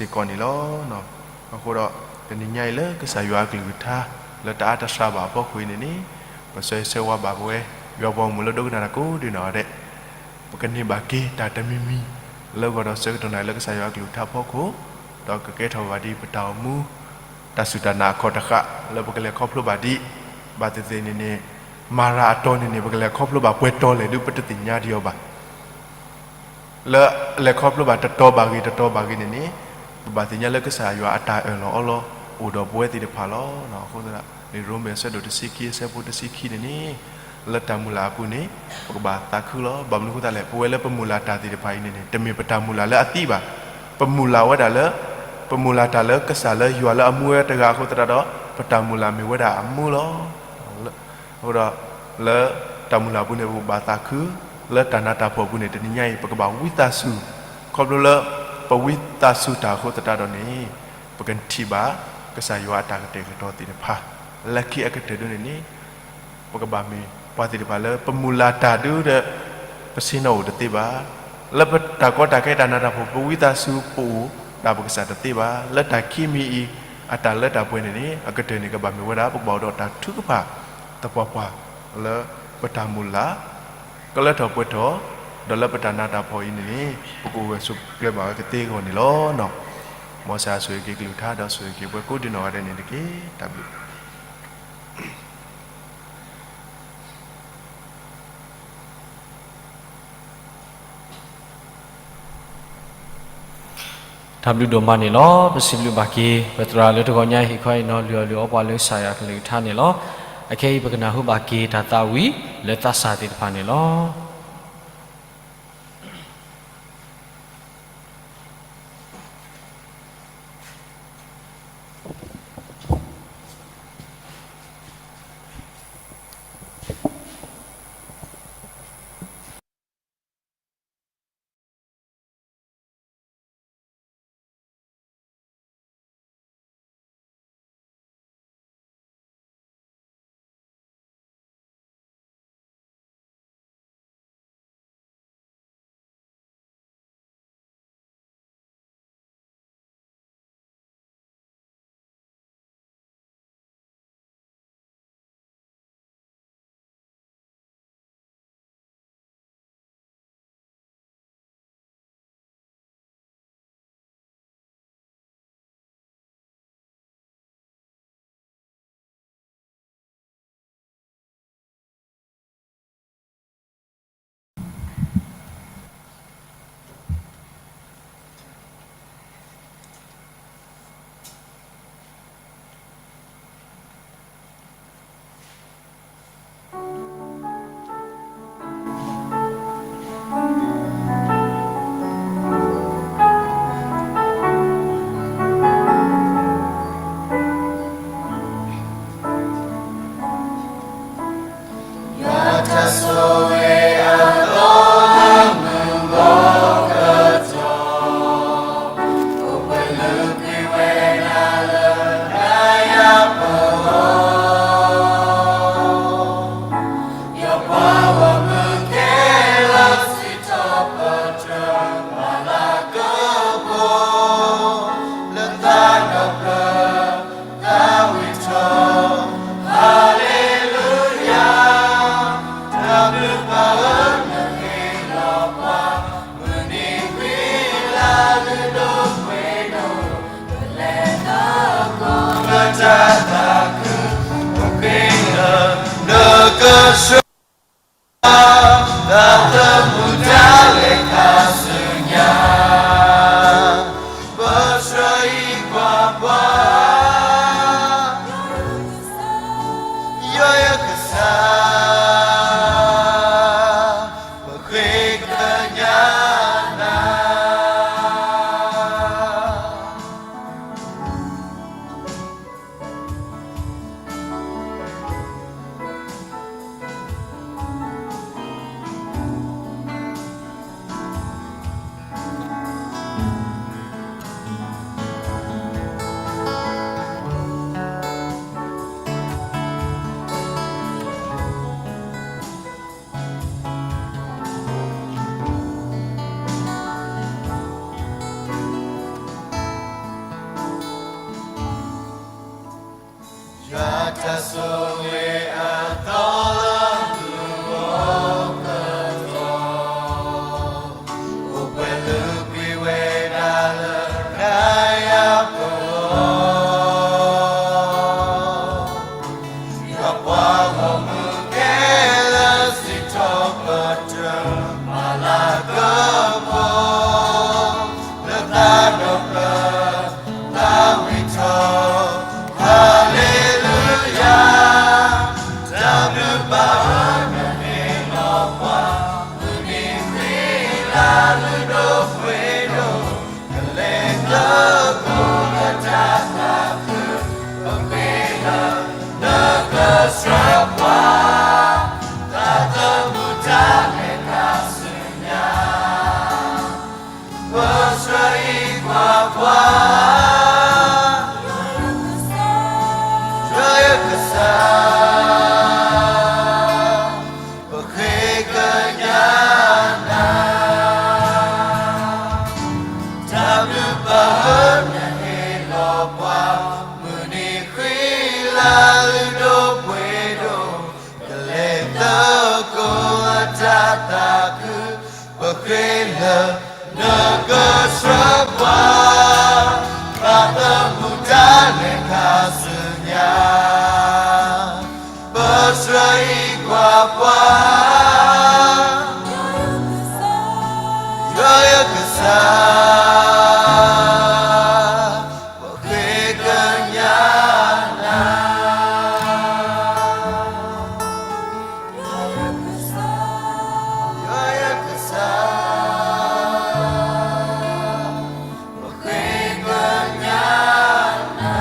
စ့ၢ်ကီးန့ၣ်လီၤ. အဃိဒီး တနံၤညါအံၤလၢကစၢ်ယွၤအကလုၢ်ကထါ လၢတအါတစှၤဘၣ်အဖီခိၣ်အံၤန့ၣ်န့ၣ်, ပဆၢဂ့ၤဆၢဝါဘၣ်ပဝဲ ယွၤပှၤဂီၢ်မုၢ်လၢဒိကနၣ်တၢ်ကိးဒံးနီၢ်ဂၤဒဲး, ပကန့ၢ်ဘၣ်က့ၤတၢ်တမံၤမံၤ လၢဂီၤဒီးဆၢကတီၢ်နၣ်ရံၣ်လၢကစၢ်ယွၤအကလုၢ်ကထါအဖီခိၣ်, ဒီးကကဲထီၣ်ဘၣ်ဒ်ပတၢ်အိၣ်မူ တၢ်စူၢ်တၢ်နာ်အခီၣ်တဃာ် လၢပကလဲၤခီဖျိဘၣ်ဒ် ဘၣ်သ့ၣ်သ့ၣ်န့ၣ်န့ၣ်, မၤရၤအတီၤန့ၣ်န့ၣ် ပကလဲၤခီဖျိဘၣ်ပှဲၤတီၤလဲၣ်ဒုး ပတသ့ၣ်ညါဒံးအီၤဘၣ်. လၢလဲၤခီဖျိဘၣ်တတီၤဘၣ်ဂ့ၤတတီၤဘၣ်ဂ့ၤန့ၣ်န့ၣ်, ပဘၣ်သ့ၣ်ညါလၢကစၢ်ယွၤအတၢ်အၢၣ်လီၤအီလီၤ အိၣ်ဒီးပဝဲသ့ၣ်တဖၣ်လီၤ. အဃိသတး လံာ်ရိမ့ၤအဆၢဒိၣ်တဆံခံ အဆၢဖိတဆံခံန့ၣ်န့ၣ်, လၢတၢ်မုၢ်လၢ်အပူၤန့ၣ် ပကဘၣ်သးခုလီၤ. ဘၣ်မနုၤအဃိသတးလဲၣ်, ပဝဲလၢပမုၢ်လၢ်တၢ်သ့ၣ်တဖၣ်အံၤန့ၣ်န့ၣ် တမ့ၢ်ပတၢ်မုၢ်လၢ်လၢအသံဘၣ်. ပမုၢ်လၢ်ဝဲဒၣ်လၢ ပမုၢ်လၢ်တၢ်လၢကစၢ်လၢယွၤလၢအမူဝဲတဂၤအဃိသတးဒီး ပတၢ်မုၢ်လၢ်မ့ၢ်ဝဲဒၣ်အမူလီၤ. အဃိဒီး လၢတၢ်မုၢ်လၢ်အပူၤန့ၣ် ပကဘၣ်သးခု, လၢတၢ်နးတၢ်ဖှီၣ်အပူၤန့ၣ် တနံၤညါအံၤ ပကဘၣ်ဝံသးစူၤ, ခီဖျိလၢ ပဝံသးစူၤတၢ်အဃိသတးဒီးန့ၣ်, ပကထံၣ်ဘၣ် ကစၢ်ယွၤအတၢ်ကတဲာ်ကတီၤသ့ၣ်တဖၣ်, လၢခံအကတၢၢ်ဒၣ်န့ၣ်န့ၣ် ပကဘၣ်မ့ၢ်ပှၤသ့ၣ်တဖၣ်လၢပမုၢ်လၢ်တၢ်ဒုဒီး ပဆ့ၣ်နီၤအိၣ်တသ့ဘၣ်. လၢပတၢ်ကီတၢ်ခဲတၢ်နးတၢ်ဖှီၣ် ပဝံသးစူၤပအိၣ်ဒၣ်ပကစၢ်တသ့ဘၣ်. လၢတၢ်ခံမံၤအံၤ အတၢ်လၢတၢ်ပှဲၤန့ၣ်န့ၣ် အကတၢၢ်န့ၣ် ကဘၣ်မ့ၢ်ဝဲဒၣ် ပကဘၣ်အိၣ်ဒီးတၢ်ထုကဖၣ်သပှၢ်ပှၢ် လၢပတၢ်မုၢ်လၢ် ကလၢထီၣ်ပှဲၤထီၣ်, ဒီးလၢပတၢ်နးတၢ်ဖှီၣ်အံၤန့ၣ်န့ၣ် ပကအိၣ်ဂၢၢ်ဆိးကျၢၤဘၣ်ဝဲကသ့အဂီၢ်န့ၣ်လီၤ. မ်ကစၢ်ဆိၣ်ဂ့ၤက့ၤကလုၢ်ကထါ ဒီးဆိၣ်ဂ့ၤက့ၤပှၤကိးဒံးနီၢ်ဂၤဒဲးန့ၣ်တက့ၢ်. တၢ်ဘျုး တၢ်ဘျုးဒိၣ်မးန့ၣ်လီၤ. ပစံးဘျုးဘၣ်က့ၤ ပသရၣ်လၢတဂီၤညါအံၤ ဟ့ၣ်ခီဟ့ၣ်နီၤလုၢ်အီၣ်လုၢ်အီပှၤလၢကစၢ်ယွၤအကလုၢ်ကထါန့ၣ်လီၤ. အခဲအံၤပကနၢ်ဟူဘၣ်က့ၤတၢ်သးဝံၣ်လၢသးစၢ်သ့ၣ်တဖၣ်န့ၣ်လီၤ. တၢ်ဆိၣ်ဂ့ၤအသီလၢသုဂီၢ်ကတီၢ်, အိၣ်ပှဲၤလၢကွံာ်ဝဲဒၣ်လၢနၤယၤပဂီၢ်, ယွၤပှၤဂီၢ်မုၢ်ခဲလၢာ်စံးထီၣ်ပတြၢၤ မၤလၤကပီၤ လၢသးဒီဖျၢၣ် သးဝံၣ်ထီၣ်, ဟါလ့လူယၤ, တၢ်ဘျုးဘၣ်အၢနဟ့ၣ်လီၤပှၤ, မုၢ်နံၤဃံလၤလုၢ်ဒိၣ်ပှ့ၤဒိၣ်, ကလဲၤသကိးလၢတၢ်သးခု, ပဃ့လၢနကစၢ်ပှၤ, တၢ်သးမုာ်တၢ်လဲၤခါဆူညါ ပဆှၢအံၤကွၢ်ပှၤ, ယွၤယကစၢ်, ပဃ့ကညးနၤ, တၢ်ဘျုးဘၣ်အၢနဟ့ၣ်လီၤပှၤ, မုၢ်နံၤဃံလၤလုၢ်ဒိၣ်ပှ့ၤဒိၣ်, ကလဲၤသကိးလၢတၢ်သးခု, ပဃ့လၢနကစၢ်ပှၤ, တၢ်သးမုာ်တၢ်လဲၤခါဆူညါ, ပဆှၢအံၤကွၢ်ပှၤ, ယွၤယကစၢ်, ပဃ့ကညးနၤ, ယွၤယကစၢ်, ပဃ့ကညးနၤ.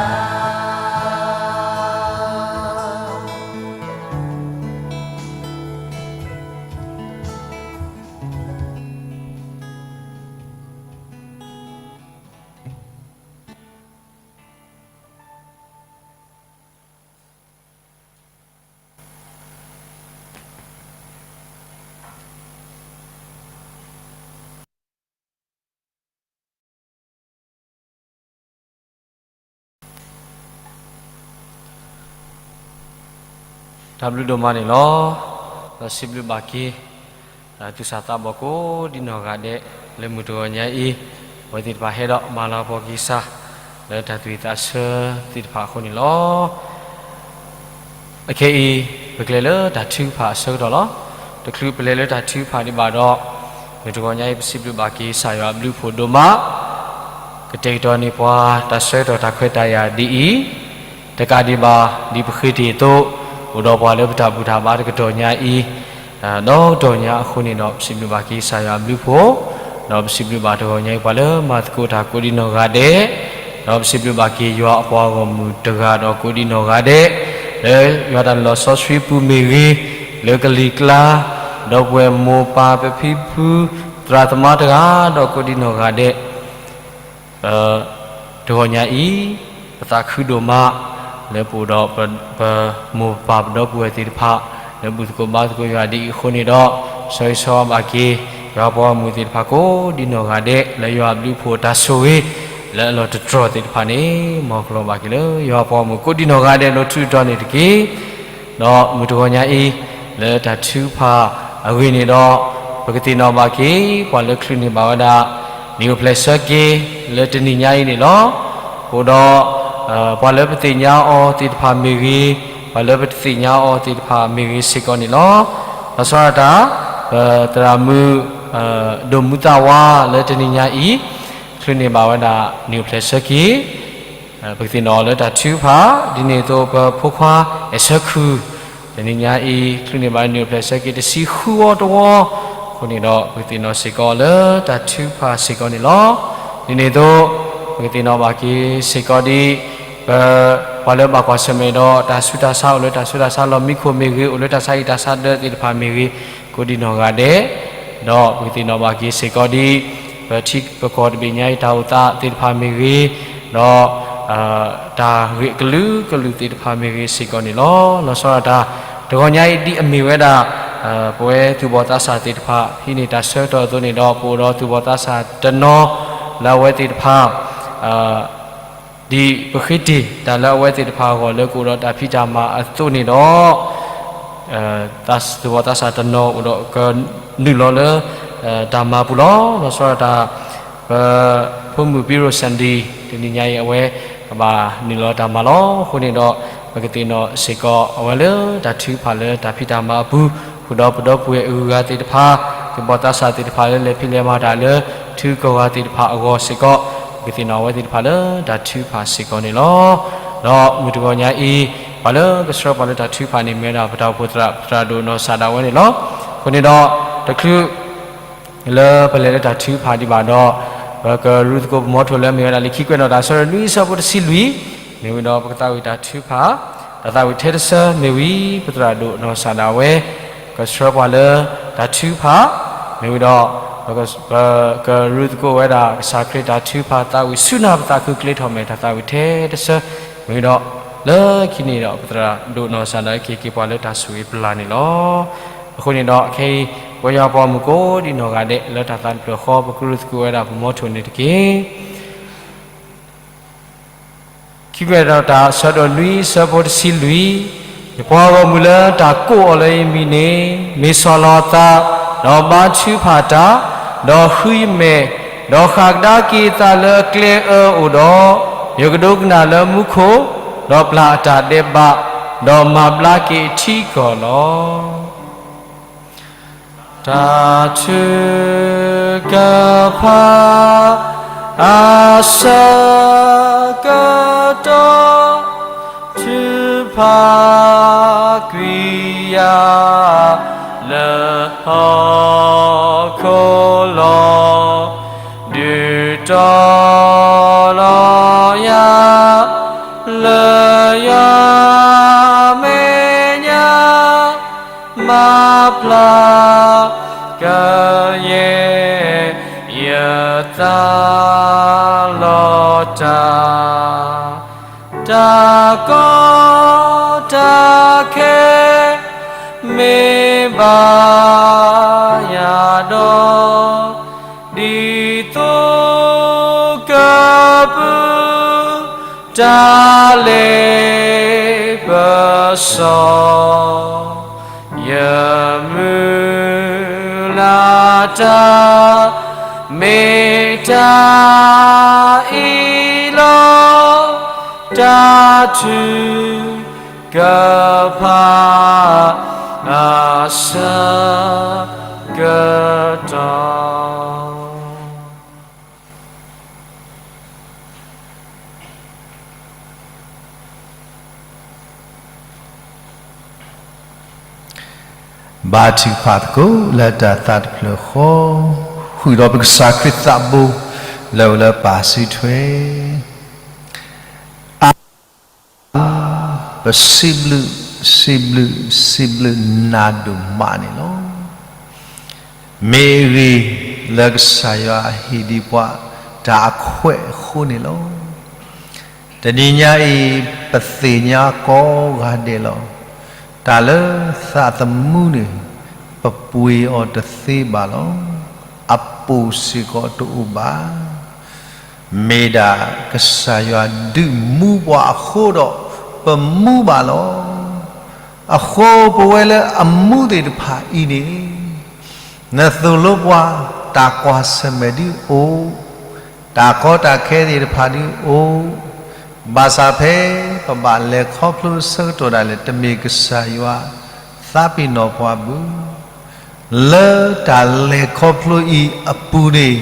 တၢ်ဘျုးဒိၣ်မးန့ၣ်လီၤ. ဒီးစံးဘျုးဘၣ်က့ၤ သူၣ်စၢ်သးဘီၣ်ကိးဒံနီၢ်ဂၤဒဲး လၢမုၢ်တဂီၤညါအံၤ အဝဲသ့ၣ်တဖၣ်ဟဲဒီးမၤလၤကပီၤက့ၤကစၢ် လၢတၢ်သူၣ်ဝံၣ်သးဆၢသ့ၣ်တဖၣ်အဃိန့ၣ်လီၤ. အခဲအံၤ ပကလဲၤလၢတၢ်ထုကဖၣ်အဆၢကတီၢ်လီၤ. တချုးပလဲၤလၢတၢ်ထုကဖၣ်ဒံးဘၣ်ဒီး မုၢ်တဂီၤညါအံၤ ပစံးဘျုးဘၣ်က့ၤကစၢ်ယွၤအဘျုးအဖှိၣ်ဒိၣ်မး ကတဲာ်ကတီၤန့ၢ်ပှၤ တၢ်ဆၢကတီၢ်တၢ်ခွဲးတၢ်ယာ်ဒ်အံၤ, တကးဒံးဘၣ် ဒ်ပဃ့တ့ၢ်အသိး အိၣ်ဒီးပှၤလၢပတၢ်ဘူၣ်တၢ်ဘါတကတီၢ်ညါအံၤ ဒီကတီၢ်ညါအဃိန့ၣ်ဒီး ပစံးဘျုးဘၣ်က့ၤကစၢ်ယွၤအဘျုးအဖှိၣ်, ဒီးပစံးဘျုးဘၣ်တဂီၤညါအံၤ ပှၤလၢမၤသကိးတၢ်ကိးဒံနီၢ်ဂၤဒဲး, ဒီးပစံးဘျုးဘၣ်က့ၤယွၤအပှၤဂီၢ်မုၢ်တဂၤဒီးကိးဒံနီၢ်ဂၤဒဲး, လၢယွၤတၢ်လီၤဆီဆှံပူၤမ့ၢ်ဂ့ၤ, လၢကလံၤကျါ, ဒီပုၢ်ဝဲၢ်မိၢ်ပၢ်ပဖံဖု, သရၣ်သမါတဂၤဒီးကိးဒံနီၢ်ဂၤဒဲး တဂီၤညါအံၤ ပသးခုဒိၣ်မး လၢပအိၣ်ဒီး ပမိၢ်ပပၢ်ပဒီပုၢ်ဝဲၢ်သ့ၣ်တဖၣ် လၢဘူၣ်သကိးဘါသကိးယွၤဒ်အံၤအဃိန့ၣ်ဒီး ဆၢဂ့ၤဆၢဝါဘၣ်က့ၤ ယွၤပှၤဂီၢ်မုၢ်သ့ၣ်တဖၣ်ကိးဒံနီၢ်ဂၤဒဲး လၢယွၤအဘျုးအဖှိၣ်တၢ်ဆိၣ်ဂ့ၤ လၢအလီၤတတြီၢ်သ့ၣ်တဖၣ်န့ၣ် မ်ကလီၤဘၣ်က့ၤလၢယွၤပှၤဂီၢ်မုၢ်ကိးဒံနီၢ်ဂၤဒဲး လီၤထူလီၤယိာ်န့ၣ်တက့ၢ်. ဒီးမုၢ်တဂီၤညါအံၤ လၢတၢ်ထုကဖၣ်အဂ့ၢ်န့ၣ်ဒီး ပကသ့ၣ်နီၣ်ဘၣ်က့ၤ ပှၤလၢချုးန့ၢ်ဘၣ်ဝဲဒၣ် နံၣ်အိၣ်ဖျဲၣ်ဆၢက့ၤ လၢတနံၤညါအံၤန့ၣ်လီၤ. အဃိဒီး ပှၤလၢပသ့ၣ်ညါအီၤသ့ၣ်တဖၣ်မ့ၢ်ဂ့ၤ, ပှၤလၢပတသ့ၣ်ညါအီၤသ့ၣ်တဖၣ်မ့ၢ်ဂ့ၤစ့ၢ်ကီးန့ၣ်လီၤ. လီၤဆီဒၣ်တၢ် ပသရၣ်မုၣ် ဒိၣ်မူသးဝါလၢတနံၤညါအံၤ ချုးန့ၢ်ဘၣ်ဝဲဒၣ် နံၣ်အိၣ်ဖျဲၣ်ဆၢက့ၤ ပကသ့ၣ်နီၣ်လၢတၢ်ထုကဖၣ် ဒ်န့ၣ်အသိး ပဖိခွါ အဲၣ်ဆၢခုၣ် တနံၤညါအံၤ ချုးန့ၢ်ဘၣ်နံၣ်အိၣ်ဖျဲၣ်ဆၢက့ၤ တဆံဃုဝီတဝီ, အဃိန့ၣ်ဒီး ပကသ့ၣ်နီၣ်စ့ၢ်ကီးလၢတၢ်ထုကဖၣ်စ့ၢ်ကီးန့ၣ်လီၤ. ဒ်န့ၣ်အသိး ပကသ့ၣ်နီၣ်ဘၣ်က့ၤစ့ၢ်ကီးဒ် ပ ပှၤလၢဘၣ်ကွၢ်ဆၢၣ်မဲာ်ဒီး တၢ်ဆူးတၢ်ဆါအိၣ်လၢတၢ်ဆူးတၢ်ဆါလီၢ်မံခိၣ်မ့ၢ်ဂ့ၤ, အိၣ်လၢတၢ်ဆါဟံၣ်တၢ်ဆါဒၢးသ့ၣ်တဖၣ်မ့ၢ်ဂ့ၤ, ကိးဒံနီၢ်ဂၤဒဲး, ဒီးပကသ့ၣ်နီၣ်ဘၣ်က့ၤစ့ၢ်ကီးဒ် ပထံပကီၢ်တဘ့ၣ်ညါအံၤတၢ်အိၣ်သးသ့ၣ်တဖၣ်မ့ၢ်ဂ့ၤ, ဒီး တၢ်ဂ့ၢ်အကလုာ်ကလုာ်သ့ၣ်တဖၣ်မ့ၢ်ဂ့ၤစ့ၢ်ကီးန့ၣ်လီၤ. လီၤဆီဒၣ်တၢ် တဂီၤညါအံၤဒ်အမ့ၢ်ဝဲဒၣ် ပဝဲသူၣ်ဘီၣ်သးစၢ်သ့ၣ်တဖၣ် ဟံးန့ၢ်တၢ်ဆၢကတီၢ်အသိးန့ၣ်ဒီး ပအိၣ်ဒီးသူၣ်ဘီၣ်သးစၢ်တနီၤ လၢအဝဲသ့ၣ်တဖၣ် ဒ်ပဃ့တ့ၢ်တၢ်လၢအဝဲသ့ၣ်တဖၣ်အဂီၢ်လၢကအိၣ်ဒီးတၢ်ဖံးတၢ်မၤအသိးန့ၣ်ဒီး, သးသဝီသးစၢ်တနီၤအိၣ်ဒီးကနုာ်လီၤလၢ တၢ်မၤပူၤလီၤ. လီၤဆီဒၣ်တၢ် ပဖိမုၣ်ပံရိၣ်စၣ်ဒံ တနံၤညါအံၤ အဝဲကဘၣ်နုာ်လီၤတၢ်မၤလီၤ. အဃိန့ၣ်ဒီး ပကသ့ၣ်နီၣ်စ့ၢ်ကီးအဝဲလၢတၢ်ထုကဖၣ်လၢတၢ်ဖံးတၢ်မၤအပူၤ, ဃုာ်ဒီးပဒီပုၢ်ဝဲၢ်အဂုၤအဂၤသ့ၣ်တဖၣ်, သဘီသးစၢ်သ့ၣ်တဖၣ်လၢလဲၤဖံးလဲၤမၤတၢ်လၢ ထုကီၢ်ဂၤသ့ၣ်တဖၣ်အဂီၢ်စ့ၢ်ကီး, ပကသ့ၣ်နီၣ်အဝဲသ့ၣ်တဖၣ်လၢတၢ်ထုကဖၣ်စ့ၢ်ကီးန့ၣ်လီၤ. ဒီးမုၢ်တဂီၤညါအံၤ ပှၤလၢကဆှၢပှၤလၢတၢ်ထုကဖၣ်န့ၣ် မ့ၢ်ဝဲဒၣ်ပတၢ်အိၣ်ဖှိၣ်သရၣ် ပသရၣ်ဒိၣ်နီၢ်စၢ်ဒၣ်ဝဲန့ၣ်လီၤ. အဃိန့ၣ်ဒီး တချုး လၢပလဲၤလၢတၢ်ထုကဖၣ်ဒံးဘၣ်ဒီး, ပကရူၢ်သကိးပမီထိၣ်လၢမ့ၢ်ဝဲဒၣ်လံာ်ခံကွဲးနီၣ်တၢ်အဆၢဒိၣ်နွံအဆၢဖိတဆံလွံၢ်, မ့ၢ်ဝံၤဒီးပကသးဝံၣ်တၢ်ထုကဖၣ်, တၢ်သးဝံၣ်ထဲတဆၢမ့ၢ်ဝံၤ ပသရၣ်ဒိၣ်နီၢ်စၢ်ဒၣ်ဝဲ ကဆှၢပှၤလၢတၢ်ထုကဖၣ်, မ့ၢ်ဝံၤဒီး ပကရူၢ်သကိးဝဲဒၣ်ကစၢ်ခရံာ်တၢ်ထုကဖၣ် သးဝံၣ်ဆူနၢ်ပသးခုကျဲထီၣ်မဲာ် တၢ်သးဝံၣ်ထဲတဆၢ, မ့ၢ်ဝံၤဒီး လၢခံန့ၣ်ဒီး ပသရၣ်ဒိၣ်နီၢ်စၢ်ဒၣ်ဝဲကဟ့ၣ်က့ၤပှၤလၢတၢ်ဆိၣ်ဂ့ၤပျၢ်န့ၣ်လီၤ. အဃိန့ၣ်ဒီးခဲအံၤ ပဝဲယွၤပှၤမုၣ်ကိးဒံးနီၢ်ဂၤဒဲး လၢတၢ်သးတဖျၢၣ်ဃီ ပကရူၢ်သကိးဝဲဒၣ်ပမီထိၣ်န့ၣ်တက့ၢ်. ခံကွဲးနီၣ်တၢ်အဆၢဒိၣ်နွံအဆၢဖိတဆံလွံၢ်, ယပှၤဂီၢ်မုၢ်လၢတၢ်ကိးအီၤလၢယမံၤန့ၣ် မ့ၢ်ဆီၣ်လီၤအသး, ဒီးဘါထုကဖၣ်တၢ်, ဒီးဃုယမဲာ်, ဒီးဃၣ်ကဒါက့ၤအသးလၢကျဲအၢအိၣ်ဒီး, ယကဒိကနၣ်လၢမူခိၣ်, ဒီးပျၢ်အတၢ်ဒဲးဘး, ဒီးမၤဘျါက့ၤအထံအကီၢ်လီၤ. တၢ်ထုကဖၣ်အဆၢကတီၢ်, ထုကဖၣ်ကွံာ်ယၤလၢဟီၣ်ခိၣ်လီၤ, ဒုးတီၤလီၤယၤလၢယွၤမဲာ်ညါ မၤဖျါကယဲၢ် ယသးလီၤတၢ်, တၢ်ကီတၢ်ခဲ မ့ၢ်ဘၣ်ယၤဒီး, ဒ်သိးကပုၢ်တၢ်လဲၤပစီ ယမုၢ်လၢ်တၢ် မ့ၢ်တၢ်အံၤလီၤ. တၢ်ထုကဖၣ်အဆၢကတီၢ် ဘါထုကဖၣ်သကိးလၢတၢ်သးတဖျၢၣ်ဃီ, ဃုာ်ဒီးပကစၢ်ခရံာ်သးဘိ လၢအအိၣ်လၢပၢ်စုထွဲ, အါ, ပစံးဘျုး, စံးဘျုး, စံးဘျုးနၤဒိၣ်မးန့ၣ်လီၤ. မ့ၢ်အဂ့ၢ်လၢကစၢ်ယွၤဟ့ၣ်ဒံးပှၤတၢ်အခွဲးအဃိန့ၣ်လီၤ. တနံၤညါအံၤ ပသ့ၣ်ညါကိးဂၤဒဲးလီၤ. တၢ်လၢသးသမူန့ၣ် ပပှ့ၤအီၤတသ့ဘၣ်လီၤ. အပိၢ်စ့ၢ်ကီးတအိၣ်ဘၣ်. မ့ၢ်ဒၣ်ကစၢ်ယွၤဒုးမူပှၤအဃိဒီး ပမူဘၣ်လီၤ. အဃိပဝဲလၢအမူသ့ၣ်တဖၣ်အံၤန့ၣ် နသိၣ်လိပှၤ တၢ်ကွၢ်ဆၢၣ်မဲာ်ဒုးအိၣ်, တၢ်ကီတၢ်ခဲသ့ၣ်တဖၣ်ဒုးအိၣ်, ဘၣ်ဆၣ်ဖဲပဘၣ်လဲၤခီဖျိဆၢကတီၢ်ဒၣ်လဲာ် တမ့ၢ်ကစၢ်ယွၤသးပ့ၤနီၣ်ပှၤဘၣ်. လၢတၢ်လဲၤခီဖျိအံၤအပူၤန့ၣ်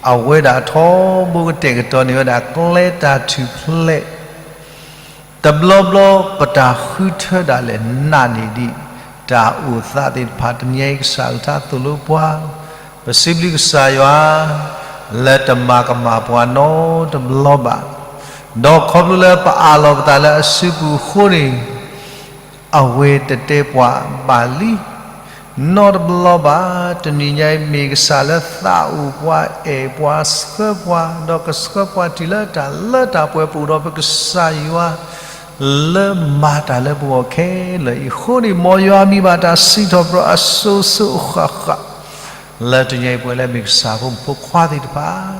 အဝဲဒၣ်ထီဘိကတဲာ်ကတီၤန့ၢ်ဝဲဒၣ်ကျဲတၢ်ထူၣ်ဖျဲး တဘျီဘျီ ပတၢ်ဃုထၢဒၣ်လဲာ်နာ်န့ၢ်ဒံး တၢ်အိၣ်သးသ့ၣ်တဖၣ် တနံၤအံၤကစၢ်အကလုၢ်ကထါသိၣ်လိပှၤ, ပစံးဘျုးကစၢ်ယွၤ လၢတမၤကမၣ်ပှၤနီတဘျီဘၣ်. ဒီးခီဖျိလၢပအးလီၤပသးလၢအစုပူၤအဃိန့ၣ် အဝဲတတဲပှၤဘၣ်လံ နီတဘျီဘၣ်. တနံၤညါအံၤ မ့ၢ်ကစၢ်လၢသးအိၣ်ပှၤ အဲၣ်ပှၤ ဆှၢပှၤ ဒီးကဆှၢပှၤတုၤလၢတၢ်လၢတၢ်ပှဲၤ ပအိၣ်ဒီးပကစၢ်ယွၤ လၢမၤတၢ်လၢပဂီၢ်ခဲလၢာ်အံၤအဃိန့ၣ် မ်ယွၤမံၤဘၣ်တၢ်စံးထီၣ်ပတြၢၤအစိၤစိၤအဃၣ်ဃၣ် လၢတနံၤအံၤ ပဝဲလၢမ့ၢ်ကစၢ်ဖိမုၣ်ဖိခွါသ့ၣ်တဖၣ်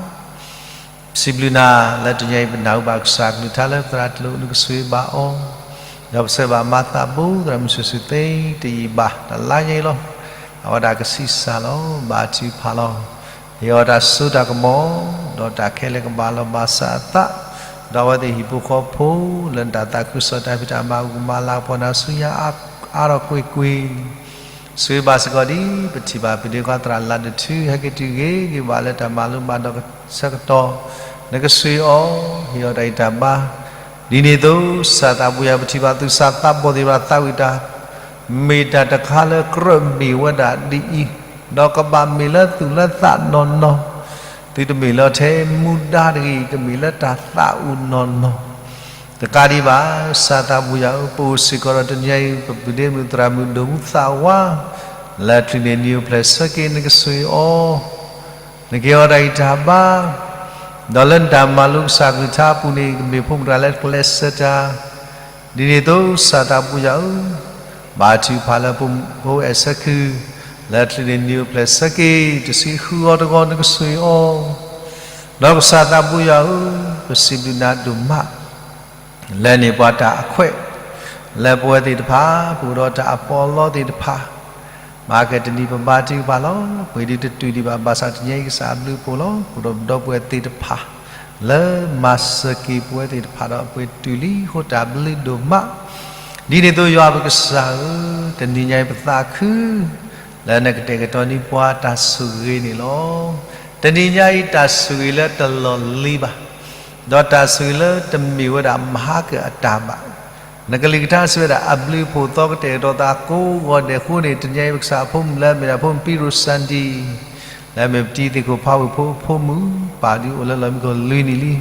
ပစံးဘျုးနၤလၢတနံၤအံၤ ပနၢ်ဟူဘၣ်ကစၢ်အကလုၢ်ကထါလၢပသရၣ်တလိၣ်နကဆိၣ်ဂ့ၤဘၣ်အီၤ, ဒီးပဆၢဂ့ၤဘၣ်မၤသးဘိသရၣ်မုၣ်စီၤစုၤသ့တယံာ်ဘၣ် တလါညါအံၤလီၤ. အဝဲဒၣ်ကဆံးစၢ်လီၤ ဘါထုကဖၣ်လီၤ. ဟ့ၣ်အီၤတၢ်စိတၢ်ကမီၤ, ဒီးတၢ်ခဲလၢာ်ကဘၣ်လီၤဘၣ်စးအသး, ဒီးအဝဲသ့ၣ်ဟံၣ်ဖိဃီဖိ လၢနတၢ်သးခုကစီၣ်တၢ်ဖံးတၢ်မၤအဂီၢ် မၤလၤကပီၤနၤဆူညါအါထီၣ်ကွ့ၢ်ကွ့ၢ် ဆိၣ်ဂ့ၤဘၣ်စ့ၢ်ကီးဒ် ပထံၣ်ဘၣ်ပဒ့ခွါသရၣ်လၤဒုးထု ဟဲက့ၤတုၤဂ့ၤဂ့ၤဘၣ်လၢတၢ်မၤလိဘၣ်ဒီးဆၢကတီၢ်, နကဆိၣ်ဂ့ၤအီၤ, ဟ့ၣ်အီၤတၢ်ဂံၢ်တၢ်ဘါ, ဒ်န့ၣ်အသိး ကစၢ်သးပူၤယၤ ပထံၣ်ဘၣ်သူၣ်စၢ်သးဘီၣ်သ့ၣ်တဖၣ်သးဝံၣ်တၢ် မ့ၢ်တၢ်တခါလၢကြၢးမ့ၢ်ဝဲဒၣ်ဒ်အံၤ, ဒီးကဘၣ်မ့ၢ်လၢသူၣ်လၢသးနီၢ်နီၢ်, သုတမ့ၢ်လၢထဲမူဒါတဂ့ၤ ကမ့ၢ်လၢတၢ်သးအုးနီၢ်နီၢ် တကးဒံးဘၣ်, ကစၢ်သးပူၤယၤဧၢ, ပအိၣ်စ့ၢ်ကီးဒီးတနံၤအံၤ ပပုၢ်ဒ့မုၣ်သရၣ်မုၣ်ဒိၣ်မူသးဝါ, လၢချုးန့ၣ်နံၤအိၣ်ဖျဲၣ်ဆၢက့ၤ နကဆိၣ်ဂ့ၤအီၤ, နကဟ့ၣ်အီၤတၢ်ဂံၢ်တၢ်ဘါ, ဒီးလၢနတၢ်မၤလိကစၢ်ကလုၢ်ကထါအပူၤန့ၣ် ကမ့ၢ်ဖိမုၣ်တဂၤလၢကျဲးစၢးတၢ် ဒ်န့ၣ်အသိး ကစၢ်သးပူၤယၤဧၢ, ဘါထုကဖၣ်လၢဖိအဲၣ်ဆၢခု, လၢချုးန့ၣ်နံၤအိၣ်ဖျဲၣ်ဆၢက့ၤ တဆံဃုဂီၤတဂီၤ နကဆိၣ်ဂ့ၤအီၤ, ဒီးကစၢ်သးပူၤယၤဧၢ, ပစံးဘျုးနၤဒိၣ်မး လၢန့ၢ်ပှၤတၢ်အခွဲး, လၢပဝဲသ့ၣ်တဖၣ် ပအိၣ်ဒီးတၢ်အပီးအလီသ့ၣ်တဖၣ်, မၤကတနံၤပဘါထုကဖၣ်လီၤ. ပှ့ၤဒုတတုၤဒံးဘၣ် ဘၣ်ဆၣ်တနံၤအံၤကစၢ်အဘျုးအဖှိၣ်လီၤ. ပအိၣ်ဒီးပဒီပုၢ်ဝဲၢ်သ့ၣ်တဖၣ် လၢမၤစၢၤက့ၤပဝဲသ့ၣ်တဖၣ်ဒီး ပှ့ၤတုၤလံအဃိ တၢ်ဘျုးဒိၣ်မး ဒ်န့ၣ်အသိး ယွၤပကစၢ်ဧၢ, တနံၤညါအံၤပသးခု လၢနကတဲာ်ကတီၤန့ၢ်ပှၤတၢ်ဆိၣ်ဂ့ၤန့ၣ်လီၤ. တနံၤညါအံၤတၢ်ဆိၣ်ဂ့ၤလၢတလီၢ်လံၤဘၣ်, ဒီးတၢ်ဆိၣ်ဂ့ၤလၢတမ့ၢ်ဝဲဒၣ်မဟါကအတၢ်ဘၣ်. နကလုၢ်ကထါစံးဝဲဒၣ် အဘျုးအဖှိၣ်သီကတဲာ်ကတီၤသးကိးဂီၤဒဲးအဃိန့ၣ် တနံၤအံၤပကစၢ်အဖိမုၣ်လၢအမ့ၢ်ဒၣ်ဖိမုၣ်ပံးရိၣ်စၣ်ဒံၣ် လၢအမ့ၢ်ပတံၤသ့ၣ်ခိၣ်ဖးဝ့ၢ်ဖိအဖိမုၣ် ပာ်ဒုးအိၣ်လၢလီၢ်မံခိၣ်လွံၢ်နံၣ်လံ.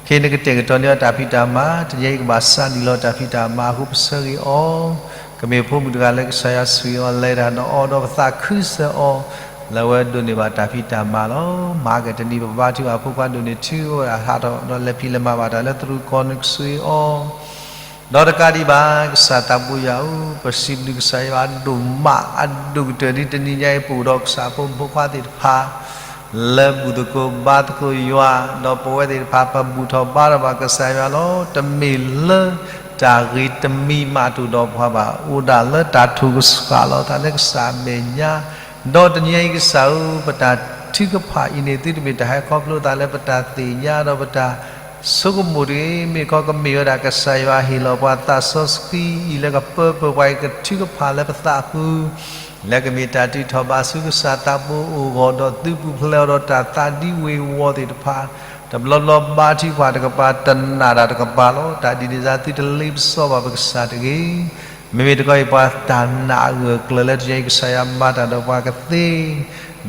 ခဲအံၤနကတဲာ်ကတီၤန့ၢ်အီၤတၢ်ဖံးတၢ်မၤ, တနံၤအံၤကဘၣ်စးနံၣ်လီၤတၢ်ဖံးတၢ်မၤအဃိ ပဆၢဂ့ၤအီၤ, ကမ့ၢ်ဖိမုၣ်တဂၤလၢကစၢ်ယွၤဆိၣ်ဂ့ၤအီၤ လဲၤတၢ်ဒီးအီၤဒီးပသးခုစၢၤအီၤ, လၢအဝဲဒိးန့ၢ်ဘၣ်တၢ်ဖံးတၢ်မၤလီၤ. မဟါကတနံၤပဘါထုကဖၣ်အဖိခွါဒိၣ်န့ၢ်ထံအိၣ်ဝဲဒၣ်ဟးထီၣ်ဒီးလဲၤဖံးလဲၤမၤဘၣ်တၢ်လၢတရူးကီၢ် နကဆိၣ်ဂ့ၤအီၤ ဒီးတကးဒံးဘၣ် ကစၢ်သးပူၤယၤဧၢ, ပစံးဘျုးကစၢ်ယွၤဒိၣ်မးအဒိၣ်ကတၢၢ်ဒ်တနံၤညါအံၤ ပအိၣ်ဒီးကစၢ်အဖိမုၣ်ဖိခွါသ့ၣ်တဖၣ် လၢဘူၣ်သကိးဘါသကိးယွၤ, ဒီးပဝဲသ့ၣ်တဖၣ်ပဘူၣ်ထီၣ်ဘါထီၣ်ဘၣ်ကစၢ်ယွၤလီၤ. တမ့ၢ်လၢတၢ်ဂ့ၤတမံၤမးတအိၣ်ဒီးပှၤဘၣ်, အိၣ်ဒၣ်လၢတၢ်ထိၣ်ကစှၤလီၤသးလၢကစၢ်အမဲာ်ညါ ဒီးတနံၤအံၤကစၢ်ဧၢ, ပတၢ်ထုကဖၣ်အံၤန့ၣ် သုတမ့ၢ်တၢ်ဟဲခီဖျိသးလၢပတၢ်သ့ၣ်ညါဒီးပတၢ်ဆိကမိၣ်တဂ့ၤ, မ့ၢ်ခီကမ့ၢ်ဝဲဒၣ်ကစၢ်ယွၤဟ့ၣ်လီၤပှၤသးစီဆှံအံၤလၢကပၢပၢၤပှၤအံၤကထုကဖၣ်လၢပသးပူၤ, လၢကမ့ၢ်တၢ်တုၤထီၣ်ဘးဆူကစၢ်သးဘိအဂီၢ် ဒီးသုပူၤဖျဲးအီၤဒီးတၢ်သးဒံဝ့ၤဝီၤသ့ၣ်တဖၣ်, တဘျီဘျီဘါထုကဖၣ်တကပၤ တနာ်တၢ်တကပၤလီၤ. တၢ်ဒ်န့ၣ်စ့ၢ် သုတလ့ပစီဘၣ်ပကစၢ်တဂ့ၤ. မ့မ့ၢ်တခီအံၤ ပှၤတၢ်နာ်အဂၢၢ်အကျၢၤလၢတနံၤအံၤ ကစၢ်ယွၤမၤတၢ်ဒီးပှၤကသ့,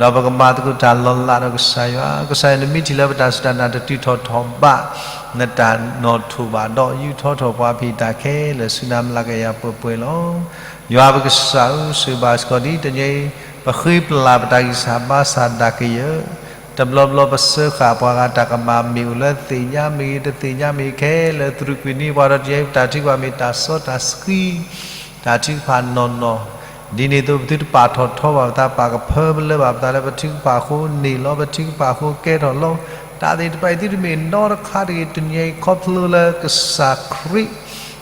ဒီးပကမၤသကိးတၢ်လီၤလးဒီးကစၢ်ယွၤ, ကစၢ်ယွၤ နမ့ၢ်ထံၣ်လၢပတၢ်စူၢ်တၢ်နာ်တတုၤထီၣ်ထီၣ်ဘး, နတၢ်နီၣ်ထိၣ်ဘၣ်ဒီး ယူးထီၣ်ထီၣ်ပှၤဖံးတၢ်ခဲလၢာ်ဆူနၤမျးကယၤပှဲၤပှဲၤလီၤ. ယွၤပကစၢ်ဧၢ, ဆိၣ်ဂ့ၤဘၣ်စ့ၢ်ကီးဒ်တနံၤအံၤ ပဃ့ပလၢ်ပတၢ်ဂံၢ်စၢ်ဘါစၢ်ဒၣ်ကယၢၢ်, တဘျီဘျီပစၢဃာ်ပှၤဂၤတၢ်ကမၣ်မ့ၢ်အိၣ်လၢသ့ၣ်ညါမ့ၢ်ဂ့ၤ တသ့ၣ်ညါမ့ၢ်ဂ့ၤခဲလၢာ် သရူးကွံာ်န့ၢ်ပှၤဒီးတနံၤအံၤ ပတၢ်ထုကဖၣ်မ့ၢ်တၢ်စီတၢ်ဆှံ တၢ်ထုကဖၣ်နီၢ်နီၢ်, ဒ်န့ၣ်အသိး ပသုတပာ်ထီၣ်ထီဘၣ်ပသး ပာ်ကဖၢပလၢဘၣ်ပသးလၢ ပထုကဖၣ်အဃိန့ၣ်လီၤ, ပထုကဖၣ်အဃိကဲထီၣ်လီၤ. တၢ်သ့ၣ်တဖၣ်အံၤ သုတမ့ၢ်နီတခါတဂ့ၤ တနံၤအံၤ ခီဖျိလၢကစၢ်ခရံာ်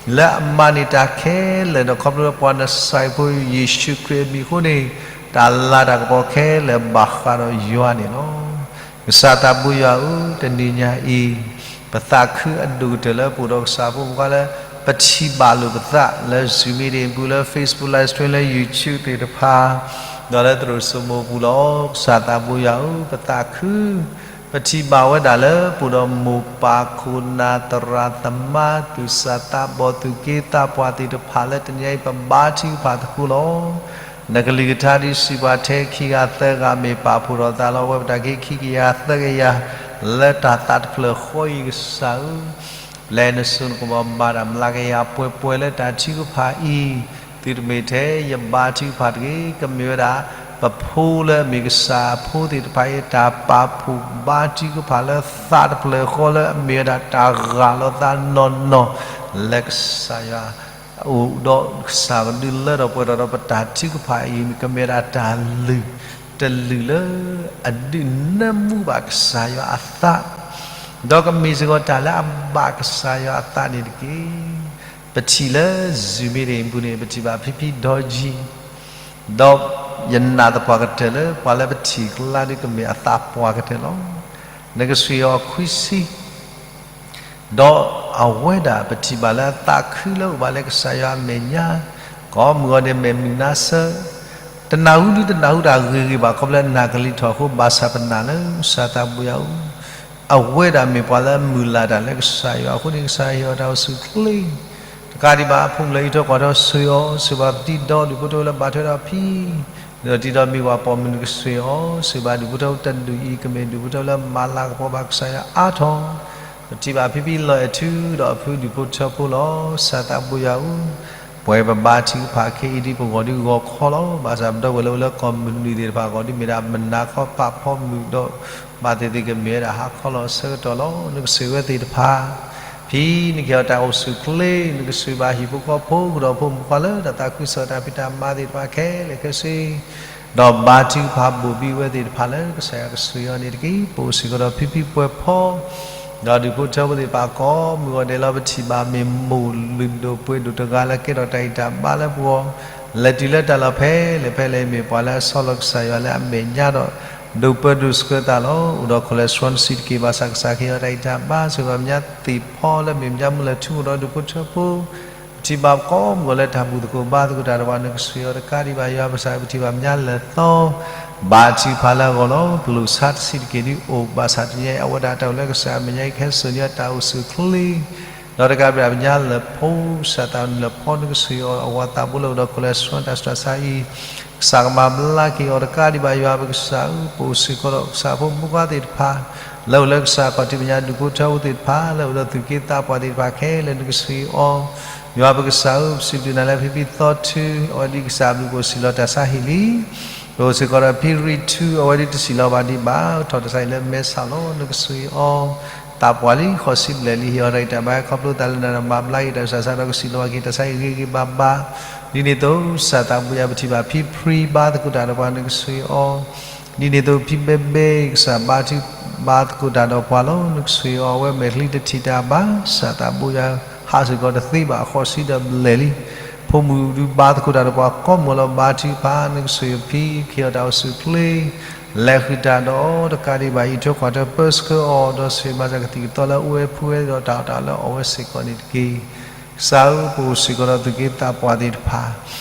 လၢအမၤန့ၢ်တၢ်ခဲလၢာ်ဒီး ခီဖျိလၢပှၤနစၤရ့းဖိယ့ၣ်ၡူးခရံာ်အမံၤအဃိန့ၣ် တၢ်လၤတၢ်ကပီၤခဲလၢာ်ဘၣ်ဃးဒီးယွၤန့ၣ်လီၤ. ကစၢ်သးဘိယွၤဧၢ, တနံၤညါအံၤ ပသးခုအဒိၣ်ကတၢၢ်လၢပအိၣ်ဒီးကစၢ်ဖိမုၣ်ဖိခွါလၢ ပထံၣ်ဘၣ်လိာ်ပသးလၢ Zoom meeting အပူၤ လၢ Facebook Live Stream လၢ YouTube သ့ၣ်တဖၣ် ဒီးလၢသရိာ်စိမိၤအပူၤလီၤ. ကစၢ်သးဘိယွၤဧၢ, ပသးခု ပထံၣ်ဘၣ်ဝဲဒၣ်လၢ ပအိၣ်ဒီးမိၢ်ပၢ်ခိၣ်နၢ်သရၣ်သမါ သူၣ်စၢ်သးဘီၣ်သူၣ်က့သးပှၢ်သ့ၣ်တဖၣ်လၢတနံၤအံၤ ပဘါထုကဖၣ်သကိးလီၤ. နကလုၢ်ကထါဒ်စံးပှၤ ထဲခံဂၤသၢဂၤမ့ၢ်ပာ်ဖှိၣ်ထီၣ်သးလီၤ အဝဲပတၢ်က့ခံကယၤသၢကယၤ လၢတၢ်သးတဖျၢၣ်ဃီအံၤကစၢ်ဧၢ, ပျဲနစိနကမီၤဘၣ်တၢ်မျးကယၤပှဲၤပှဲၤလၢတၢ်ထုကဖၣ်အံၤ, သုတမ့ၢ်ထဲယဘါထုကဖၣ်တဂ့ၤ, ကမ့ၢ်ဝဲဒၣ် ပဖိလၢအမ့ၢ်ကစၢ်အဖိသ့ၣ်တဖၣ်အံၤ တၢ်ပာ်ဖှိၣ်ဘါထုကဖၣ်လၢသးတဖျၢၣ်ဃီလၢအမ့ၢ်ဝဲဒၣ်တၢ်ဂၢ်လီၤသးနီၢ်နီၢ် လၢကစၢ်ယွၤ အိၣ်ဒီးကစၢ်ပဒုးလၢထီၣ်ပှဲၤထီၣ်ဒီးပတၢ်ထုကဖၣ်အံၤ ကမ့ၢ်ဝဲဒၣ်တၢ်လုၢ်တလုၢ်လၢအဒုးနၢမူဘၣ်ကစၢ်ယွၤအသး ဒီးကမ့ၢ်စ့ၢ်ကီးတၢ်လၢအဘၣ်ကစၢ်ယွၤအသးန့ၣ်တက့ၢ်. ပထံၣ်လၢ Zoom meeting အပူၤန့ၣ် ပထံၣ်ဘၣ်ဖံဖံဒီကံ, ဒီးယနာ်သပှၢ်ကတၢၢ်လၢ ပှၤလၢပထံၣ်ကျါဒုးကမ့ၢ်အသးပှၢ်ကတၢၢ်လီၤ. နကစၢ်ယွၤအခွံဆံ ဒီးအဝဲဒၣ် ပထံၣ်ဘၣ်လၢအသးခုလၢအိၣ်ဘၣ်လၢကစၢ်ယွၤအမဲာ်ညါ, ကိးမုၢ်ဂီၤန့ၣ် မဲာ်မုာ်နါဆၢ, တနၢ်ဟူဒုတနၢ်ဟူတၢ်ဂ့ၤဂ့ၤဘၣ် ခီဖျိလၢနၢ်ကလံၤထီၣ်အဃိ ဘၣ်ဆၣ်ပနာ်လၢကစၢ်သးဘိယွၤအအိၣ်, အဝဲဒၣ်မ့ၢ်ပှၤလၢအမုၢ်လၢ်တၢ်လၢကစၢ်ယွၤအဃိန့ၣ် ကစၢ်ယွၤဟ့ၣ်အီၤတၢ်အိၣ်ဆူၣ်အိၣ်ချ့ တကးဒံးဘၣ် အဖိမုၣ်လၢအံးထွဲကွၢ်ထွဲဆိၣ်ဂ့ၤအီၤ, ဆိၣ်ဂ့ၤဘၣ်ပတံၤဒီးဒူၣ်ဖိထၢဖိလၢဘၣ်ထွဲဒီးအဖံ, ဒီးတံၤဒီးမံၤဝၤပိာ်မုၣ်နကစၢ်ယွၤအီၤ, ဆိၣ်ဂ့ၤဘၣ်ဒူၣ်ဖိထၢဖိတဒူၣ်အံၤ ကမ့ၢ်ဒူၣ်ဖိထၢဖိလၢမၤလၤကပီၤဘၣ်ကစၢ်ယွၤအါထီၣ်, ပထံၣ်ဘၣ်ဖံဖံလီၤအဲၣ်ထူဒီးအဖုဒူၣ်ဖိထၢဖိလီၤ. ကစၢ်သးဘိယွၤအအိၣ်, ပှဲၤပဘါထုကဖၣ်ခဲအံၤဒ်ပဂီၢ်ဒုးဂီၤခီလီၤ. ဘၣ်ဆၣ်ပဒီပုၢ်ဝဲၢ်လၢအိၣ်လၢကီၢ်မုၢ်နုာ်သ့ၣ်တဖၣ်အဂီၢ်ဒ်မ့ၢ်ဒၣ်မုၢ်နၤခီပာ်ဖီမုၢ်ဒီး ဘၣ်သ့ၣ်သ့ၣ်ကမ့ၢ်ဝဲဒၣ်ဟါခီလီၤအဆၢကတီၢ်လီၤ. နကစၢ်ယွၤဝဲသ့ၣ်တဖၣ်, ဖံနကဟ့ၣ်အီၤတၢ်အိၣ်ဆူၣ်အိၣ်ချ့, နကစၢ်ယွၤဘၣ်ဟံၣ်ဖိဃီဖိကဒီးဖိမုၣ်ဖိခွါလၢတၢ်သးခုကစီၣ်တၢ်ဖံးတၢ်မၤသ့ၣ်တဖၣ်ခဲလၢာ်ခဲဆ့ ဒီးဘါထုကဖၣ်ဘိၣ်ဘံဝဲသ့ၣ်တဖၣ်လၢကစၢ်ယွၤကဆိၣ်ဂ့ၤအီၤန့ၣ်တက့ၢ်. ပအိၣ်စ့ၢ်ကီးဒီးဖံဖံပှဲၤဖီ ဒီးဒူၣ်ဖိထၢဖိသ့ၣ်တဖၣ်ကိးမုၢ်ဂီၤဒဲးလီၤ. ပထံၣ်ဘၣ်မ့ၢ်မိၢ်လုၢ်ဒိၣ်ပှ့ၤဒိၣ်တဂၤလၢကဲထီၣ်တၢ်ဂံၢ်တၢ်ဘါလၢပဂီၢ်, လဲၤတုၤလၢတၢ်လီၢ်ဖဲလဲၣ်ဖဲလဲၣ် မ့ၢ်ပှၤလၢအဆီလီၤကစၢ်ယွၤလၢအမဲာ်ညါဒီး ဒိးပၢဒိးဆှၢသးလီၤ. အိၣ်ဒီးcholesterolတဆံးတက့ၢ်, ဘၣ်ဆၣ်ကစၢ်ကဟ့ၣ်အီၤတၢ်ဂံၢ်တၢ်ဘါ, ဆိၣ်ဂ့ၤဘၣ်မဲာ်ညါသ့ၣ်ဖီလၢမ့ၢ်မဲာ်ညါမူလၢၢ်ထူအိၣ်ဒီးဒူၣ်ဖိထၢဖိ ပထံၣ်ဘၣ်ကိးမုၢ်ဂီၤလၢတၢ်ဘူၣ်သကိးဘါသကိးတၢ်ဒီးပှၤ နကစၢ်ယွၤတကးဒံးဘၣ် ယွၤပကစၢ် ပထံၣ်ဘၣ်မဲာ်ညါလၢာ်သီ ဘါထုကဖၣ်လၢအဂီၢ်လီၤ. ပလိၣ်ဆါတဆံးတက့ၢ်ဒုးအိၣ်, ဘၣ်ဆၣ်တနံၤအံၤ အဝဲဒၣ်တၢ်အိၣ်လၢကစၢ်အမဲာ်ညါအံၤ ကဟဲစိာ်န့ၢ်အီၤတၢ်အိၣ်ဆူၣ်အိၣ်ချ့ ဒီးတကးဒံးဘၣ်မဲာ်ညါလၢာ်ဖိ, ကစၢ်သးန့ၣ်လၢာ်ဖိ နကစၢ်ယွၤအဝၤသးဘိလၢအိၣ်ဒီးcholesterolတၢ်ဆူးတၢ်ဆါအံၤ ကစၢ်ကမၤဘျါက့ၤအီၤတကးဒံးဘၣ် ယွၤပကစၢ်ဧၢ, ပအိၣ်စ့ၢ်ကီးဒီးကစၢ်ဖိမုၣ်ဖိခွါသ့ၣ်တဖၣ် လၢအိၣ်လၢကစၢ်ခီၣ်ထံးမဲာ်ညါ ဒူၣ်ဖိထၢဖိသ့ၣ်တဖၣ် လၢအိၣ်ဒီးသူၣ်က့သးပှၢ်သ့ၣ်တဖၣ်ခဲလၢာ် နကစၢ်အံၤအီၤ, ယွၤပကစၢ်ဧၢ, ပစံးဘျုးနၤလၢဖံဖံသီထူ အဝဲဒ်ကစၢ်ဘျုးကအိၣ်စံးလီၤတၢ်ဆါဟံၣ်လံ. ပအိၣ်စ့ၢ်ကီးဒီးဖံရံထူ အဝဲဒ်တစံးလီၤဘၣ်ဒံးဘၣ် ထီၣ်တၢ်ဆါဟံၣ်လၢမဲဆီးလီၤ နကစၢ်အံၤအီၤ, သးပှၢ်လံ ဃီၤစံဘျဲၣ်လံ ဟ့ၣ်အီၤတၢ်ဂံၢ်တၢ်ဘါ ခီဖျိသးလၢနၤဒီးမၤဘျါက့ၤတၢ်ဆူးတၢ်ဆါဒီး ကစံးလီၤဘၣ်က့ၤတၢ်ဆါဟံၣ်ဂ့ၤဂ့ၤဘၣ်ဘၣ်, ဒ်န့ၣ်အသိး ကစၢ်သးဘိယွၤ ပထံၣ်ဘၣ်ဖံဖံဘါသကိးတၢ်ဒီးပှၤ နကစၢ်အံၤအီၤ, ဒ်န့ၣ်အသိး ဖံဘဲဘဲ ကစၢ်ဘါထုကဖၣ်ဘါသကိးတၢ်ဒီးပှၤလီၤ နကစၢ်အံၤအီၤ, အဝဲမဲာ်ချံတထံၣ်တၢ်ဘၣ် ကစၢ်သးဘိယွၤ ဟးစ့ၢ်ကီးတသ့ဘၣ် ဃီၤစံဒီးဘျဲၣ်လံ. ဖိမုၣ်ဒုးဘါသကိးတၢ်ဒီးပှၤကိးမုၢ်လီၤ ဘါထုကဖၣ် နကစၢ်အံၤဖံ ကဟ့ၣ်အီၤတၢ်အိၣ်ဆူၣ်အိၣ်ချ့ လဲၤဃုာ်တၢ်ဒီးအီၤတကးဒံးဘၣ် အံးထွဲကွၢ်ထွဲပၢဆှၢအီၤ ဒီးဆိၣ်ဂ့ၤမၤစၢၤကသံၣ်ကသီလၢအဝဲဖှူဝဲဒီးတၢ်အီၣ်တၢ်အီလၢအီၣ်ဝဲစ့ၢ်ကီးန့ၣ်တက့ၢ်. ကစၢ်ဧၢ, ပအိၣ်စ့ၢ်ကီးဒီးသူၣ်က့သးပှၢ်သ့ၣ်တဖၣ်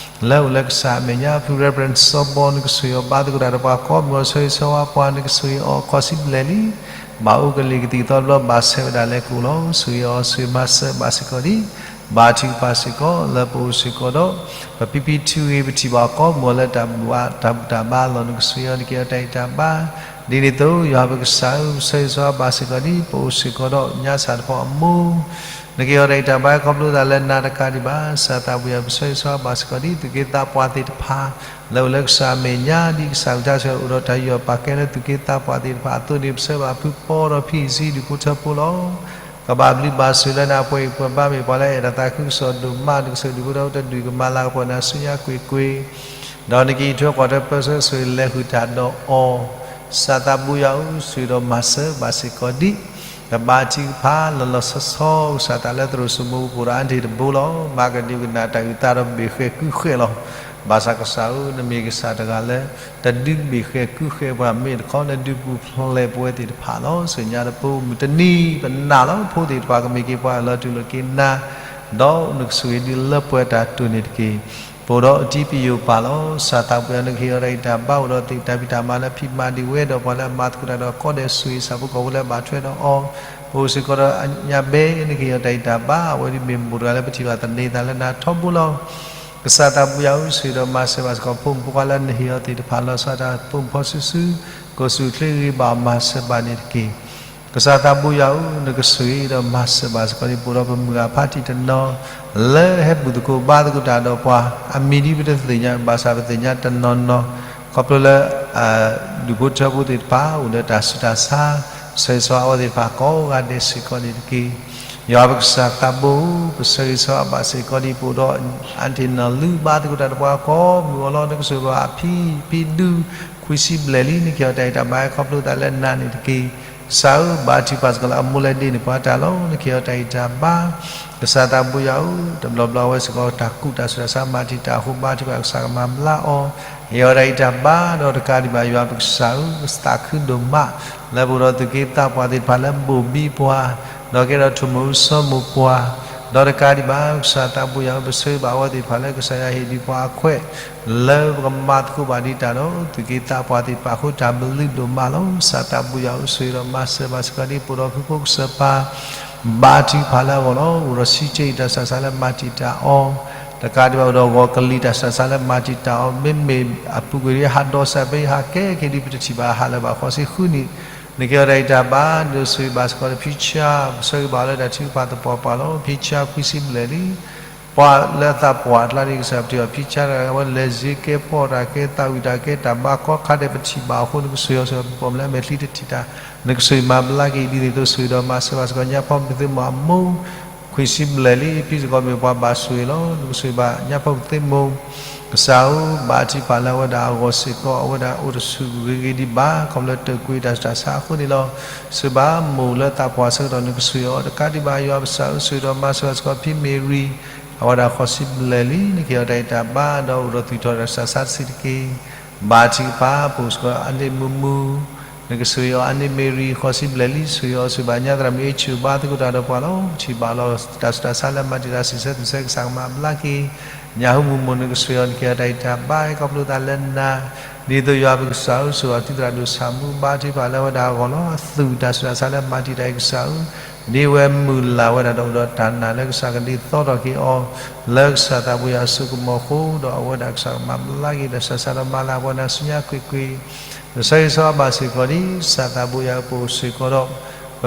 လၢအိၣ်လၢကစၢ်အမဲာ်ညါ ဖု Reverend စီၤဘီ နကစၢ်အံၤအီၤ ဘါသကိးတၢ်ဒီးပှၤကိးမုၢ်အီၤ ဆၢဂ့ၤဆၢဝါပှၤ နကစၢ်အံၤအီၤ ခီၣ်စံဘျဲၣ်လံ. ဘၣ်အိၣ်ကလံၤကသံၣ်ကသီတဘျီ ဘၣ်ဆဲးဝဲဒၣ်လဲၤကအိၣ်လီၤ. ဆိၣ်ဂ့ၤအီၤ ဆိၣ်ဂ့ၤမၤစၢၤဘၣ်စ့ၢ်ကီးဒံး ဘါထုကဖၣ်စ့ၢ်ကီး လၢပအိၣ်စ့ၢ်ကီးဒီး ပဖံဖံထူဂ့ၤ ပထံၣ်ဘၣ်ကိးမုၢ်အီၤလၢတၢ်ဘူၣ်ဘၣ် တၢ်ဘူၣ်တၢ်ဘါလီၤ နကစၢ်အံၤအီၤ နကဟ့ၣ်အီၤတၢ်ဂံၢ်တၢ်ဘါ ဒ်န့ၣ်အသိး ယွၤပကစၢ်ဧၢ, ပဆၢဂ့ၤဆၢဝါဘၣ်စ့ၢ်ကီးဒံး ပအိၣ်စ့ၢ်ကီးဒီးညါစၢ်တဖီအမိၢ် နကဟ့ၣ်အီၤတၢ်ဂံၢ်တၢ်ဘါ ခီဖျိသးလၢနၤတကးဒံးဘၣ် ကစၢ်သးဘိယွၤ ပဆၢဂ့ၤဆၢဝါဘၣ်စ့ၢ်ကီးဒံး သူၣ်က့သးပှၢ်သ့ၣ်တဖၣ် လၢအိၣ်လၢကစၢ်အမဲာ်ညါ ဒ်ကစၢ်အကစၢ်ဆၢအိၣ်ဒီးတၢ်ယူးယီၣ်ပာ်ကဲလၢသူၣ်က့သးပှၢ်သ့ၣ်တဖၣ်အသိးန့ၣ် ပဆၢဘၣ်ဖုပီဒီးဖံအံၤ ဒူၣ်ဖိထၢဖိလီၤ. ကဘၣ်ဘျုးဘၣ်ဆိၣ်လၢနၤ ပှၤအံၤပှၤဘါမ့ၢ်ပှၤလၢအဲၣ်တၢ်သးခုကစီၣ်ဒိၣ်မး နကစၢ်ဒူၣ်ဖိထၢဖိတဒူၣ် ကမၤလၤကပီၤနၤဆူညါကွ့ၢ်ကွ့ၢ် ဒီးနကအံးထွဲကွၢ်ထွဲပၢဆှၢ ဆိၣ်ဂ့ၤလဲၤဃုာ်တၢ်ဒီးအီၤ, ကစၢ်သးဘိယွၤဧၢ, ဆိၣ်ဂ့ၤဒီးမၤစၢၤဘၣ်စ့ၢ်ကီးဒံး ကဘါထုကဖၣ်လီၤလီၤဆီဆီ ကစၢ်သးလၢသရိာ်စိမိၤပူၤဒီးအါတ့ၢ်တဘိလီၤ. မၤကဒုကနၣ်တၢ်အုၣ်သးဒီးဘ့ၣ်ဃဲၤကုၢ်ဃဲၤလီၤ. ဘၣ်ဆၣ်ကစၢ်ဧၢ, နမ့ၢ်ကစၢ်တဂၤလၢ တဒုးဘ့ၣ်ဃဲၤကုၢ်ဃဲၤပှၤ မ့ၢ်တခီ နဒုးပူၤဖျဲးပဝဲသ့ၣ်တဖၣ်လီၤ. ဆူညါတပူၤမုၢ်တနံၤ ပနာ်လီၤ ဖိသ့ၣ်တဖၣ်ကမ့ၢ်က့ၤပှၤအလီၤတူၢ်လိာ်က့ၤနၤ ဒီးနကဆိၣ်ဂ့ၤဒုးလၢပှဲၤတၢ်တိၢ်န့ၣ်တက့ၢ်. ပအိၣ်ဒီးအတံပယိာ်ပၢ်လီၤ. ကစၢ်သးဘိယွၤ နကဟ့ၣ်အီၤတၢ်ဂံၢ်တၢ်ဘါ အိၣ်ဒီးသ့ၣ်တၢ်ဖံးတၢ်မၤလၢဖံးမၤဒံးဝဲဒီးပှၤလၢအမၤသကိးတၢ်ဒီးကီၢ်ဒဲး ဆိၣ်ဂ့ၤဆၣ်ဖိကီၢ်ဖိလၢအဘၣ်ထွဲဒီးအီၤ, ပအိၣ်စ့ၢ်ကီးဒီးအညါဘဲ နကဟ့ၣ်အီၤတၢ်ဂံၢ်တၢ်ဘါ အဝဲဒၣ်မ့ၢ်မိၢ်တဂၤလၢပထံၣ်ဘၣ်သန့ၤသးလၢနၤထီဘိလီၤ. ကစၢ်သးဘိယွၤဧၢ, ဆိၣ်ဂ့ၤဒီးမၤစၢၤဘၣ်စ့ၢ်ကီး ဖိမုၣ်ဖိခွါလၢနဟ့ၣ်အီၤသ့ၣ်တဖၣ် လီၤဆီဒၣ်တၢ်ပိာ်မုၣ်ဖိစုာ်စုာ် ကအိၣ်ဆူၣ်ချ့ဂ့ၤဘၣ် မၤစၢၤဘၣ်န့ၣ်တက့ၢ်. ကစၢ်သးဘိယွၤဧၢ, နကဆိၣ်ဂ့ၤဒီးမၤစၢၤဘၣ်စ့ၢ်ကီး ဒ်ပအိၣ်ဒီးပမုၢ်ဂၤဖါတံၢ်တနီၤ လၢဟဲဘူၣ်သကိးဘါသကိးတၢ်ဒီးပှၤ အမံၤဒ်ပတသ့ၣ်ညါ ဘၣ်ဆၣ်ပသ့ၣ်ညါတနီၤနီၤ ခီဖျိလၢ ဒူၣ်ဖိထၢဖိသ့ၣ်တဖၣ် အိၣ်ဒီးတၢ်ဆူးတၢ်ဆါ ဆၢဂ့ၤဆၢဝါအဝဲသ့ၣ်တဖၣ်ကိးဂၤဒဲးစ့ၢ်ကီးန့ၣ်တက့ၢ်. ယွၤပကစၢ်သးဘိဧၢ, ပဆၢဂ့ၤဆၢဝါဘၣ်စ့ၢ်ကီး ဒ်ပအိၣ်ဒီး အါတ့ၢ်နီၢ်လူဘါသကိးတၢ်ဒီးပှၤကိးမုၢ်အီၤလီၤ. နကဆိၣ်ဂ့ၤဘၣ်အဖံ ဖံဒူ ခွံဆံဘျဲၣ်လံ နကဟ့ၣ်အီၤတၢ်ဂံၢ်တၢ်ဘါ ခီဖျိသးလၢနၤန့ၣ်တက့ၢ်. ကစၢ်ဧၢ, ဘါထုကဖၣ်စ့ၢ်ကီးလၢအမိၢ်လၢဒ့န့ၣ်ပှၤတၢ်လီၤ. နကဟ့ၣ်အီၤတၢ်ဂံၢ်တၢ်ဘါ, ကစၢ်သးဘိယွၤဧၢ, တဘျီဘျီအဝဲစ့ၢ်ကီးတၢ်ကူၣ်တၢ်ဆူးတၢ်ဆါမၤတံာ်တာ်အဃိ ဘါထုကဖၣ်ကစၢ်ကမၤဘျါအီၤ, ဟ့ၣ်အီၤတၢ်ဂံၢ်တၢ်ဘါ, ဒီးတကးဒံးဘၣ်ယွၤပကစၢ်ဧၢ, သးခုဒိၣ်မး လၢပအိၣ်ဒီးသုးက့သးပှၢ်သ့ၣ်တဖၣ်လၢဘိၣ်ဘံပှၤ, ဒီးကဲထီၣ်ထိၣ်မူၤအုးစီၤမိၤပှၤ, ဒီးတကးဒံးဘၣ် ကစၢ်သးဘိယွၤဧၢ, ပဆၢဂ့ၤဘၣ်အဝဲသ့ၣ်တဖၣ်လၢကစၢ်ယွၤဟ့ၣ်ဒံးပှၤအခွဲး လၢပကမၤသကိးဘၣ်ဒံးတၢ်ဒီး သုးက့သးပှၢ်သ့ၣ်တဖၣ်အဃိ တၢ်ဘျုးဒိၣ်မးလီၤ. ကစၢ်သးဘိယွၤဧၢ, ဆိၣ်ဂ့ၤဒီးမၤစၢၤဘၣ်စ့ၢ်ကီးဒ်ပအိၣ်ဒီးဖုဖိကစၢၢ်ပၢ် ဘါထုကဖၣ်လၢအဂီၢ်လီၤ. အိၣ်ဒီးဆံးက့အံၤတၢ်ဆူးတၢ်ဆါလၢမၤတံာ်တာ်အီၤ, တကးဒံးဘၣ်အိၣ်ဒီးဂီၤကလံၤတၢ်ဆူးတၢ်ဆါလၢမၤတံာ်တာ်အီၤ, မ့မ့ၢ်အပူၤကွံာ်ဒ်ဟးဒီးစၢ်ဖဲအံၤ ဟးကဲက့ၤဒ်ပတထံၣ်ဘၣ် ဟးလၢၤဘၣ်ဃီဆံဃုနံၣ်, နကဟ့ၣ်အီၤတၢ်ဂံၢ်တၢ်ဘါ, ဒီးဆိၣ်ဂ့ၤဘၣ်စ့ၢ်ကီးဒီးဖံဆါ, ပဆၢဂ့ၤဘၣ်အီၤလၢတၢ်ထုကဖၣ်သပှၢ်ပှၢ်လီၤ. ဖံဆါခွံဆံဘျဲၣ်လံ ပှၤလၢအသးပှၢ်အကျါန့ၣ် ကစၢ်ပထံၣ်ဘၣ်ဖံဆါတဂၤ အဝဲလဲၤစ့ကဲဖီၣ်တၢ်ကဲ သးဝံၣ်တၢ်ကဲ တၢ်ဘါကီခါဒဲး ပထံၣ်ဘၣ်အဃိ နကဆိၣ်ဂ့ၤအီၤ ဆိၣ်ဂ့ၤအီၤ ပှၤမ့ၢ်လၢအမဲာ်ချံတထံၣ်တၢ်, နကဆိၣ်ဂ့ၤမၤဘျါက့ၤ ဒ်န့ၣ်အသိး ဆိၣ်ဂ့ၤဒီးမၤစၢၤဘၣ်စ့ၢ်ကီး ညါဖီမုၢ်သ့ၣ်မိၢ်အမိၢ် ခွံဆံဘျဲၣ်လံ ဖံစ့ၢ်ကီးမ့ၢ်ပှၤဘၣ်ဆိၣ်ဂ့ၤလီၤ. နကဆိၣ်ဂ့ၤဘၣ်ညါဖီမုၢ်သ့ၣ်မိၢ် ကစၢ်ဧၢ, ဘါထုကဖၣ်လၢအဝဲဒၣ်အဂီၢ်စ့ၢ်ကီး အဝဲဒၣ်အိၣ်တဆူၣ်ဂ့ၤဂ့ၤဒံးဘၣ် ခီဖျိလၢတၢ်ကူၣ်တၢ်ဆူးတၢ်ဆါအဃိန့ၣ်လီၤ. ဆိၣ်ဂ့ၤဘၣ်မိၢ်လၢသးပှၢ်ဆၢကတီၢ် နကဆိၣ်ဂ့ၤအီၤ တကးဒံးဘၣ် ယွၤပကစၢ်ဧၢ, ဆိၣ်ဂ့ၤဒီးမၤစၢၤဘၣ်စ့ၢ်ကီးဖံမ့ၣ်ရံၤ အဝဲဒၣ်ဃိးဆံဘျဲၣ်လံ နကဟ့ၣ်အီၤတၢ်ဂံၢ်တၢ်ဘါ ဒီးအိၣ်ဒီးသူၣ်ထီၣ်တၢ်ဆူးတၢ်ဆါတဆံးတက့ၢ်. ဘါထုကဖၣ် ပအိၣ်စ့ၢ်ကီးအါန့ၢ်မုာ်မုာ် နကဆိၣ်ဂ့ၤအီၤအါန့ၢ်မ့ၣ်ရံၤ ဃိးဆံဘျဲၣ်လံ ဆိၣ်ဂ့ၤအီၤ ဆိၣ်ဂ့ၤဘၣ်ညါသရၣ်မုၣ်အ့ဆူၣ် ဘါသကိးတၢ်ဒီးပှၤလီၤ. ပထံၣ်ဘၣ်လီၤ တၢ်ဆူးတၢ်ဆါလၢမၤတံာ်တာ် စံးဆၢသူၣ်ဆၢ ကစၢ်ကမၤဘျါက့ၤ ညၣ်ဟူမုၢ်မိၢ် နကဆိၣ်ဂ့ၤအီၤ နကဟ့ၣ်အီၤတၢ်ဂံၢ်တၢ်ဘါ ခီဖျိသးလၢနၤ ဒ်သိးယွၤပကစၢ်ဧၢ, ဆိၣ်ဂ့ၤအီၤသုသရၣ်ဒိၣ်ဆၣ်မူ ဘါထုကဖၣ်လၢအဝဲဒၣ်အဂီၢ်လီၤ. အသူၣ်တၢ်ဆူးတၢ်ဆါလၢမၤတံာ်တာ်အံၤ ကစၢ်ဧၢ, ဒ်အဝဲမုၢ်လၢ်ဝဲဒၣ်ဒီးအိၣ်ဒီးတၢ်နာ်လၢကစၢ်ကဒုးသီထီၣ်က့ၤအီၤ လၢကစၢ်သးဘိယွၤအစိကမီၤအဃိ ဒီးအဝဲဒၣ်ကစၢ်ကမၤဘျါက့ၤ တၢ်ဆူးတၢ်ဆါဒီးမၤလၤပှၤနၤဆူညါကွ့ၢ်ကွ့ၢ် ပဆၢဂ့ၤဆၢဝါဘၣ်စ့ၢ်ကီးဒ် ကစၢ်သးဘိယွၤ ပအိၣ်စ့ၢ်ကီးဒီး ပ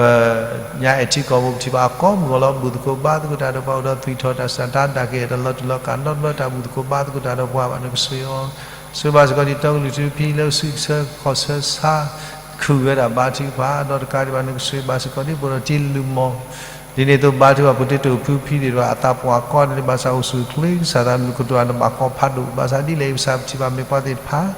ညါအဲၣ်ထံကီၢ်ပူၤ ပထံၣ်ဘၣ်အကိးမုၢ်ဂီၤလီၤ ဘူၣ်သကိးဘါသကိးတၢ်ဒီးပှၤ အိၣ်ဒီးသူၣ်ထီၣ်တၢ်ဆူးတၢ်ဆါ တၢ်ကဲထီၣ်လီၤတူာ်လီၤကာ်နီတဘျီ တၢ်ဘူၣ်သကိးဘါသကိးတၢ်ဒီးပှၤဘၣ် နကဆိၣ်ဂ့ၤအီၤ, ဆိၣ်ဂ့ၤဘၣ်စ့ၢ်ကီးဒ်တီကလုာ်ထူဖံလၢစုဆၢခီၣ်ဆၢဆါ ခုၣ်ဝဲဒၣ် ဘါထုကဖၣ် ဒီးတကးဒံးဘၣ် နကဆိၣ်ဂ့ၤဘၣ်စ့ၢ်ကီးဒ်ပအိၣ်ဒီးတ့လုၢ်မီၢ် ဒ်န့ၣ်အသိး ဘါထုကဖၣ် ပှၤတ့တအိၣ်ဖုဖံသ့ၣ်တဖၣ် အသးပှၢ်ကီန့ၣ် ဘၣ်ဆၣ်အိၣ်ဆူၣ်အိၣ်ချ့ ကစၢ်သးမုၢ်ကတိၤတဘၣ်ကီဖးဒိၣ် ဘၣ်ဆၣ်ဒ်လဲၣ်အံၤ ပစံးဘၣ်မ့ၢ်ပှၤသ့ၣ်တဖၣ်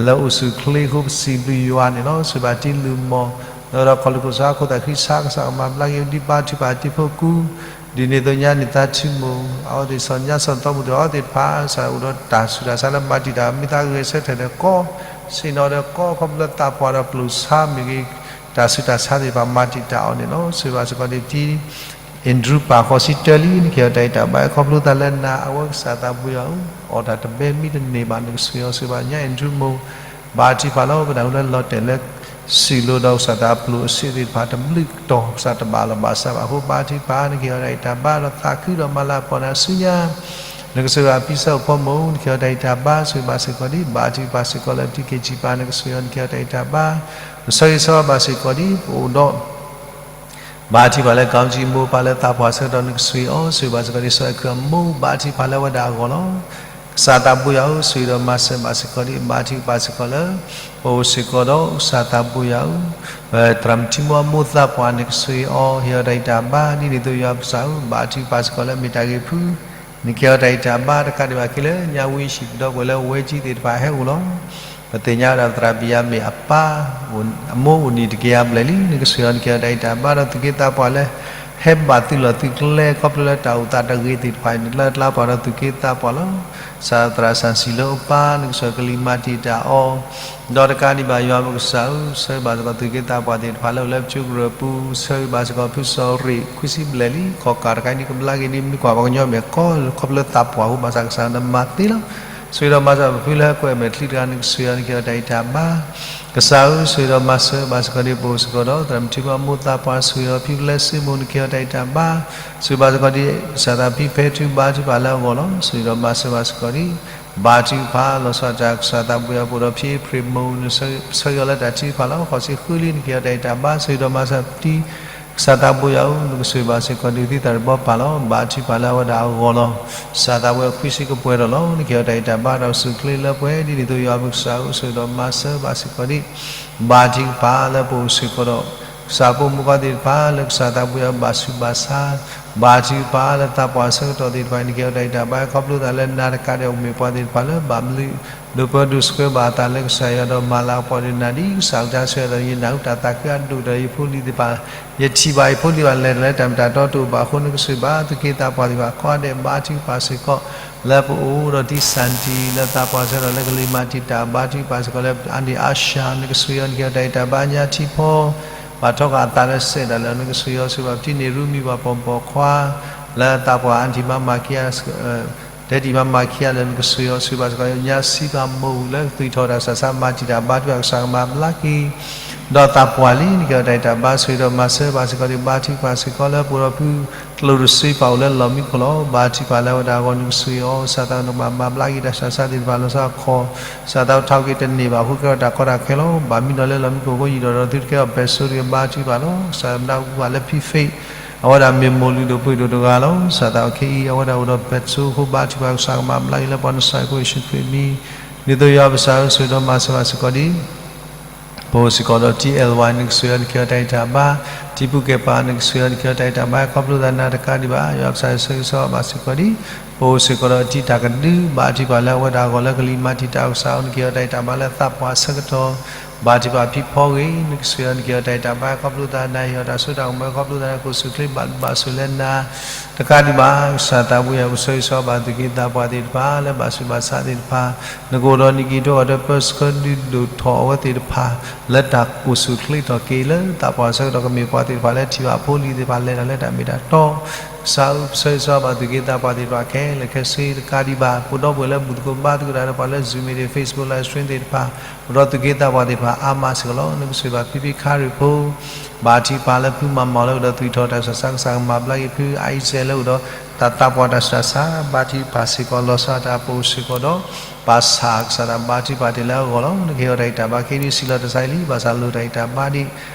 လၢအိၣ်ဆူၣ်အိၣ်ချ့အဃိ ပစံးဘျုးယွၤန့ၣ်လီၤ. ဆိၣ်ဂ့ၤဘၣ်တ့လုၢ်မီၢ် ဒီးခီၣ်လိာ်ခိၣ်ဆါ ခိၣ်သးဃံဆါ ကစၢ်ကမၤဘျါက့ၤ ဒ်ဘါထုကဖၣ်တ့ဖိကူ ဒ်န့ၣ်အသိး ညါန့ၣ်သးထံမိၢ် အဝဲသ့ၣ်စီၤညါစီၤသီမုၢ် ဒီးအဝဲသ့ၣ်တဖၣ် ကစၢ်အိၣ်ဒီးတၢ်ဆူးတၢ်ဆါလၢမၤတံာ်တာ် မ့ၢ်သးဂဲၤဆၢထၢၣ်ဒီးကီ ဆ့ၣ်နီၤဒီးကီ ခီဖျိလၢသးပှၢ်ဒီးကျိၣ်ဆါမ့ၢ်ဂ့ၤ တၢ်ဆူးတၢ်ဆါသ့ၣ်တဖၣ် မၤတံာ်တာ်အီၤန့ၣ်လီၤ. ဆိၣ်ဂ့ၤဘၣ်စ့ၢ်ကီးဒ်တံ အ့ၣ်ဒရူပၢ် ဃိးဆံတၢလံ နကဟ့ၣ်အီၤတၢ်ဂံၢ်တၢ်ဘါ ခီဖျိသးလၢနၤ အဝဲကစၢ်သးဘိယွၤဧၢ, အီၣ်တၢ်တဘဲမံတန့ၢ်ဘၣ် နကဆိၣ်ဂ့ၤအီၤ ဆိၣ်ဂ့ၤဘၣ်ညါအ့ၣ်ဒရူမိၢ် ဘါထုကဖၣ်လၢပတၢ်ဟူလၢလီၤတဲာ်လၢ စံၣ်လိၤဒီးကစၢ်သးအပျိၢ်အစ့ၣ်သ့ၣ်တဖၣ် တဘျုးကတီၢ် ကစၢ်တဘၣ်လီၤဘၣ်စးဘၣ်အဃိ ဘါထုကဖၣ် နကဟ့ၣ်အီၤတၢ်ဂံၢ်တၢ်ဘါ ဒီးသးခုဒီးမၤလၤကပီၤနၤဆူညါ နကဆိၣ်ဂ့ၤအဖံဆၢအိၣ်ဖိမုၣ် နကဟ့ၣ်အီၤတၢ်ဂံၢ်တၢ်ဘါ ဆိၣ်ဂ့ၤဘၣ်စ့ၢ်ကီးဒ် ဘါထုကဖၣ်စ့ၢ်ကီးလၢ တံက့ၢ်စံးပာ် နကဆိၣ်ဂ့ၤအီၤ နကဟ့ၣ်အီၤတၢ်ဂံၢ်တၢ်ဘါ ပဆၢဂ့ၤဆၢဝါဘၣ်စ့ၢ်ကီးဒ် ပအိၣ်ဒီး ဘါထုကဖၣ်လၢ ကီၢ်ကၠံမိၢ်ပၢ်လၢသးပှၢ်ဆၢကတီၢ် နကဆိၣ်ဂ့ၤအီၤ ဆိၣ်ဂ့ၤဘၣ်စ့ၢ်ကီးဒ် စီၤအဲၣ်ခုၣ်အမိၢ် ဘါထုကဖၣ်လၢအဝဲဒၣ်အဂီၢ်လီၤ. ကစၢ်သးဘိယွၤဧၢ ဆိၣ်ဂ့ၤဒီးမၤစၢၤဘၣ်စ့ၢ်ကီးဒ် ဘါထုကဖၣ်စ့ၢ်ကီးလၢ ပအိၣ်စ့ၢ်ကီးဒီး ကစၢ်သးဘိယွၤဧၢ သရၣ်မုၣ်ထံမိၢ်အမိၢ်သးပှၢ် နကဆိၣ်ဂ့ၤအီၤ ဟ့ၣ်အီၤတၢ်ဂံၢ်တၢ်ဘါ ဒ်န့ၣ်အသိးယွၤပကစၢ်ဧၢ ဘါထုကဖၣ်စ့ၢ်ကီးလၢမ့ၢ်တၢ်ဂ့ၤဖု နကဟ့ၣ်အီၤတၢ်ဂံၢ်တၢ်ဘါ တကးဒံးဘၣ်က့ၤလၢ ညါဝံၤ ဟံၣ်ပဒီပုၢ်ဝဲၢ်လၢဝဲကၠံသ့ၣ်တဖၣ်ဟဲအိၣ်လီၤ. ပသ့ၣ်ညါဝဲဒၣ်သရၣ်ဘံယၤမ့ၢ်အပၢ် အမိၢ်အိၣ်နံၣ်တကယၤဘျဲၣ်လံ နကဆိၣ်ဂ့ၤအီၤ နကဟ့ၣ်အီၤတၢ်ဂံၢ်တၢ်ဘါ ဒီးသုးက့သးပှၢ်လၢ ဟဲဘၣ်သုးလီၢ်သုးကျဲ ခီဖျိလၢတၢ်အိၣ်သးတဂ့ၤသ့ၣ်တဖၣ် နတလၢတလါပှၤဒီးသုးက့သးပှၢ်လီၤ. ကစၢ်သရၣ်စၣ်စံၣ်လၢအပၢ် နကဆိၣ်ဂ့ၤကလံၤမၤတံာ်တာ်အီၤ ဒီးတကးဒံးဘၣ်ယွၤပကစၢ်ဧၢ ဆၢဂ့ၤဘၣ်စ့ၢ်ကီးသုးက့သးပှၢ်သ့ၣ်တဖၣ်လၢအိၣ်လၢပစိကရၢၢ်ပူၤ ဆၢဂ့ၤဘၣ်စ့ၢ်ကီးဖုစီၤရ့ၣ် ခွံဆံဘျဲၣ်လံ ခီၣ်ကၢ်တခါအံၤန့ၣ် ကဘျါက့ၤဒ်မနုၤကွၢ်ပှၤကညီမဲာ်ကီ ခီဖျိလၢသးပှၢ်အဃိ ဘၣ်ဆၣ်ကစၢ်နမၤသ့လီၤ. ဆိၣ်ဂ့ၤဒီးမၤစၢၤပဖုလၢဟဲကွံာ်အမဲာ်ချံတဂၤ နကဆိၣ်ဂ့ၤအီၤ နကဟ့ၣ်အီၤတၢ်ဂံၢ်တၢ်ဘါ ကစၢ်ဧၢ ဆိၣ်ဂ့ၤဒီးမၤစၢၤဘၣ်စ့ၢ်ကီးဒ်ပအိၣ်စ့ၢ်ကီးဒီး သရၣ်မုၣ်ထံမိၢ်အမိၢ်သးပှၢ် ဆိၣ်ဂ့ၤအီၤဖံဖုလၢစုမုၢ် နကဟ့ၣ်အီၤတၢ်ဂံၢ်တၢ်ဘါ ဆိၣ်ဂ့ၤဘၣ်စ့ၢ်ကီးဒ် ကစၢ်သးဖံဖဲထု ဘါထုကဖၣ်လၢအဂီၢ်လီၤ. ဆိၣ်ဂ့ၤဒီးမၤစၢၤဘၣ်စ့ၢ်ကီးဒ် ဘါထုကဖၣ် လီၤဆီဒၣ်တၢ် ကစၢ်သးဘိယွၤ ပအိၣ်ဒီးဖံအ့ဖြ့ၣ်မိၢ် နဆၢဂ့ၤအီၤလၢတၢ်ထုကဖၣ်လီၤ. ဃိးဆံဃုလံ နကဟ့ၣ်အီၤတၢ်ဂံၢ်တၢ်ဘါ ဆိၣ်ဂ့ၤဒီးမၤစၢၤပတံ ကစၢ်သးဘိယွၤဧၢ နကဆိၣ်ဂ့ၤဘၣ်စ့ၢ်ကီးဒ်သုသးတဘီပၢ်လီၤ. ဘါထုကဖၣ်လၢအဝဲဒၣ်အဂီၢ်လီၤ. ကစၢ်သးဘိယွၤခွံဆံကပှဲၤဒီးလီၤ. နကဟ့ၣ်အီၤတၢ်ဂံၢ်တၢ်ဘါ ဒီးစူၢ်ချ့လၢပှဲၤ ဒ်န့ၣ်အသိးယွၤပကစၢ်ဧၢ ဆိၣ်ဂ့ၤဒီးမၤစၢၤဘၣ်စ့ၢ်ကီးဒ် ဘါထုကဖၣ်လၢပအိၣ်စ့ၢ်ကီးဒီး ကစၢ်ဖိမုၣ်ဖိသ့ၣ်တဖၣ်လၢကစၢ်သးဘိယွၤဘၣ်ဆူးဘၣ်ဆါ ဘါထုကဖၣ်လၢသးပှၢ်ဆၢကတီၢ်သ့ၣ်တဖၣ် နကဟ့ၣ်အီၤတၢ်ဂံၢ်တၢ်ဘါ ခီဖျိသးလၢနၤတကးဒံး အိၣ်မ့ၢ်ပှၤသ့ၣ်တဖၣ်လၢဘၣ်မနုၤ ဒိးပၢဒိးဆှၢဘၣ်အသးလၢကစၢ်ယွၤဒီးမၤလၤကပီၤဒီးနၤဒ်ကစၢ်အကစၢ်ဆိၣ်ဂ့ၤအသိး ယနၢ်ဟူတၢ်သးခုအဒိၣ်ဒီးယဖိလံၤသ့ၣ်တဖၣ်, ယထံၣ်ဘၣ်ယဖိလံၤဘၣ်လဲၤတၢ်လၢတၢ်မ့ၢ်တၢ်တီတအိၣ်ဘၣ်အဃိ နကဆိၣ်ဂ့ၤဘၣ်သုးက့သးပှၢ်သ့ၣ်တဖၣ်ကိးဂၤဒဲး ဘါထုကဖၣ်စ့ၢ်ကီး လၢပအိၣ်ဒီးတံၢ်စၣ်တံၢ်လၢသးပှၢ်ဆၢကတီၢ်လၢကလံၤမၤတံာ်တာ် ဘါထုကဖၣ်စ့ၢ်ကီးလၢ Aunty Asha နကဆိၣ်ဂ့ၤအီၤ နကဟ့ၣ်အီၤတၢ်အဲၣ်တၢ်ဘါညါထံဖီ ဘၣ်ထီဃာ်အသးလၢစဲးဒၣ်လဲာ် နကဆိၣ်ဂ့ၤအီၤဆိၣ်ဂ့ၤဘၣ် ပထံၣ်န့ၢ်ရူမံၤဘၣ်ပိာ်မုၣ်ပိာ်ခွါ လၢသးပှၢ် Aunty မၤမၤခံဂၤ တဲတံၢ်မၤမၤခံဂၤလၢနကဆိၣ်ဂ့ၤအီၤဆိၣ်ဂ့ၤဘၣ်စ့ၢ်ကီး ညါစံဘၣ်မိၢ်လၢသွံၣ်ထီၣ်တၢ်ဆးဆးမၤတံာ်တာ် ဘါထုကဖၣ်ကစၢ်ကမၤဘျါက့ၤ ဒီးသးပှၢ်လံ နကဟ့ၣ်အီၤတၢ်အဲၣ်တၢ်ဘါဆိၣ်ဂ့ၤဒီးမၤစၢၤဘၣ်စ့ၢ်ကီးဒီး ဘါထုကဖၣ်စ့ၢ်ကီးလၢပအိၣ်ဒီးဖု ကျိၣ်တစ့ပာ်အိၣ်လၢလီၢ်မံခိၣ်လီၤ. ဘါထုကဖၣ်လၢအဝဲဒၣ်အဂီၢ် နကဆိၣ်ဂ့ၤအီၤ ကစၢ်သးနကဘၣ်မၤဘျါက့ၤတၢ်ဆးဆးသ့ၣ်တဖၣ် လီၤဆီအခီၣ် ကစၢ်သးထီၣ်က့ၤတန့ၢ်ဘၣ်အဃိ ကဲထီၣ်တၢ်ကီတၢ်ခဲလီၤ. ဘၣ်မံလီၤလၢလီၢ်မံခိၣ်အဃိ ယံာ်ဒီးဒီးသုတကဲထီၣ်ပဲၣ်ဆိတဂ့ၤ ဘါထုကဖၣ်လီၤ. ကစၢ်သးဘၣ်ပှၤလၢဖံဖ့ၣ် အဝဲဒၣ်မ့ၢ်မိၢ်လုၢ်ဒိၣ်ပှ့ၤဒိၣ်တဂၤလီၤ. ကစၢ်သးအခဲအံၤ အဝဲဒၣ်အိၣ်ဒီးပဲၣ်ဆိအဃိ ဘါထုကဖၣ်ကစၢ်ကမၤဘျါက့ၤလၢပှၤ နစၢ်ဖိယ့ၣ်ၡူးခရံာ်အမံၤ ဒ်သိးယွၤပကစၢ်ဧၢ ဆိၣ်ဂ့ၤဒီးမၤစၢၤဘၣ်စ့ၢ်ကီးဒံး ပအိၣ်စ့ၢ်ကီးဒီး ထံအဲၣ်ဝါ နကဆိၣ်ဂ့ၤအီၤ နကဟ့ၣ်အီၤတၢ်အဲၣ်တၢ်ဘါ, ထံပူၤကဲပၤ နကဆိၣ်ဂ့ၤအီၤ နကဟ့ၣ်အီၤတၢ်အဲၣ်တၢ်ဘါ ခီဖျိသးနၤတကးဒံးဘၣ် ယွၤကစၢ်ဆိၣ်ဂ့ၤဆိၣ်ဝါဘၣ်စ့ၢ်ကီးဒံး, ပအိၣ်စ့ၢ်ကီးဒီးထံတၢ်ကဒု ဘါထုကဖၣ်လၢအဝဲဒၣ်အဂီၢ်လၢကလံၤမၤတံာ်တာ်ကစၢ်ဧၢ နကဟ့ၣ်အီၤတၢ်အဲၣ်တၢ်ဘါလၢသးပှၢ်ဆၢကတီၢ်, ဘါထုကဖၣ်ဖံဖီဂ့ၤ နကဆိၣ်ဂ့ၤအီၤ နကဟ့ၣ်အီၤတၢ်အဲၣ်တၢ်ဘါ ခီဖျိသးနၤ ဟ့ၣ်အီၤတၢ်စိတၢ်ကမီၤ ခီဖျိသးနၤ ကအိၣ်ဆူၣ်ချ့ဘၣ်ဘျုးဘၣ်ဆိၣ်လၢနၤ တကးဒံးဘၣ် ကစၢ်သးဘိယွၤ ပဆိၣ်ဂ့ၤဆိၣ်ဝါဘၣ်သုးက့သးပှၢ်သ့ၣ်တဖၣ် လၢဘၣ်ဆူးဘၣ်ဆါသ့ၣ်တဖၣ်, နကအိၣ်ဒီးနံၣ်က့ၤထီၣ်အီၤဒီး ပၢဆှၢဒုးဒိၣ်ထီၣ်အဝဲသ့ၣ်တဖၣ် လၢတၢ်အိၣ်ဆူၣ်ချ့ထီၣ်က့ၤလၢသးပှၢ်ဆၢကတီၢ် ကမ့ၢ်ပှၤသ့ၣ်တဖၣ်လၢထံၣ်ဘၣ်ဖိလံၤသ့ၣ်တဖၣ်လဲၤတၢ်လၢတၢ်မ့ၢ်တၢ်တီ, ကစၢ်ဧၢ ပဆိၣ်ဂ့ၤဆိၣ်ဝါဘၣ်သုးက့သးပှၢ်သ့ၣ်တဖၣ်ခဲလၢာ်ခဲဆ့တကးဒံးဘၣ် ပဒီပုၢ်ဝဲၢ်လၢဘူၣ်သကိးဘါသကိးတၢ်ဒီးပှၤလၢ Zoom မ့ၢ်ဂ့ၤ Facebook Live Stream သ့ၣ်တဖၣ် အိၣ်ဒီးသုးက့သးပှၢ်သ့ၣ်တဖၣ်အါမးစ့ၢ်ကီးလီၤ. နကဆိၣ်ဂ့ၤဘၣ်ဖံဖံခါရံၣ်ဖိ ဘါထုကဖၣ်လၢဖုမၤမၤလၢအိၣ်ဒီးသွံၣ်ထီၣ်တၢ်ဆးဆး ကစၢ်ကမၤဘျါက့ၤဖု အါအံၤစဲးလၢအိၣ်ဒီး တၢ်သးပှၢ်တၢ်ဆးဆး ဘါထုကဖၣ်စ့ၢ်ကီး လီၤဆီဒၣ်တၢ်ပအိၣ်စ့ၢ်ကီးဒီး ဘၣ်ဆၣ်ကစၢ်ဒၣ်ဘါထုကဖၣ်တ့ၢ်လၢအဂီၢ်လီၤ. နကဟ့ၣ်အီၤတၢ်ဂံၢ်တၢ်ဘါ ခဲအံၤဒုးစံးလီၤတၢ်ဆါအံၤလံ ဘၣ်ဆၣ်လိၣ်တၢ်ဂံၢ်တၢ်ဘါဒံး ဖံ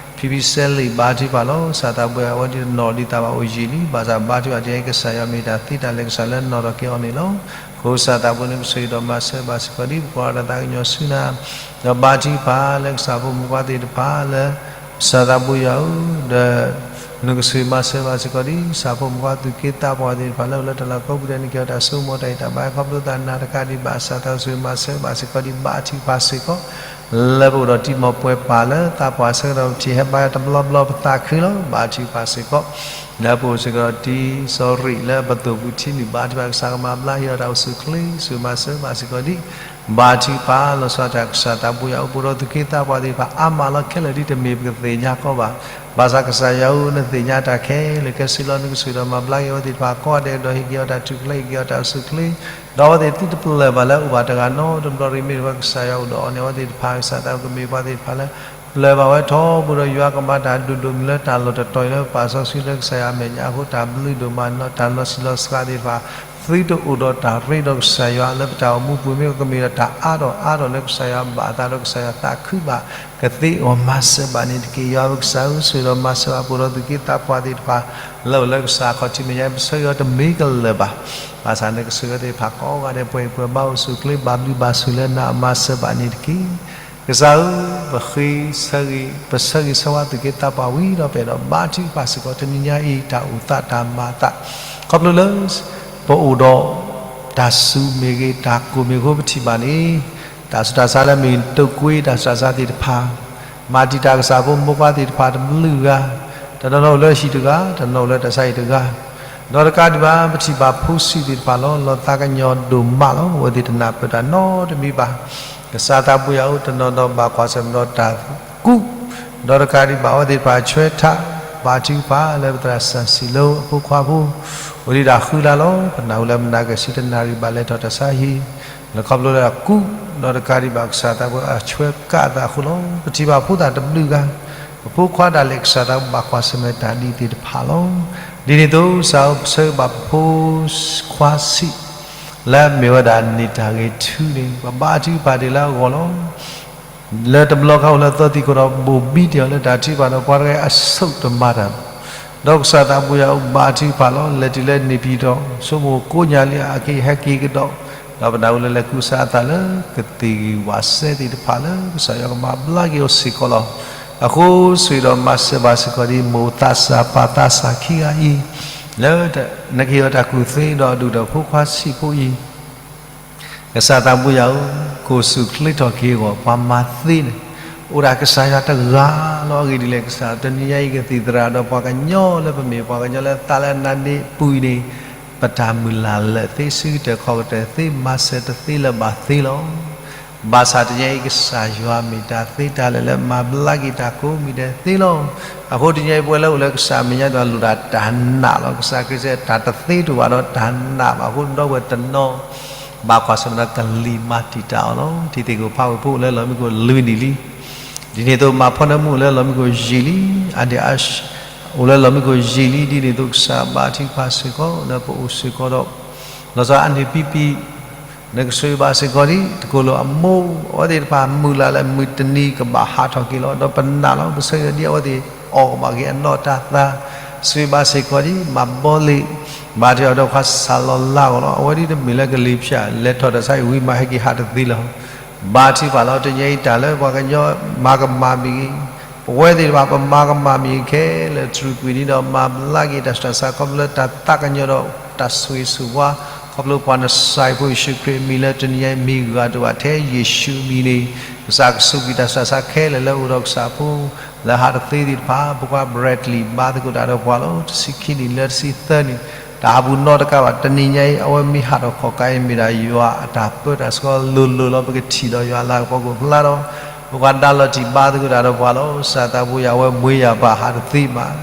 ဖံစဲလံ ဘါထုကဖၣ်လီၤ. ကစၢ်သးဘိယွၤ အဝဲဒၣ်တနီၤဒံးသးဘၣ်အိၣ်ယံာ်လံ ဘၣ်ဆၣ်ဘါထုကဖၣ်တ့ၢ် ကစၢ်ယွၤမ့ၢ်တၢ်သ့တၢ်လၢာ် ကစၢ်လၢအနီၣ်ထီၣ်က့ၤအီၤန့ၣ်လီၤ. အဃိကစၢ်သးဘိ နကဆိၣ်ဂ့ၤဒီးမၤစၢၤဘၣ်စ့ၢ်ကီးဒံး ပကွၢ်တၢ်သးကညီၤဆူနၤ ဒီးဘါထုကဖၣ်လၢကစၢ်ဖိမုၣ်ဖိခွါသ့ၣ်တဖၣ်လၢ ကစၢ်သးဘိယွၤဧၢ ဒီး နကဆိၣ်ဂ့ၤမၤစၢၤဘၣ်စ့ၢ်ကီးဒံး ကစၢ်ဖိမုၣ်ဖိခွါသုးက့သးပှၢ်သ့ၣ်တဖၣ်လၢအိၣ်လၢတၢ်လီၢ်ကိးပူၤဒဲး နကဟ့ၣ်အီၤတၢ်စိကမီၤတၢ်ဂံၢ်တၢ်ဘါ ခီဖျိသးနၤတကးဒံးဘၣ် ကစၢ်သးကဆိၣ်ဂ့ၤမၤစၢၤဘၣ်စ့ၢ်ကီးဒံး ဘါထုကဖၣ်စ့ၢ်ကီး လၢပအိၣ်ဒီးတံၤမီၢ်ပှဲၤပၢ်လၢသးပှၢ်ဆၢကတီၢ် ပထံၣ်ဟဲဘါတဘျီဘျီပသးခုလီၤ ဘါထုကဖၣ်စ့ၢ်ကီး လၢပအိၣ်စ့ၢ်ကီးဒီးတံၤစီၤရံးလၢပသိၣ်ပူၤထံနုာ် ဘါထုကဖၣ်ကစၢ်ကမၤဘျါ ဟ့ၣ်အီၤတၢ်အိၣ်ဆူၣ်ချ့ ဆိၣ်ဂ့ၤမၤစၢၤဘၣ်စ့ၢ်ကီးဒံး ဘါထုကဖၣ်လီၤဆီဒၣ်တၢ် ကစၢ်သးဘိယွၤအိၣ် ပအိၣ်ဒီးသုးက့သးပှၢ်သ့ၣ်တဖၣ် အါမးလီၤခဲလၢာ်ဒ်တမ့ၢ်ပကသ့ၣ်ညါကီးဘၣ် ဘၣ်ဆၣ်ကစၢ်ယွၤဧၢ နသ့ၣ်ညါတၢ်ခဲလၢာ်ခဲဆ့လီၤ နကဆိၣ်ဂ့ၤဒီးမၤဘျါက့ၤအဝဲသ့ၣ်တဖၣ်ကိးဂၤဒဲး ဒီးဟ့ၣ်က့ၤအီၤတၢ်ထူၣ်ဖျဲး ဟ့ၣ်က့ၤအီၤတၢ်အိၣ်ဆူၣ်ချ့ ဒီးအဝဲသ့ၣ်သုတပလၢၢ်ဘၣ်လၢအိၣ်ဘၣ်တဂၤနီတဘျီ တမ့ၢ်မ့ၢ်တဝဲ ကစၢ်ယွၤအိၣ်ဒီးအီၤန့ၣ် အဝဲသ့ၣ်တဖၣ် ကစၢ်သးကမ့ၢ်ပှၤသ့ၣ်တဖၣ်လၢ ပလၢၢ်ဘၣ်ဝဲထီဘိဒီး ယွၤကမၤတၢ်ဒိၣ်ဒိၣ်မုၢ်လၢတၢ်လီၢ်တတီၤအံၤလၢပပာ်စီဆှံလၢကစၢ်ယွၤအမဲာ်ညါအဃိ တၢ်ဘျုးဒိၣ်မး တၢ်လီၤဆံးလီၤစှၤသ့ၣ်တဖၣ် သုတအိၣ်ဒီးတၢ်ရ့ဒီးကစၢ်ယွၤလၢပတၢ်အိၣ်မူပူၤ မ့ၢ်ကမ့ၢ်ဒီးတၢ်အါထီၣ်အါထီၣ်လၢကစၢ်ယွၤဘၣ်အသးဒီးကစၢ်ယွၤသးခုဘၣ် ကသ့အဂီၢ်မၤစၢၤဘၣ်န့ၣ်တက့ၢ်. ယွၤပကစၢ်ဧၢ ဆိၣ်ဂ့ၤဒီးမၤစၢၤဘၣ်ပအိၣ်ဒီးသုးက့သးပှၢ်သ့ၣ်တဖၣ် လၢအိၣ်လၢကစၢ်အခီၣ်ထံးမဲာ်ညါ ပဆၢဂ့ၤအီၤတမ့ၢ်ကလၢာ်ဘၣ်. ဘၣ်ဆၣ်န့ၣ်ကစၢ်ယွၤသ့ၣ်တဖၣ်ကိးဂၤဒဲး ပှဲၤအံၤပှဲၤဘါ အိၣ်ဆူၣ်ချ့ဘၣ်ဘျုးဘၣ်ဆိၣ်လၢနၤအမၤစၢၤဘၣ်န့ၣ်တက့ၢ်. ကစၢ်ဧၢ ပဃ့ဆၢဂ့ၤ ပဆၢဂ့ၤဆၢဝါသုးက့သးပှၢ်ဝံၤဒီးပအဲၣ်ဒိးဘါထုကဖၣ်စ့ၢ်ကီး တနံၤညါအံၤ တၢ်အိၣ်သးတၢ်မၤအသး ခီဖျိလၢ ပအိၣ်ဒီး တၢ်စူၤမ့ၢ်ဂ့ၤ တၢ်ကိၢ်မ့ၢ်ဂ့ၤ ပထံၣ်ဘၣ်န့ၣ် တၢ်ဆူးတၢ်ဆါလၢမ့ၢ်တုပ်ကွေး တၢ်ဆူးတၢ်ဆါသ့ၣ်တဖၣ် မၤတံာ်တာ်ကစၢ်ဖိမိၢ်ပှၢ်သ့ၣ်တဖၣ်တဘျုးဂၤ, တနီၤနီၤအိၣ်လၢဟံၣ်တဂၤ, တနီၤအိၣ်လၢတၢ်ဆါဟံၣ်တဂၤ, ဒီးတကးဒံးဘၣ် ပထံၣ်ဘၣ်ဖိဆံးသ့ၣ်တဖၣ်လီၤ. လီၤသးကညီၤဒိၣ်မးလီၤ. အဝဲသ့ၣ်တနၢ်ပၢၢ်တၢ်နီတမံၤဘၣ်. ကစၢ်သးဘိယွၤဧၢ တနီၤနီၤဘၣ်ကွၢ်ဆၢၣ်မဲာ်ဒီးတၢ်ကူး, ဒီးတကးဒံးဘၣ် အဝဲသ့ၣ်တဖၣ်ဆှၢထး ဘါထုကဖၣ်လၢပသရၣ်စီဆှံလၢအဖိခွါဖိ, အိၣ်ဒံးတၢ်ဃုလါလီၤ. ပနၢ်ဟူလၢမုၢ်နၤက့ၤဆူတနၣ်ရံၣ်ဘၣ်လဲၤထီၣ်တၢ်ဆါဟံၣ် လၢခီဖျိလၢအကူး, ဒီးတကးဒံးဘၣ်ကစၢ်သးဘိယွၤအဆှၢကးအသးအဃိလီၤ. ပထံၣ်ဘၣ်ဖိသၣ်တဘျုးဂၤ, ပဖိခွါဒၣ်လဲာ်ကစၢ်သးဘိဘၣ်ကွၢ်ဆၢၣ်မဲာ်တၢ်ဒ်သ့ၣ်တဖၣ်လီၤ. ဒ်န့ၣ်အသိး ကစၢ်ဧၢ ပဆၢဂ့ၤဘၣ်ပဖိခွါဆံး လၢအမ့ၢ်ဝဲဒၣ်န့ၢ်တၢ်ဂဲၤထူန့ၣ် ပဘါထုကဖၣ်တ့ၢ်လၢအဂီၢ်လီၤ. လၢတဘျီခါအိၣ်လၢသီသံၣ်ခိၣ်ဒီး ဘိၣ်ဘံတ့ၢ်အီၤလၢတၢ်ထုကဖၣ်ဒီးပှၤတဂၤအံၤအဆိကတၢၢ်မၤတၢ်, ဒီးကစၢ်သးဘိယွၤအိၣ်ဘါထုကဖၣ်လီၤ. လဲၤတုၤလၢန့ၢ်ဖံးဒီး ဆိကမိၣ်ကိးညါလံအက့ၤဟဲက့ၤကဒီး, ဒီးပနၢ်ဟူလၢလဲၤကူစါအသးလၢကသ့ၣ်ဂံၢ်ဝၣ်စဲသ့ၣ်တဖၣ်လၢကစၢ်ယွၤကမၤဘျါက့ၤအီၤစ့ၢ်ကီးလီၤ. အဃိဆိၣ်ဂ့ၤဒီးမၤစၢၤဘၣ်စ့ၢ်ကီးဒ်မိၢ်သးစၢ်ပၢ်သးစၢ်ခံဂၤအံၤ, လၢနကဟ့ၣ်အီၤတၢ်ကူၣ်သ့ဒီးအဒူၣ်ဒီးဖိခွါဆံးဖိအံၤ ကစၢ်သးဘိယွၤဧၢ, ကိးဆူၣ်ချ့ထီၣ်က့ၤအဂီၢ် ပှၤမၤသ့န့ၣ် အိၣ်ဒၣ်ကစၢ်ယွၤတဂၤလီၤ. အဂ့ၢ်ဒ်လဲၣ်, ကစၢ်တနံၤညါအံၤ ကသံၣ်သရၣ်ဒီးပှၤကညီလၢပမ့ၢ်ပှၤကညီလၢသးလၢနါဒ့ပူၤအံၤန့ၣ်, ပတၢ်မုၢ်လၢ်လၢာ်သ့, ဆၢကတၢၢ်ခီၣ်ကတၢၢ်သ့, မၤစၢၤတသ့လၢၤဘၣ်သ့လီၤ. ဘၣ်ဆၣ်တနံၤညါအံၤ ကစၢ်ယွၤမ့ၢ်တၢ်သ့တၢ်လၢာ်လၢမၤဘျါက့ၤတၢ်ကိးမံၤဒဲးသ့လီၤ. အဃိတနံၤညါအံၤ ပဝဲလၢအိၣ်လၢကစၢ်မဲာ်ညါတဖၣ် လိၣ်ဒၣ်တၢ်နာ်လီၤ. ကစၢ်ခရံာ်စဲး တၢ်တသ့တအိၣ်ဘၣ်ဒီးတၢ်နာ်ဘၣ်. အဃိဒီပုၢ်ဝဲၢ်တနီၤ ဘၣ်ကွၢ်ဆၢၣ်မဲာ်ဒီးကလံၤမၤတံာ်တာ်အီၤလီၤ. တံၤသကိးဖးဝဲၢ်ဖိအိၣ်လၢလီၢ်မံခိၣ်လွံၢ်နံၣ်လံ. ဒ်န့ၣ်အသိး မၤဖီနၢမူအိၣ်လၢလီၢ်မံခိၣ်ယံာ်လံ. အဒ့ၣ်အါ အိၣ်လၢလီၢ်မံခိၣ်ယံာ်လံ. ဒ်န့ၣ်အသိး ကစၢ်ဘါထုကဖၣ်စ့ၢ်ကီး လၢပအိၣ်စ့ၢ်ကီးဒီး လီၤဆီအနံၣ်ပံပံ နကဆိၣ်ဂ့ၤဘၣ်စ့ၢ်ကီးဒံး တကိၢ်လိာ်အမိၢ် အဝဲသ့ၣ်တဖၣ်မုၢ်လၢ်လၢမုၢ်တနံၤကဘၣ်ဟးထီၣ်က့ၤလီၤ. ဒီးပနာ်လီၤ ပဆၢဂ့ၤဒ်အဝဲသ့ၣ်အီၣ်ကဘၣ်က့ၤအနီၢ်တၢ်သါ, ဆိၣ်ဂ့ၤဘၣ်စ့ၢ်ကီးဒံး မၤဘီလ့ၣ် ဘါထုကဖၣ်ဒီးခွါစၢ်လီၤလးအဂီၢ်လီၤ. အဝဲဒ်တမ့ၢ်လၢကလံၤဖၠၣ် လဲၤထီၣ်တၢ်ဆါအံၤ ဝံၤမးဟဲက့ၤဟးတသ့လၢၤ. ဘါထုကဖၣ်လီၤ တနံၤညါအံၤ တၢ်လၢပှၤကညီမၤကမၣ်မ့ၢ်ဂ့ၤ, ပဝဲသ့ၣ်တဖၣ်ပမၤကမၣ်မ့ၢ်ဂ့ၤခဲလၢာ် တြူာ်ကွံာ်န့ၣ်ဒီး မၤဘျါက့ၤတၢ်ဆူးတၢ်ဆါ ခီဖျိလၢတၢ်သးကညီၤဒီးတၢ်ဆိၣ်ဂ့ၤဆိၣ်ဝါ ခီဖျိပှၤနစၤယဖိယ့ၣ်ၡူးခရံာ်အမံၤလၢတနံၤညါအံၤမ့ၢ်ဂ့ၤတအိၣ်ဘၣ်ထဲယ့ၣ်ၡူးအမံၤန့ၣ်, ကစၢ်ကဆိၣ်ဂ့ၤတၢ်ဆူးတၢ်ဆါခဲလၢာ်လၢအိၣ်ဒီးကစၢ်ဖိ လၢဟးတသ့သ့ၣ်တဖၣ်, ပကွၢ် Bradley ဘါသကိးတၢ်ဒီးပှၤလီၤ တဆံခံနံၣ်လၢတဆံသၢနံၣ်, တၢ်ဟးပူၤနီတကးဘၣ် တနံၤညါအံၤ အဝဲမ့ၢ်ဟးထီၣ်ခီၣ်ကါအံၤ မ့ၢ်ဒၣ်ယွၤအတၢ်ပၢတၢ်ဆှၢလိၤလိၤလီၤ. ပကထံၣ်ဒီးယွၤအလၤကပီၤကအိၣ်ဖျါဒီး ပကွၢ် ဒါလီၤတံၢ် ဘါသကိးတၢ်ဒီးပှၤလီၤ. ကစၢ်သးဘိယွၤ အဝဲမွေးရာပါ ဟးတသ့ဘၣ်.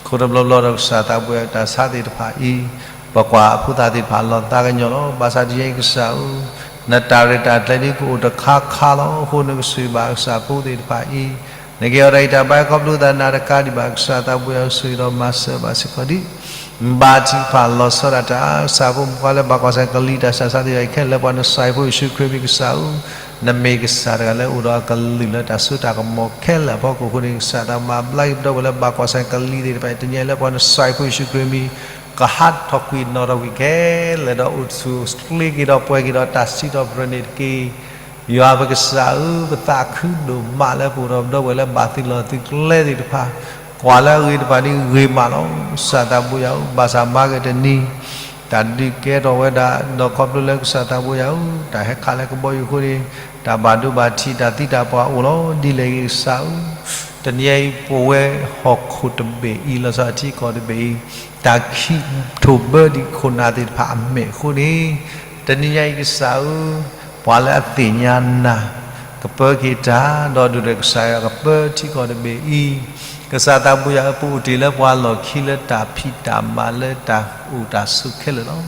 ခိၣ်တဘျီဘျီဒီးကစၢ်သးဘိယွၤ တၢ်ဆါသ့ၣ်တဖၣ်အံၤ ပကွၢ်အဖိသၣ်သ့ၣ်တဖၣ်လီၤသးကညီၤလီၤ. ဘၣ်ဆၣ်တနံၤညါအံၤကစၢ်ဧၢ, နတၢ်ရဲၣ်တၢ်ကျဲၤဒ်ကအိၣ်တခါခါလီၤ. အဃိနကဆိၣ်ဂ့ၤဘၣ်ကစၢ်ဖိသ့ၣ်တဖၣ်အံၤ, နကဟ့ၣ်အီၤတၢ်ဂံၢ်တၢ်ဘါခီဖျိသးနၤတကးဒံးဘၣ်. ကစၢ်သးဘိယွၤ ဆိၣ်ဂ့ၤဒီးမၤစၢၤဘၣ်စ့ၢ်ကီးဒံး ဘါထုကဖၣ်လီၤဆီဒၣ်တၢ် ကစၢ်ဖိမုၣ်ခွါလၢဘၣ်ကွၢ်ဆၢၣ်ကလံၤတၢ်ဆူးတၢ်ဆါသ့ၣ်တဖၣ်အံၤ ခဲလၢာ်လၢပှၤနစၤယဖိယ့ၣ်ၡူးခရံာ်မံၤကစၢ်ဧၢ, နမ့ၢ်ကစၢ်တဂၤလၢအိၣ်ဒီးအကလုၢ်လၢတၢ်စိတၢ်ကမီၤခဲလၢာ်အဖီခိၣ်အဃိန့ၣ် ကစၢ်သးမၤဘျါက့ၤပဒီပုၢ်ဝဲၢ်လၢဘၣ်ကွၢ်ဆၢၣ်ကလံၤသ့ၣ်တဖၣ်အံၤ တနံၤညါအံၤလၢပှၤနစၤယဖိယ့ၣ်ၡူးခရံာ်မံၤ ကဟးထီၣ်ကွံာ်နီၣ်ထီၣ်ကွံာ်ခဲလၢာ်ဒီးအိၣ်ဆူၣ်အိၣ်ချ့က့ၤဒီးပှဲၤက့ၤဒီးတၢ်စံးထီၣ်ပတြၢၤန့ၣ်တက့ၢ်. ယွၤပကစၢ်ဧၢ, ပသးခုဒိၣ်မးလၢပအိၣ်ဒီးပဒီပုၢ်ဝဲၢ်လၢဘၣ်သုးလီၢ်သုးကျဲသ့ၣ်တဖၣ်, ကွၢ်လၢအဂ့ၤတဖၣ်ဒ်ဂ့ၤမးလီၤ. ကစၢ်သးဘိယွၤဧၢ, ဘၣ်ဆၣ်မၤက့ၤတနံၤ တၢ်ဒုးကဲထီၣ်ဝဲဒၣ် ဒီးခီဖျိလၢကစၢ်သးဘိယွၤဧၢ, တၢ်ဟဲခးလၢကဘီယူၤအဃိန့ၣ် တၢ်ဘၣ်ဒိဘၣ်ထံးတၢ်သံတၢ်ပှၢ်အိၣ်လီၤ. ဒ်လဲၣ်ဂ့ၤကစၢ်ဧၢ, တနံၤညါအံၤပဝဲဟီၣ်ခိၣ်တဘ့ၣ်အံၤ လီၤဆီထံကီၢ်တဘ့ၣ်အံၤ တၢ်ခံးထိၣ်ဘၢဒံးခိၣ်နၢ်သ့ၣ်တဖၣ်အမဲာ်အဃိန့ၣ်, တနံၤညါအံၤကစၢ်ဧၢ, ပှၤလၢအသ့ၣ်ညါနၤ ကပၢက့ၤတၢ်, ဒီးဒုၣ်ဒီးကစၢ်ယွၤကပၢထံကီၢ်တဘ့ၣ်အံၤ, ကစၢ်သးဘိယွၤဧၢ, ပအိၣ်တ့ၢ်လၢပှၤလီၢ်ခံလၢတၢ်ဖံးတၢ်မၤလၢတၢ်အိၣ်တၢ်ဆိးခဲလၢာ်လီ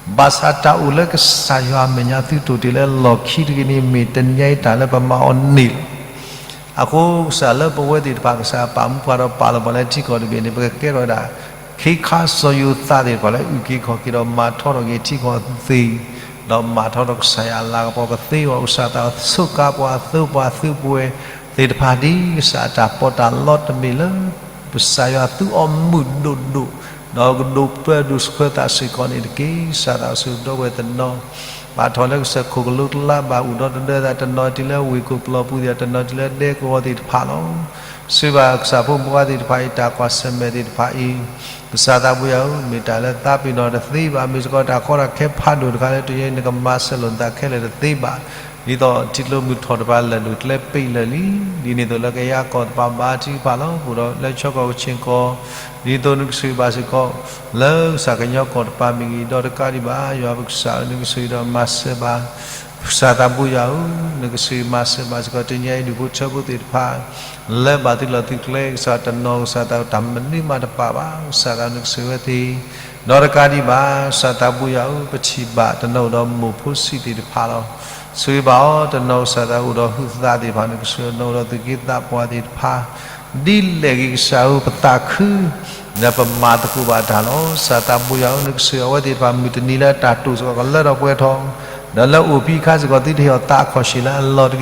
ၤ. ဘၣ်ဆၣ်တၢ်အိၣ်လၢကစၢ်ယွၤအမဲာ်ညါသုတအိၣ်တ့ၢ်လၢလီၢ်ခံတဂ့ၤန့ၣ် မ့ၢ်တနံၤညါအံၤတၢ်လၢပမၤအီၤန့ၣ်လီၤ. အဃိကစၢ်လၢပဝဲသ့ၣ်တဖၣ် ကစၢ်ပာ်မူပှၤဒီးပာ်လီၤပှၤလၢထံကီၢ်တဘ့ၣ်န့ၣ် ပကကဲထီၣ်ဝဲဒၣ် ခ့ခါစီၤယိၤသးသ့ၣ်တဖၣ်လၢအုၣ်က့ၤခီၣ်က့ၤဒီးမၤထီထီၣ်က့ၤထံကီၢ်သ့, ဒီးမၤထီထီၣ်ကစၢ်ယွၤအလၤကပီၤကသ့အဂီၢ် ကစၢ်သးစီၤပှၤအသိပှၤအသုးပှဲၤသ့ၣ်တဖၣ်ဒ်ကစၢ်အတၢ်ပီးတၢ်လီတမ့ၢ်လၢ ကစၢ်ယွၤသူအီၤမုာ်ဒိၣ်ဒိၣ်, ဒီးကဒိးပၢဒိၣ်ဆှၢသးစ့ၢ်ကီးန့ၣ်တက့ၢ်. ကစၢ်သးစီဆှံဒီပုၢ်ဝဲၢ်တနီၤ ဘၣ်ထီၣ်လၢကစၢၢ်ခိၣ်ကလိကျါ ဘၣ်အိၣ်ဒီးတဒၢသး တနီၤတုၤလၢဝ့ၢ်ခိၣ်ပျီပူၤသ့ၣ် တနီၤတုၤလၢဒဲကဝီၤသ့ၣ်တဖၣ်လီၤ. ဆိၣ်ဂ့ၤဘၣ်ကစၢ်ဖိမုၣ်ဖိခွါသ့ၣ်တဖၣ်အံၤ တၢ်ကွၢ်ဆၢၣ်မဲာ်သ့ၣ်တဖၣ်အံၤ, ကစၢ်သးဘိယွၤဧၢ, မ့ၢ်တၢ်လၢသးပ့ၤနီၣ်တသ့ဘၣ်, မ့ၢ်စ့ၢ်ကီးတၢ်ကီတၢ်ခဲဖးဒိၣ်တခါလၢတနံၤညါအံၤ နကမၤစၢၤလိာ်နသးခဲလၢာ်တသ့ဘၣ်. ဒ်သိးထံကျိမုၢ်ထီၣ်တဖၣ်လၢာ်ဒိၣ်ကျဲပ့းလၢာ်လံ, ဒ်န့ၣ်အသိးလၢကယဲၢ်ကီၢ်တဖၣ်ဘါထုကဖၣ်လီၤ. ပအိၣ်ဒီးလၢကၠီကီၢ်ကဆ့ၣ်ကီၢ်, ဒ်သိးနကဆိၣ်ဂ့ၤဘၣ်စ့ၢ်ကီး လၢကစၢ်ကညီကီၢ်တဖၣ်မ့ၢ်ဂ့ၤ, ဒီးတကးဒံးဘၣ် ယွၤပကစၢ်ဧၢ, နကဆိၣ်ဂ့ၤဒီးမၤစၢၤဘၣ် ကစၢ်သးဘိယွၤဧၢ, နကဆိၣ်ဂ့ၤမၤစၢၤဘၣ်စ့ၢ်ကီး တနံၤညါအံၤ ဒူၣ်ဖိထၢဖိသ့ၣ်တဖၣ် လၢဘၣ်သုးလီၢ်သုးကျဲ ကစၢ်တနီၤ ကစၢ်သးတၢ်မနုၤမးတပာ်ဘၣ်, ကစၢ်သး နကဆိၣ်ဂ့ၤဝဲသ့ၣ်, ဒီးတကးဒံးဘၣ် ကစၢ်သးဘိယွၤဧၢ, ပထံၣ်ဘၣ်တနီၤအိၣ်ဒီးမိၢ်ဖိဆံးသ့ၣ်တဖၣ်လီၤ. ဆိၣ်ဂ့ၤဘၣ်အီၤ, တနီၤကစၢ်သးအိၣ်ဒီးဟုးသးသ့ၣ်တဖၣ် နကဆိၣ်ဂ့ၤအိၣ်ဒီးသူၣ်က့သးပှၢ်သ့ၣ်တဖၣ် ဒ်လဲၣ်ဂ့ၤကစၢ်ဧၢ, ပသးခု လၢပမၤသကိးဘၣ်တၢ်လီၤ. ကစၢ်သးဘိယွၤဧၢ, နကဆိၣ်ဂ့ၤအဝဲသ့ၣ်တဖၣ် မုၢ်တနံၤလၢတၢ်တိာ်စ့ၢ်ကီးကလၢထီၣ်ပှဲၤထီၣ်, ဒီးလၢအိၣ်ဖဲအခါစ့ၢ်ကီး သုတဟ့ၣ်အီၤသးအခီၣ်ဆ့ၣ်လၢအလီၢ်တဂ့ၤ.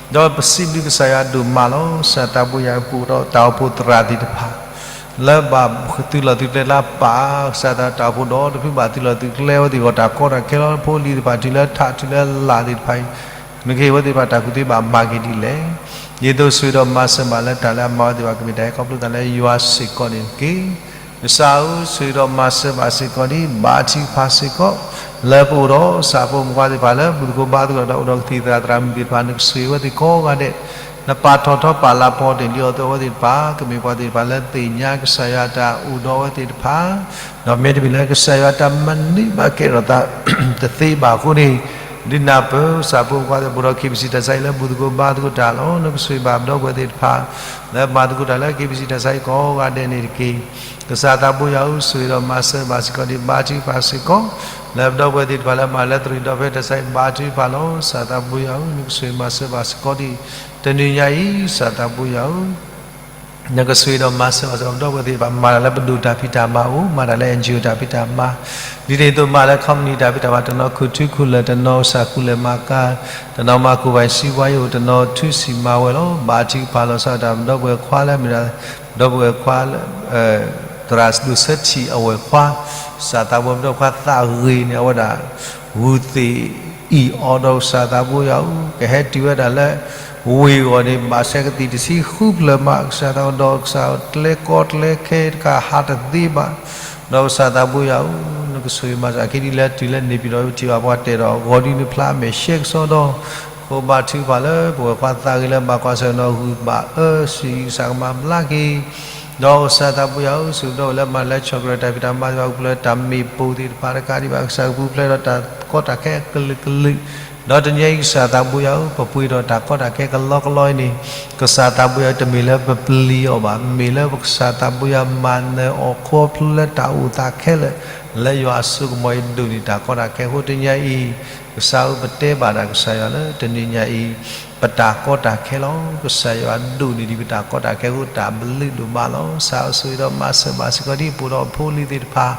ဒီးပစံးဘျုးကစၢ်ယွၤဒိၣ်မးလီၤ. ကစၢ်သးဘိယွၤဧၢ, ပအိၣ်ဒီးတၢ်အိၣ်ဖှိၣ်သရၣ်သ့ၣ်တဖၣ် လၢဘၣ်သုးလီၢ်သုးကျဲလၢပာ်, ကစၢ်သးတၢ်အိၣ်ဖှိၣ်ဒီးတဖုဘၣ်သုးလီၢ်သုးကျဲဝဲသ့ၣ်အဂီၢ် တၢ်ကီတၢ်ခဲလီၤ, ဖိလံၤသ့ၣ်တဖၣ်တုၤလၢထးတုၤလၢလာ်သ့ၣ်တဖၣ်အံၤ, နကဟ့ၣ်ဝဲသ့ၣ်တဖၣ်တၢ်ကူၣ်သ့ဘၣ်မၤက့ၤဒ်လဲၣ်. ဒ်သိးဆိၣ်ဂ့ၤဒီးမၤစၢၤဘၣ်လၢတၢ်လၢအမၤဝဲသ့ၣ်တဖၣ် ကမ့ၢ်တၢ်ဟဲခီဖျိသးလၢယွၤစ့ၢ်ကီးန့ၣ်တက့ၢ်. ကစၢ်ဧၢ, ဆိၣ်ဂ့ၤဒီးမၤစၢၤဘၣ်စ့ၢ်ကီးဒံး ဘါထုကဖၣ်စ့ၢ်ကီး လၢပအိၣ်ဒီး ကစၢ်ဖိမုၣ်ဖိခွါသ့ၣ်တဖၣ်လၢ ဘူၣ်သကိးဘါသကိးဒီး အိၣ်ဒီးကသံၣ်သရၣ်သရၣ်မုၣ်သ့ၣ်တဖၣ် နကဆိၣ်ဂ့ၤဝဲသ့ၣ်ကိးဂၤဒဲး, နပာ်ထီၣ်ထီပာ်လၤပီၤတ့ၢ်လံအီၤသ့ၣ်အဝဲသ့ၣ်တဖၣ်, ကမ့ၢ်ပှၤသ့ၣ်တဖၣ်လၢသ့ၣ်ညါကစၢ်ယွၤအတၢ်အိၣ်ဒီးအဝဲသ့ၣ်တဖၣ်, ဒီးမ့တမ့ၢ်လၢကစၢ်ယွၤအတၢ်မၤန့ၢ်ဘၣ်ကဲထီၣ်သး တသ့ဘၣ်အဃိန့ၣ်, ဒုးနၢ်ပၢၢ်ကစၢ်ဖိမုၣ်ဖိခွါသ့ၣ်တဖၣ် ပအိၣ်ဒီး KBC တၢ်ဆါအံၤလၢ ဘူၣ်သကိးဘါသကိးတၢ်လီၤ. နကဆိၣ်ဂ့ၤဘၣ်ပဒီပုၢ်ဝဲၢ်သ့ၣ်တဖၣ် လၢမၤသကိးတၢ်လၢ KBC တၢ်ဆါအံၤကိးဂၤဒဲးန့ၣ်တက့ၢ်. ကစၢ်သးဘိယွၤဧၢ, ဆိၣ်ဂ့ၤဒီးမၤစၢၤဘၣ်စ့ၢ်ကီးဒံး ဘါထုကဖၣ်စ့ၢ်ကီး လၢပဒီပုၢ်ဝဲၢ်သ့ၣ်တဖၣ်လၢမၤလၢတရံးဒီးဖဲတၢ်ဆါအံၤ ဘါထုကဖၣ်လီၤ. ကစၢ်သးဘိယွၤဧၢ, နကဆိၣ်ဂ့ၤမၤစၢၤဘၣ်စ့ၢ်ကီးဒံး တနံၤညါအံၤ ကစၢ်သးဘိယွၤဧၢ နကဆိၣ်ဂ့ၤဒီးမၤစၢၤဘၣ်စ့ၢ်ကီး ပဒီပုၢ်ဝဲၢ်သ့ၣ်တဖၣ် မၤတၢ်လၢပဒိၣ်တၢ်ဖံးတၢ်မၤအအိၣ်, မၤတၢ်လၢ NGO တၢ်ဖံးတၢ်မၤ, ဒ်န့ၣ်အသိးမၤလၢ company တၢ်ဖံးတၢ်မၤ, တနီၤခိၣ်ထူခိၣ်လၢာ်, တနီၤကစၢ်ကူၣ်လဲၤမၤကၤ, တနီၤမၤကူၣ်ဘၣ်စံးဘှါယိၣ်, တနီၤထူစံၣ်မၤဝဲလီၤ. ဘါထုကဖၣ်လီၤဆီဒၣ်တၢ် ပဒီပုၢ်ဝဲၢ်ခွါလၢမ့ၢ်ဒၣ် ပဒီပုၢ်ဝဲၢ်ခွါလၢ သရၣ်ဒိၣ်ဆၢထံၣ်အဝဲၢ်ခွါ, ကစၢ်သးဘိယွၤ ပဒီပုၢ်ဝဲၢ်ခွါသးဂ့ၤန့ၣ် အဝဲဒၣ် ဂုာ်သ့ၣ်အီၤဒီး ကစၢ်သးဘိယွၤဧၢ, ကဟဲတုၤဝဲဒၣ်လၢ ဝ့ၢ်အဂီၢ်န့ၣ် ဘၣ်ဆဲးကသံၣ်တဆံဃုဖျၢၣ်မး, ကစၢ်သးဘိယွၤ ဒီးကစၢ်ကျဲကီကျဲခဲတခါဟးတသ့ဘၣ်, ဒီးကစၢ်သးဘိယွၤဧၢ, နကဆိၣ်ဂ့ၤမၤစၢၤအခံဒ်လဲၣ် တုၤလၢန့ၣ်ပၠံၣ်ဒီး ပထံၣ်ဘၣ်ပှၤတဲာ်ဒီး ဂီၤဒ်နဖျါမဲာ်ဆှဲကစီဒီး, အဃိဘါထုကဖၣ်လၢ ပဝဲၢ်ခွါသးဂ့ၤလၢဘၣ်ကွၢ်ဆၢၣ်နီၤ ဂုာ်ဘၣ်အၢ စံးကစၢ်ကမၤဘျါက့ၤ ဒီးကစၢ်သးဘိယွၤဧၢ, ဆိၣ်ဂ့ၤဒီးဝဲလၢမၤလၢဆီၣ်ထွဲတၢ်ဖံးတၢ်မၤသ့ၣ်တဖၣ် ကပူၤဖျဲးတၢ်မ့ၢ်ပိၢ်သ့ၣ်တဖၣ်တကးဒံးဘၣ် ကစၢ်ကပူၤဖျဲးဒီးတၢ်ကီတၢ်ခဲအကလုာ်ကလုာ်, ဒီးတနံၤအံၤကစၢ်သးဘိယွၤဧၢ, ပပှ့ၤဒီးတၢ်ကီတၢ်ခဲကလီကလီအံၤန့ၣ်, ကစၢ်သးဘိယွၤ တမ့ၢ်လၢပပျံၤအီၤဘၣ်, မ့ၢ်လၢပကစၢ်သးဘိယွၤမၤနၢၤအီၤခီဖျိလၢတၢ်အိၣ်သးခဲလၢာ်, လၢယွၤအစိကမီၤအံၤဒိၣ်န့ၢ်တၢ်ကီတၢ်ခဲအဃိ တနံၤအံၤ ကစၢ်ဧၢ ပတဲဘၣ်ဒၣ်ကစၢ်ယွၤလၢတနံၤညါအံၤ ပတၢ်ကီတၢ်ခဲလီၤ. ကစၢ်ယွၤဒိၣ်န့ၢ်ဒံးပတၢ်ကီတၢ်ခဲအဃိ တၢ်ဘျုးဒိၣ်မးလီၤ. ကစၢ်ဧၢဆိၣ်ဂ့ၤဒီးမၤစၢၤဘၣ်စ့ၢ်ကီးဒ်ပအိၣ်ဒီးအဖိအလံၤသ့ၣ်တဖၣ်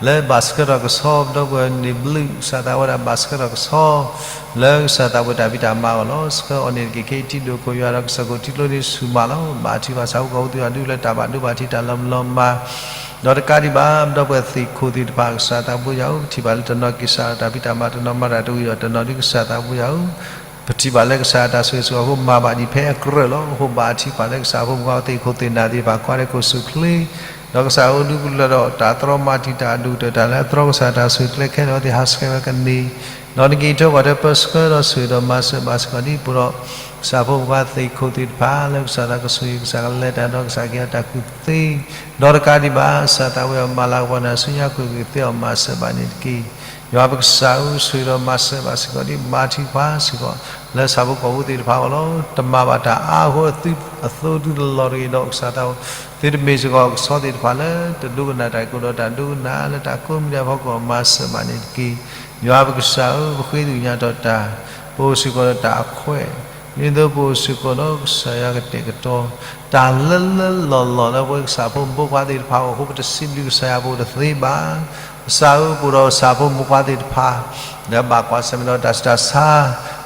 လၢဘၣ်ဆှၢထီၣ်ကဆီ ပဒီပုၢ်ဝဲၢ်န့ၣ်ဘျုး ကစၢ်သးဝဲဒၣ်ဘၣ်ဆှၢထီၣ်ကဆီ လၢကစၢ်သးဘိယွၤတၢ်ဖံးတၢ်မၤအဂီၢ်လီၤ. ဆှၢအီၤန့ၣ်တက့ၢ် ခ့ထံဒိၣ်ခိၣ်ယွၤဒီးကစၢၢ်ခိၣ်ထံကျိန့ၣ်ဆူၣ်မးလီၤ. ဘါထုကဖၣ်ဆၣ်ဖိကီၢ်ဖိသ့ၣ်တဖၣ်ဒုးလၢတၢ်ဘၣ်ဒိဘၣ်ထံးတၢ်လီၤမုၢ်လီၤမၢ် ဒီးတကးဒံးဘၣ် ပဒီပုၢ်ဝဲၢ်သ့ၣ်ခိၣ်သ့ၣ်တဖၣ် ကစၢ်သးဘိယွၤဧၢ ပထံၣ်ဘၣ်လၢတနီၤက့ၤစးဒီးတၢ်ဖံးတၢ်မၤ တနီၤမၤတၢ်တဝံၤဒီး တနီၤဒုးကစၢ်သးဘိယွၤဧၢ ပထံၣ်ဘၣ်လၢကစၢ်အတၢ်ဆိၣ်ဂ့ၤဆိၣ်ဝါအဃိ မၤဘၣ်ဒံးဖဲအကြၢးလီၤ. အဃိဘါထုကဖၣ်လၢကစၢ်ဖိမုၣ်ဖိခွါသ့ၣ်ခိၣ်သ့ၣ်နၢ်သ့ၣ်တဖၣ် ကွၢ်လၢခိၣ်ဆူၣ်ချ့ ဒီးကစၢ်အိၣ်ဒုးပူၤဖျဲးဒီးတၢ်သရီမၤတံာ်တာ်အဒိၣ်ကတၢၢ် တၢ်လၢအသရီကစၢ်တၢ်ဆိၣ်ဂ့ၤကျဲခဲလၢာ်အဝဲသ့ၣ်ဟးဆှဲးဝဲကန့ၢ် ဒီးနက့ၤထၢကွၢ်ထွဲပၢဆှၢဒီးဆိၣ်ဂ့ၤဒီးမၤစၢၤဘၣ်စ့ၢ်ကီးဒ်ပအိၣ်ဒီး ကစၢ်ဖိမုၣ်ဖိခွါသ့ၣ်ခိၣ်သ့ၣ်တဖၣ် လၢကစၢ်သးကဆိၣ်ဂ့ၤ ကစၢ်ကလဲၤတၢ်ဒီးကစၢ်ကဟ့ၣ်အီၤတၢ်ကူၣ်သ့ ဒီးတကးဒံးဘၣ် ကစၢ်သးဝဲအီၤမၤလၤကပီၤနၢ်ဆူညါကွံာ်ဂ့ၤသ့အီၤမၤစၢၤဘၣ်န့ၣ်တက့ၢ်. ယွၤပကစၢ်ဧၢ ဆိၣ်ဂ့ၤဒီးမၤစၢၤဘၣ်စ့ၢ်ကီးဒ်ဘါထုကဖၣ်စ့ၢ်ကီး လၢဆၣ်ဖိကီၢ်ဖိသ့ၣ်တဖၣ်အဂီၢ်လီၤ. တမၤဘၣ်တၢ်အါအဃိ အသိးသုတလီၤတဂ့ၤဒီးကစၢ်သး သုတမ့ၢ်စ့ၢ်ကီးကဆီသ့ၣ်တဖၣ်လၢ တဒိကနၣ်တၢ်ကီဒီးတၢ်ဒိကနၣ်လၢတၢ်ကိးမံၤဒဲးအဖီခိၣ်မၤစၢၤဘၣ်န့ၣ်တက့ၢ်. ယွၤပကစၢ်ဧၢ ပဃ့သ့ၣ်ညါတီၤတၢ် ပအိၣ်စ့ၢ်ကီးဒီးတၢ်အခွဲး ဒ်သိးပအိၣ်စ့ၢ်ကီးဒီးကစၢ်ယွၤကတဲာ်ကတီၤ တၢ်လၢလၢလီၢ်လီၢ်လၢပဝဲကစၢ်ဖိမုၣ်ဖိခွါသ့ၣ်တဖၣ်အဂီၢ်အဃိ ပတစံးဘျုးကစၢ်ယွၤပအိၣ်တသ့ဘၣ်. ကစၢ်ဧၢ ပအိၣ်ဒီးကစၢ်ဖိမုၣ်ဖိခွါသ့ၣ်တဖၣ် လၢဘၣ်ကွၢ်ဆၢၣ်မဲာ်ဒီးတၢ်ဆူးတၢ်ဆါ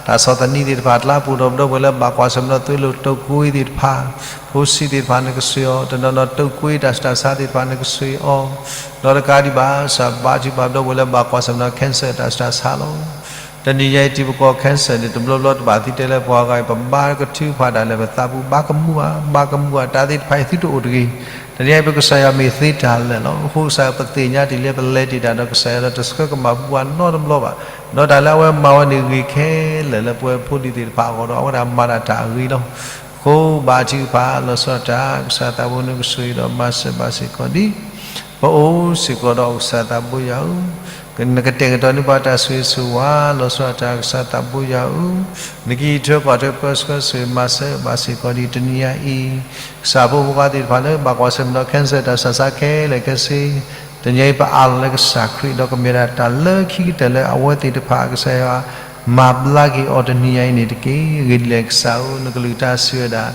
တၢ်ဆီၣ်သနံးသ့ၣ်တဖၣ်အကျါ ပအိၣ်ဒီးပဒီပုၢ်ဝဲၢ်လၢဘၣ်ကွၢ်ဆၢၣ်မဲာ်ဒီးသွံၣ်လိာ်တုပ်ကွေးသ့ၣ်တဖၣ် ဖိဆံးသ့ၣ်တဖၣ်နကဆိၣ်ဂ့ၤအီၤ တနီၤနီၤတုပ်ကွေးတၢ်ဆူးတၢ်ဆါသ့ၣ်တဖၣ် နကဆိၣ်ဂ့ၤအီၤ ဒီးတကးဒံးဘၣ် ကစၢ်ဘါထုကဖၣ်ပဒီပုၢ်ဝဲၢ်လၢဘၣ်ကွၢ်ဆၢၣ်မဲာ်ဒီး cancer တၢ်ဆူးတၢ်ဆါလီၤ. တနံၤညါအံၤ တံၤသကိး cancer န့ၣ် တဘျီဘျီတဘၣ်သံတဲလၢပှၤဂၤအံၤ ပဘါကထုကဖၣ်ဒၣ်လဲာ် ပသးပူၤဘါကမူၣ်ဧါ ဘါကမူၣ်ဧါ တၢ်သ့ၣ်တဖၣ်အံၤသုတအိၣ်တဂ့ၤ. တနံၤညါအံၤ ပကစၢ်ယွၤမ့ၢ်သ့တၢ်လၢာ်လီၤ. အဃိကစၢ်ပသ့ၣ်ညါတ့ၢ်လံ ပလဲၤတ့ၢ်တၢ်ဒီးကစၢ်ယွၤဒီး တဆှၢကမၤပှၤနီတဘျီဘၣ်. ဒီးတၢ်လၢအဝဲမၤဝဲန့ၣ်ဂ့ၤခဲလၢာ်လၢပဝဲဖိလံၤသ့ၣ်တဖၣ်အဂီၢ်ဒီး အဝဲဒၣ်မၤတၢ်တၢ်အဂ့ၤလီၤ. အဃိဘါထုကဖၣ်လီၤဆီဒၣ်တၢ် ကစၢ်သးဘိနကဆိၣ်ဂ့ၤဒီးမၤစၢၤဘၣ်စ့ၢ်ကီးဒ် ပအိၣ်စ့ၢ်ကီးဒီးကစၢ်သးဘိယွၤဧၢ, နကတဲာ်ကတီၤန့ၢ်ပှၤတၢ်ဆိၣ်ဂ့ၤဆိၣ်ဝါ လီၤဆီဒၣ်တၢ်ကစၢ်သးဘိယွၤဧၢ, နကဟံးထွဲကွၢ်ထွဲပၢဆှၢဆိၣ်ဂ့ၤမၤစၢၤဘၣ်စ့ၢ်ကီးဒ်တနံၤညါအံၤ, ကစၢ်ဖိမုၣ်ဖိခွါသ့ၣ်တဖၣ်လၢဘၣ်ကွၢ်ဆၢၣ်မဲာ်ဒီး cancer တၢ်ဆူးတၢ်ဆါခဲလၢာ်ခဲဆ့, တနံၤအံၤပအၢၣ်လီၤလၢကစၢ်ခရံာ် ဒီးကမ့ၢ်ဒၣ်တၢ်လၢခံကတၢၢ်လၢအဝဲသ့ၣ်တဖၣ် ကစၢ်ယွၤ မၤဘျါက့ၤအီၤတနံၤညါအံၤန့ၣ်တက့ၢ်. ဂ့ၤဒ်လဲၣ်ကစၢ်ဧၢ, နကလုၢ်တၢ်စံးဝဲဒၣ်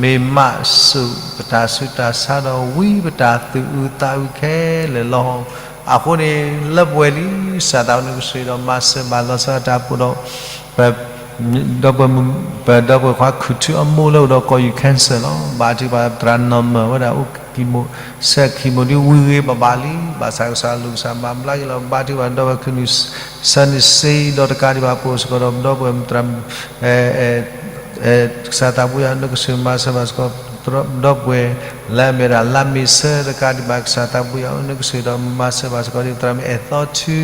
မ့ၢ်မးစူၣ်ပတၢ်ဆူးတၢ်ဆါဒီး ဝံပတၢ်သူၣ်အုးသးအုးခဲလၢာ်လီၤ. အဃိန့ၣ် လၢပှဲၤလံ ကစၢ်သးဘိနကဆိၣ်ဂ့ၤဒီးမၤစၢၤဘၣ်လီၤဆီဒၣ်တၢ်ပအိၣ်ဒီး ပဒီပုၢ်ဝဲၢ်ခွါခုၣ်ထူအမိၢ်လၢအိၣ်ဒီးကီၢ်ယူၢ် cancer လီၤ. ဘါထုကဖၣ် သရၣ်နီၢ်မၢၢ်ဝဲဒၣ်အိၣ် chemo ဆဲး chemo ဒ်ဝံၤဂ့ၤဘၣ်ဘၣ်လံ, ဘၣ်ဆၣ်ကစၢ်အလိၤကစၢ်မၤဘျါက့ၤလီၤ. ဘါထုကဖၣ် ဒီပုၢ်ဝဲၢ်ခုၣ်နူာ် ဆၢန့ၣ်စ့ ဒီးတကးဒံးဘၣ် ပအိၣ်စ့ၢ်ကီးဒီးပဒီပုၢ်ဝဲၢ်သရၣ် ကစၢ်သးဘိယွၤနကဆိၣ်ဂ့ၤမၤစၢၤဘၣ်စ့ၢ်ကီး ဒီပုၢ်ဝဲၢ်လၢအမ့ၢ်ဝဲဒၣ်လါမ့ၤဆၢတကးဒံးဘၣ် ကစၢ်သးဘိယွၤဧၢ နကဆိၣ်ဂ့ၤဒီးမၤစၢၤဘၣ်စ့ၢ်ကီးဒ် သရၣ်မုၣ်အဲၣ်သီထူ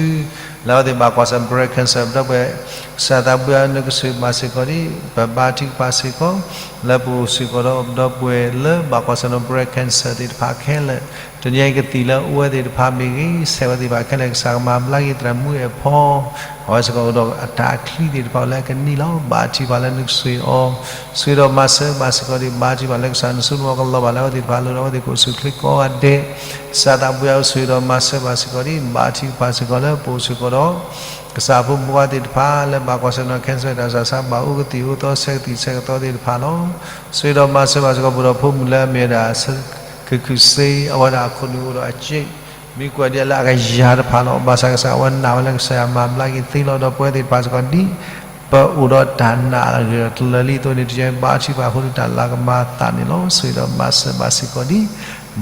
လၢအဝဲသ့ၣ်ဘၣ်ကွၢ်ဆၢၣ် breast cancer ဒီပုၢ်ဝဲၢ် ကစၢ်သးဘိယွၤဧၢ နကဆိၣ်ဂ့ၤဘၣ်စ့ၢ်ကီးဒ် ပဘါထုကဖၣ်စ့ၢ်ကီး လၢပအိၣ်စ့ၢ်ကီးဒီး ဒီပုၢ်ဝဲၢ်လၢဘၣ်ကွၢ်ဆၢၣ်နီၤ breast cancer သ့ၣ်တဖၣ်ခဲလၢာ် တနံၤအံၤကသံၣ်လၢအအိၣ်ဝဲသ့ၣ်တဖၣ်မ့ၢ်ဂ့ၤ ဆဲးဝဲသ့ၣ်တဖၣ်ခဲလၢာ် ကစၢ်ကမၤဘျါက့ၤ သရၣ်မုၣ်အဲၣ်ဖီ အဝဲစ့ၢ်ကီးအိၣ်ဒီးအတၢ်ချံသ့ၣ်တဖၣ်လၢအကနံၣ်လီၤ. ဘါထုကဖၣ်လၢနကဆိၣ်ဂ့ၤအီၤ ဆိၣ်ဂ့ၤဒီးမၤစၢၤဘၣ်စ့ၢ်ကီးဒ် ဘါထုကဖၣ်လၢကစၢ်နဆိကမိၣ်ကလီၤဘၣ်လၢအဝဲသ့ၣ်တဖၣ်အလိၤဒီး အဝဲသ့ၣ်ကအိၣ်ဆူၣ်အိၣ်ချ့ကိးဂၤဒဲး ကစၢ်သးဘိယွၤဧၢ ဆိၣ်ဂ့ၤဒီးမၤစၢၤဘၣ်စ့ၢ်ကီးဒ် ဘါထုကဖၣ်စ့ၢ်ကီးလၢပအိၣ်စ့ၢ်ကီးဒီး ကစၢ်ဖိမုၣ်ဖိခွါသ့ၣ်တဖၣ်လၢဘၣ်ကွၢ်ဆၢၣ်နီၤ cancer တၢ်ဆူးတၢ်ဆါ ဘၣ်အိၣ်ကသံၣ်အိၣ်သီ ဆဲးကသံၣ်ဆဲးကသီသ့ၣ်တဖၣ်လီၤ. ဆိၣ်ဂ့ၤဒီးမၤစၢၤဘၣ်စ့ၢ်ကီး ပအိၣ်ဒီးဖိမုၣ်လၢအမ့ၢ်ဝဲဒၣ် ခုၣ်ခုၣ်စ့ အဝဲဒၣ်အခိၣ်နူာ်အိၣ်ဒီးအစ့ မ့ၢ်ကွၢ်ဒ်လၢအကယၤတဖၣ်လီၤ. ဘၣ်ဆၣ်ကစၢ်အဝဲနာ်ဝဲလၢကစၢ်ယွၤမၤဘျါက့ၤသ့လီၤ. ဒီးပဝဲသ့ၣ်တဖၣ်စ့ၢ်ကီးဒ် ပအိၣ်ဒီးတၢ်နာ်အဂ့ၢ်ဒီးတလၢာ်လံအသိးန့ၣ် တယဲဘါထုကဖၣ်အဃိန့ၣ် တၢ်လၤကမၤအသးန့ၣ်လီၤ. ဆိၣ်ဂ့ၤဒီးမၤစၢၤဘၣ်စ့ၢ်ကီးဒ်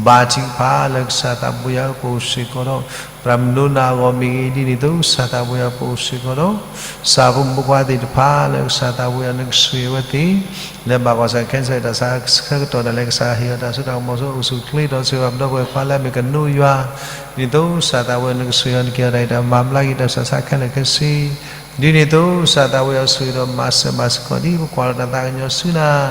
ဘါထုကဖၣ်လၢကစၢ်သးဘိယွၤဧၢ ပအိၣ်စ့ၢ်ကီးဒီး သရၣ်မုၣ်ဒိနၤအဂီၢ်မ့ၢ်ဂ့ၤ ဒ်န့ၣ်အသိး ကစၢ်သးဘိယွၤ ပအိၣ်စ့ၢ်ကီးဒီး ကစၢ်ဖိမုၣ်ဖိခွါသ့ၣ်တဖၣ်လၢကစၢ်သးဘိယွၤ နကဆိၣ်ဂ့ၤအဝဲသ့ၣ် လၢဘၣ်ကွၢ်ဆၢၣ် cancer တၢ်ဆူးတၢ်ဆါ ဆၢကတီၢ်ဒၣ်လဲာ် ကစၢ်ဟ့ၣ်အီၤတၢ်စိတၢ်ကမီၤ ဆိအိၣ်ဆူၣ်အိၣ်ချ့ဒီး ဆိၣ်ဂ့ၤဘၣ်ပဒီပုၢ်ဝဲၢ်ခွါလၢအမ့ၢ်ကနိယွၤ ဒ်န့ၣ်အသိး ကစၢ်သးဘိယွၤ နကဆိၣ်ဂ့ၤအီၤ နကဟ့ၣ်အီၤတၢ်အံၤတၢ်မၤဘျါက့ၤတၢ်ဆူးတၢ်ဆါခဲလၢာ်ခဲဆ့ ဒ်န့ၣ်အသိး ကစၢ်သးဘိယွၤ ဆိၣ်ဂ့ၤဒီးမၤစၢၤဘၣ်စ့ၢ်ကီးဒ် ပကွၢ်ဒီးတၢ်သးကညီၤဆူနၤ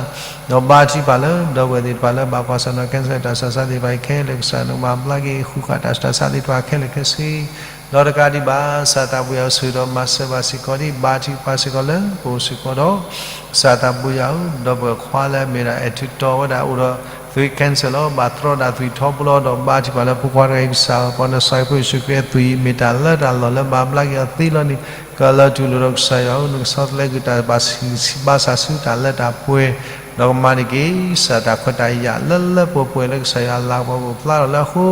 ဒီးဘါထုကဖၣ်လၢပဒီပုၢ်ဝဲၢ်သ့ၣ်တဖၣ်လၢဘၣ်ကွၢ်ဆၢၣ်နီၤ cancer တၢ်ဆူးတၢ်ဆါသ့ၣ်တဖၣ်အံၤခဲလၢာ် ကစၢ်နကမၤဘျါက့ၤဃုာ်ဃာ်တၢ်ဆူးတၢ်ဆါသ့ၣ်တဖၣ်ခဲလၢာ်ခဲဆ့ ဒီးတကးဒံးဘၣ် ကစၢ်သးဘိယွၤ ဆိၣ်ဂ့ၤဒီးမၤစၢၤဘၣ်စ့ၢ်ကီးဒ် ဘါထုကဖၣ်စ့ၢ်ကီးလၢပအိၣ်စ့ၢ်ကီးဒီး ကစၢ်သးဘိယွၤဧၢ ဒီပုၢ်ဝဲၢ်ခွါလၢအမ့ၢ်ဒၣ် အဲၣ်ထူးတီဝဲဒၣ် အိၣ်ဒီးသွံး cancer လီၤ. ဘၣ်တြီဒၣ်သွံးထီဘိလီၤ ဒီးဘါထုကဖၣ်လၢဖိခွါတဂၤအံၤ ကစၢ်ဧၢ ပှၤနစၤရ့းဖိယ့ၣ်ၡူးခရံာ်အသွံးအံၤ မ့ၢ်တၢ်လၢတၢ်လီၢ်လၢမၤဘျါက့ၤအီၤသ့လီၤန့ၣ် ကလၢထူၣ်လိာ်ဒီးကစၢ်ယွၤဧၢ နကဆီတလဲကွံာ်တၢ်ဘၣ်ဆူးဘၣ်ဆါဆူတၢ်လၢတၢ်ပှဲၤ ဒီးကမၤန့ၢ်က့ၤ ကစၢ်တၢ်ခွဲးတၢ်ယာ်လၢလၢပှဲၤပှဲၤလၢကစၢ်ယွၤအလၤကပီၤအိၣ်ဖျါထီၣ်လၢအဃိ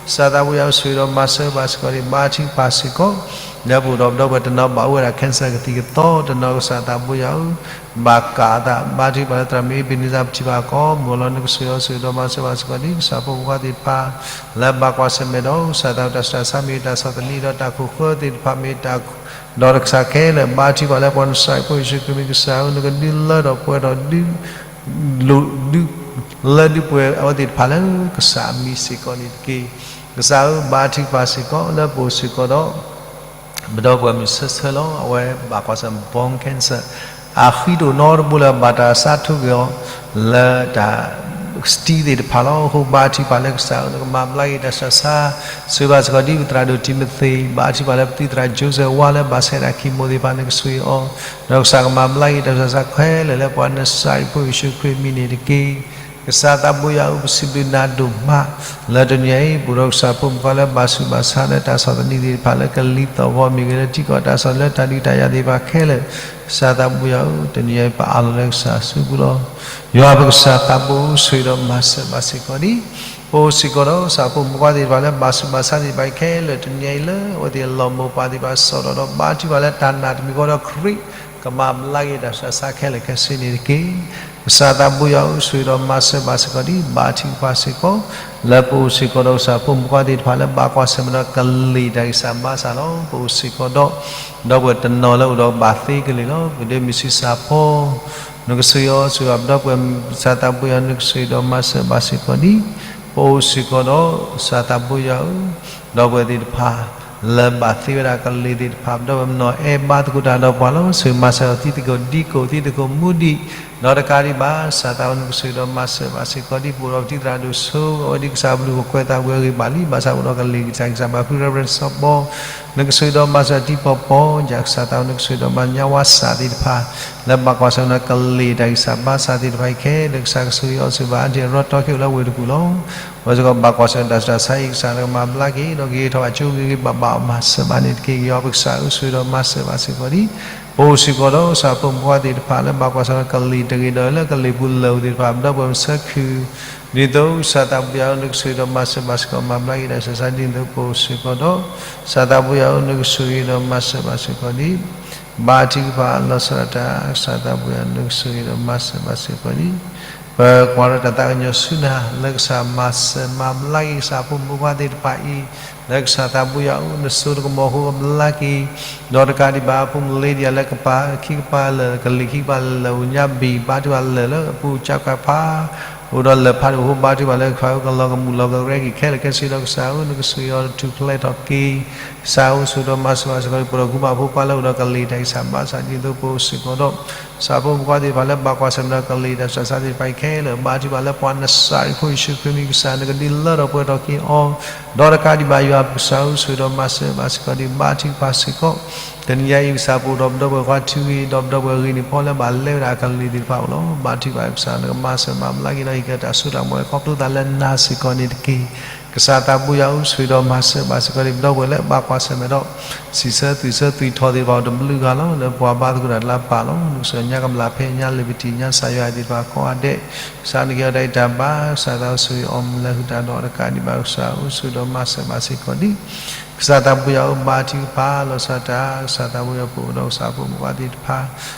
ကစၢ်သးဘိယွၤဧၢ ဆိၣ်ဂ့ၤဒီးမၤစၢၤဘၣ်စ့ၢ်ကီးဒ် ဘါထုကဖၣ်စ့ၢ်ကီး လၢပအိၣ်ဒီးပဒီပုၢ်ဝဲၢ်တနီၤဘၣ်အိၣ်ဝဲဒၣ် cancer ကသံၣ်ကသီတနီၤ ကစၢ်သးဘိယွၤဧၢ ဘၣ်ကးအသး ဘါထုကဖၣ်လၢသရၣ်မုၣ်အ့ဘ့းနံစါ ပထံၣ်ဘၣ်ကီး မုၢ်လီၤ နကဆိၣ်ဂ့ၤအီၤ ဆိၣ်ဂ့ၤဒီးမၤစၢၤဘၣ်စ့ၢ်ကီးဒ် ကစၢ်ဖိမုၣ်ဖိခွါသ့ၣ်တဖၣ် လၢဘၣ်ကွၢ်ဆၢၣ်မဲာ်ဒီး ကစၢ်သးဝဲတၢ်ဆူးတၢ်ဆါမ့ၢ်ဂ့ၤ တၢ်ဆီၣ်သနံးဒီးတၢ်ခိၣ်ဃၢသ့ၣ်တဖၣ်မ့ၢ်ဂ့ၤ ဒီးကစၢ်ခဲလၢာ် ဘါထုကဖၣ်လၢပှၤနစၤရ့းဖိယ့ၣ်ၡူးခရံာ်မ့ၢ်ကစၢ်ဧၢ နကဒုးလၢထီၣ်ပှဲၤထီၣ်ဒုး ဒုးလၢဒုးပှဲၤအဝဲသ့ၣ်တဖၣ်လၢကစၢ်အမံၤစ့ၢ်ကီးန့ၣ်တက့ၢ်. ကစၢ်ဧၢ ဘါထုကဖၣ်စ့ၢ်ကီးလၢပအိၣ်စ့ၢ်ကီးဒီး ပဒီပုၢ်ဝဲၢ်မုၣ်ဆၢဆၢလီၤ. အဝဲဘၣ်ကွၢ်ဆၢၣ် bone cancer အဃံတအိၣ်နီတဘိလၢဘၣ်တၢ်စးထီၣ်က့ၤအီၤ လၢတၢ် stent သ့ၣ်တဖၣ်လီၤ. အဃိဘါထုကဖၣ်လၢကစၢ်ဧၢ နကမၤဘျါက့ၤတၢ်ဆူးတၢ်ဆါ ဆိၣ်ဂ့ၤဘၣ်စ့ၢ်ကီးဒ်ပသရၣ်ဒိၣ်တံၤမသ့း ဘါထုကဖၣ်လၢပသုသရၣ် Joseph ဝါလၢဘၣ်ဆဲးဒၣ် chemo သ့ၣ်တဖၣ် နကဆိၣ်ဂ့ၤအီၤ ဒီးကစၢ်ကမၤဘျါက့ၤတၢ်ဆူးတၢ်ဆါခဲလၢာ်လၢပှၤနစၤရ့းဖိယ့ၣ်ၡူးခရံာ်အမံၤန့ၣ်တက့ၢ်. ကစၢ်သးဘိယွၤဧၢ ပစံးဘျုးနၤဒိၣ်မး လၢတနံၤအံၤ ပအိၣ်ဒီးကစၢ်ဖိမုၣ်ဖိခွါလၢဘၣ်ဆူးဘၣ်ဆါလၢတၢ်ဆီၣ်သနံးသ့ၣ်တဖၣ်လၢကလံၤသီၣ်ဂီၤမ့ၢ်ဂ့ၤ လၢထံကီၢ်တၢ်ဆီၣ်သနံးလၢတၢ်ဒုးတၢ်ယၤသ့ၣ်တဖၣ်ခဲလၢာ် ကစၢ်သးဘိယွၤဧၢ တနံၤအံၤပအၢၣ်လီၤလၢကစၢ်အစုပူၤလီၤ. ယွၤပကစၢ်သးဘိ ဆိၣ်ဂ့ၤဒီးမၤစၢၤဘၣ်စ့ၢ်ကီးဒ် ပအိၣ်စ့ၢ်ကီးဒီးကစၢ်ဖိမုၣ်ဖိခွါသ့ၣ်တဖၣ်လၢဘၣ်ဆူးဘၣ်ဆါသ့ၣ်တဖၣ်ခဲလၢာ် တနံၤအံၤလၢအဝဲသ့ၣ်အလီၢ်မိၢ်ပၢ်သ့ၣ်တဖၣ် စီၣ်ထီၣ်ဒီးဘါထုကဖၣ်လၢတၢ်နာ်တမံၤဃီဒီးခရံာ် ကမၤဘျါက့ၤတၢ်ဆူးတၢ်ဆါခဲလၢာ်ခဲဆ့န့ၣ်တက့ၢ်. ကစၢ်သးဘိယွၤဧၢ ဆိၣ်ဂ့ၤဒီး မၤစၢၤဘၣ်စ့ၢ်ကီးဒ် ဘါထုကဖၣ်စ့ၢ်ကီး လၢပအိၣ်စ့ၢ်ကီးဒီးကစၢ်ဖိမုၣ်ဖိခွါသ့ၣ်တဖၣ်လၢဘၣ်ကွၢ်ဆၢၣ်မဲာ်ဒီးကလံၤတၢ်ဂံၢ်စၢ်ဘါစၢ်လီၤ. ပအိၣ်စ့ၢ်ကီးဒီး ဒီပုၢ်ဝဲၢ်တနီၤလၢအိၣ်ဒီးဘၣ်သ့ကလံၤလီၤ. ပဒ့မုၣ်ဆံးစၢ်ဖီ နကဆိၣ်ဂ့ၤအီၤ ဆိၣ်ဂ့ၤဘၣ်ပဒီပုၢ်ဝဲၢ် ကစၢ်သးဘိယွၤ နကဆိၣ်ဂ့ၤဒီးမၤစၢၤဘၣ်စ့ၢ်ကီးဒ် ပအိၣ်စ့ၢ်ကီးဒီး ကစၢ်သးဘိယွၤဧၢ ဒီပုၢ်ဝဲၢ်သ့ၣ်တဖၣ် လၢဘၣ်သ့ဝဲဒၣ်ကလံၤသ့ၣ်တဖၣ် ပဒီပုၢ်ဝဲၢ်မနီၤအဲၣ်ဘါသကိးတၢ်ဒီးပှၤလီၤ. ဆိၣ်ဂ့ၤမၤစၢၤအီၤ သုသကိးဒံကိး သုသကိးမူဒံး ဒီးတကးဒံးဘၣ် ကစၢ်သးဘိယွၤ နကဆိၣ်ဂ့ၤဒီးမၤစၢၤဘၣ်စ့ၢ်ကီးဒ် ပအိၣ်ဒီးပတံၤသရၣ်ဒိၣ်စိ အဝဲဒ်ကစၢ်ဘျုးကကွဲးသးဝံၤအဂ့ၢ်ဘၣ်လံ ဘၣ်ဆၣ်အိၣ်ဒီးကလံၤတၢ်ဂံၢ်စၢ်ဘါ ဖု Reverend စီၤဘီ နကဆိၣ်ဂ့ၤဒီးမၤစၢၤတံၤပီၢ်ပီၢ် ယကစၢ်သးဘိယွၤ နကဆိၣ်ဂ့ၤဒီးမၤညါဝါစၢ်သ့ၣ်တဖၣ် လၢဘၣ်ကွၢ်ဆၢၣ်မဲာ်ဒီးကလံၤတၢ်ဂံၢ်စၢ်ဘါစၢ်သ့ၣ်တဖၣ်အံၤခဲလၢာ် ကစၢ်ကဆိၣ်ဂ့ၤအီၤ ဆိၣ်ဂ့ၤဘၣ်အါတံၢ်အရီတီခဲအိၣ်လၢဝ့ၢ်တကူၣ်လီၤ. ပဝဲစ့ၢ်ကီးဘၣ်ကွၢ်ဆၢၣ်မဲာ်တၢ်ဆူးတၢ်ဆါအံၤ ကစၢ်နကမၤဘျါက့ၤ ဒီးကဟ့ၣ်ထီၣ်ဘၣ်ကၠိဂ့ၤဂ့ၤဘၣ်ဘၣ် မၤစၢၤဘၣ်န့ၣ်တက့ၢ်. ယွၤပကစၢ်ဧၢ ဆိၣ်ဂ့ၤဒီးမၤစၢၤဘၣ်စ့ၢ်ကီးဒ် ပအိၣ်စ့ၢ်ကီးဒီးကစၢ်ဖိမုၣ်ဖိခွါသ့ၣ်တဖၣ်လၢဘၣ်ကွၢ်ဆၢၣ်မဲာ်ဒီးကလံၤတဂ့ၤဒီးလၢကလံၤပူၤလၢာ်သ့ၣ်တဖၣ် ပဒီပုၢ်ဝဲၢ်မုၣ်ဆၢခုၣ် ဒ်သိးကစၢ်သးဘိယွၤဧၢ နကဆိၣ်ဂ့ၤဒီးမၤစၢၤဘၣ်စ့ၢ်ကီး မၤဘျါက့ၤတၢ်ဆူးတၢ်ဆါဒ်သိးပအိၣ်စ့ၢ်ကီးဒီး ကစၢ်သးဘိယွၤဧၢ နကဆိၣ်ဂ့ၤဒီးမၤစၢၤဘၣ်စ့ၢ်ကီးဒ် ဘါထုကဖၣ်လီၤဆီဒၣ်တၢ် ကစၢ်သးဘိယွၤ နကဆိၣ်ဂ့ၤဒီးမၤစၢၤဘၣ်စ့ၢ်ကီးဒ် ပကွၢ်ဒီးတၢ်သးကညီၤဆူနၤ လၢကစၢ်မၤစၢၤမၤဘျါက့ၤကစၢ်ဖိမုၣ်ဖိခွါသ့ၣ်တဖၣ်အံၤ လၢကစၢ်သးဘိယွၤဧၢ နစိနကမီၤအဃိကဘျါက့ၤ ဒီးတကးဒံးဘၣ် ဖိမုၣ်လ့ဒံဧါ လၢကပၤခံကပၤလၢာ် ကလံၤခံကပၤလၢာ် အိၣ်ညါဘံၣ် ဘါထုကဖၣ်လၢာ်လၢအပူၤ ကၠါကွၢ်ဖး အိၣ်ဒီးလၢၢ်ဖးဒိၣ်အဃိ ဘါထုကဖၣ်လၢ ကစၢ်ဧၢ ကလီၤကမူးလီၤကရဲက့ၤခဲလၢာ်ခဲဆ့ဒီး ကစၢ်ဧၢ နကဆိၣ်ဂ့ၤအီၤ ထူၣ်ဖျဲးထီၣ်က့ၤ, ကစၢ်ဧၢ ဆိၣ်ဂ့ၤဒီးမၤစၢၤဘၣ်စ့ၢ်ကီး ပှၤဒီးကူၣ်ဘၣ်ဖိခွါလၢအိၣ်ဒီးကလံၤတၢ်ဂံၢ်စၢ်ဘါစၢ် ဒ်သိးပအိၣ်စ့ၢ်ကီးဒီး ကစၢ်ဖိမုၣ်ဖိခွါသ့ၣ်တဖၣ်လၢဘၣ်ကွၢ်ဆၢၣ်မဲာ်ဒီးကလံၤတၢ်ဂံၢ်စၢ်ဘါစၢ်သ့ၣ်တဖၣ်အံၤခဲလၢာ် ဘါထုကဖၣ်လၢပှၤနစၤရ့းဖိယ့ၣ်ၡူးခရံာ်မံၤ ကစၢ်နကဒုးလၢထီၣ်ပှဲၤထီၣ်က့ၤအီၤ, ဒီးတကးဒံးဘၣ်ယွၤပကစၢ်ဧၢ ဆိၣ်ဂ့ၤဒီးမၤစၢၤဘၣ်စ့ၢ်ကီးဒ် ဘါထုကဖၣ်စ့ၢ်ကီး တနံၤညါအံၤ ကစၢ် ပအိၣ်ဒီးပဒီပုၢ်ဝဲၢ်ခွါထူဂ့ၤ ဒီးပဒီပုၢ်ဝဲၢ်ဂ့ၤန့ၣ် ဖီလၢဘၣ်လဲဝဲဒၣ်အကလံၤသ့ၣ်တဖၣ်အအိၣ်လီၤ. ဘါထုကဖၣ် ကစၢ်နကမၤစၢၤမၤဘျါက့ၤဒီး ဟ့ၣ်က့ၤတၢ်စိတၢ်ကမီၤ ခီဖျိသးလၢနၤစ့ၢ်ကီးန့ၣ်တက့ၢ်. ကစၢ်သးဘိယွၤဧၢ ဆိၣ်ဂ့ၤဒီးမၤစၢၤဘၣ်စ့ၢ်ကီးဒ် ပဒီပုၢ်ဝဲၢ်လၢဘၣ်ကွၢ်ဆၢၣ်မဲာ်ဒီး စံးဆၢသွံၣ်ဆၢသွံၣ်ထီၣ်သ့ၣ်တဖၣ်အိၣ်တဘျုးဂၤလီၤ. လၢပှၤဘါသကိးတၢ်လၢအပၢ်လီၤ. နကဆိၣ်ဂ့ၤညါကမျၢ်ဖဲ ညါလ့ၤပတံၢ် ညါစၢ်ယွၤသ့ၣ်တဖၣ်ကိးဂၤဒဲး ကစၢ်နကဟ့ၣ်အီၤတၢ်အံးတၢ်ဘါ ကစၢ်သးအိၣ်ဆိၣ်ဂ့ၤအီၤမုၢ်လၢ်ဟုၣ်တၢ်ဒီး တကးဒံးဘၣ် ကစၢ်ဧၢ ဆိၣ်ဂ့ၤဒီးမၤစၢၤဘၣ်စ့ၢ်ကီးဒ် ကစၢ်သးဘိယွၤဧၢ ဘါထုကဖၣ် လီၤဆီဒၣ်တၢ် ကစၢ်သးဘိယွၤ ပအိၣ်ဒီးကစၢ်ဖိမုၣ်ဖိခွါသ့ၣ်တဖၣ်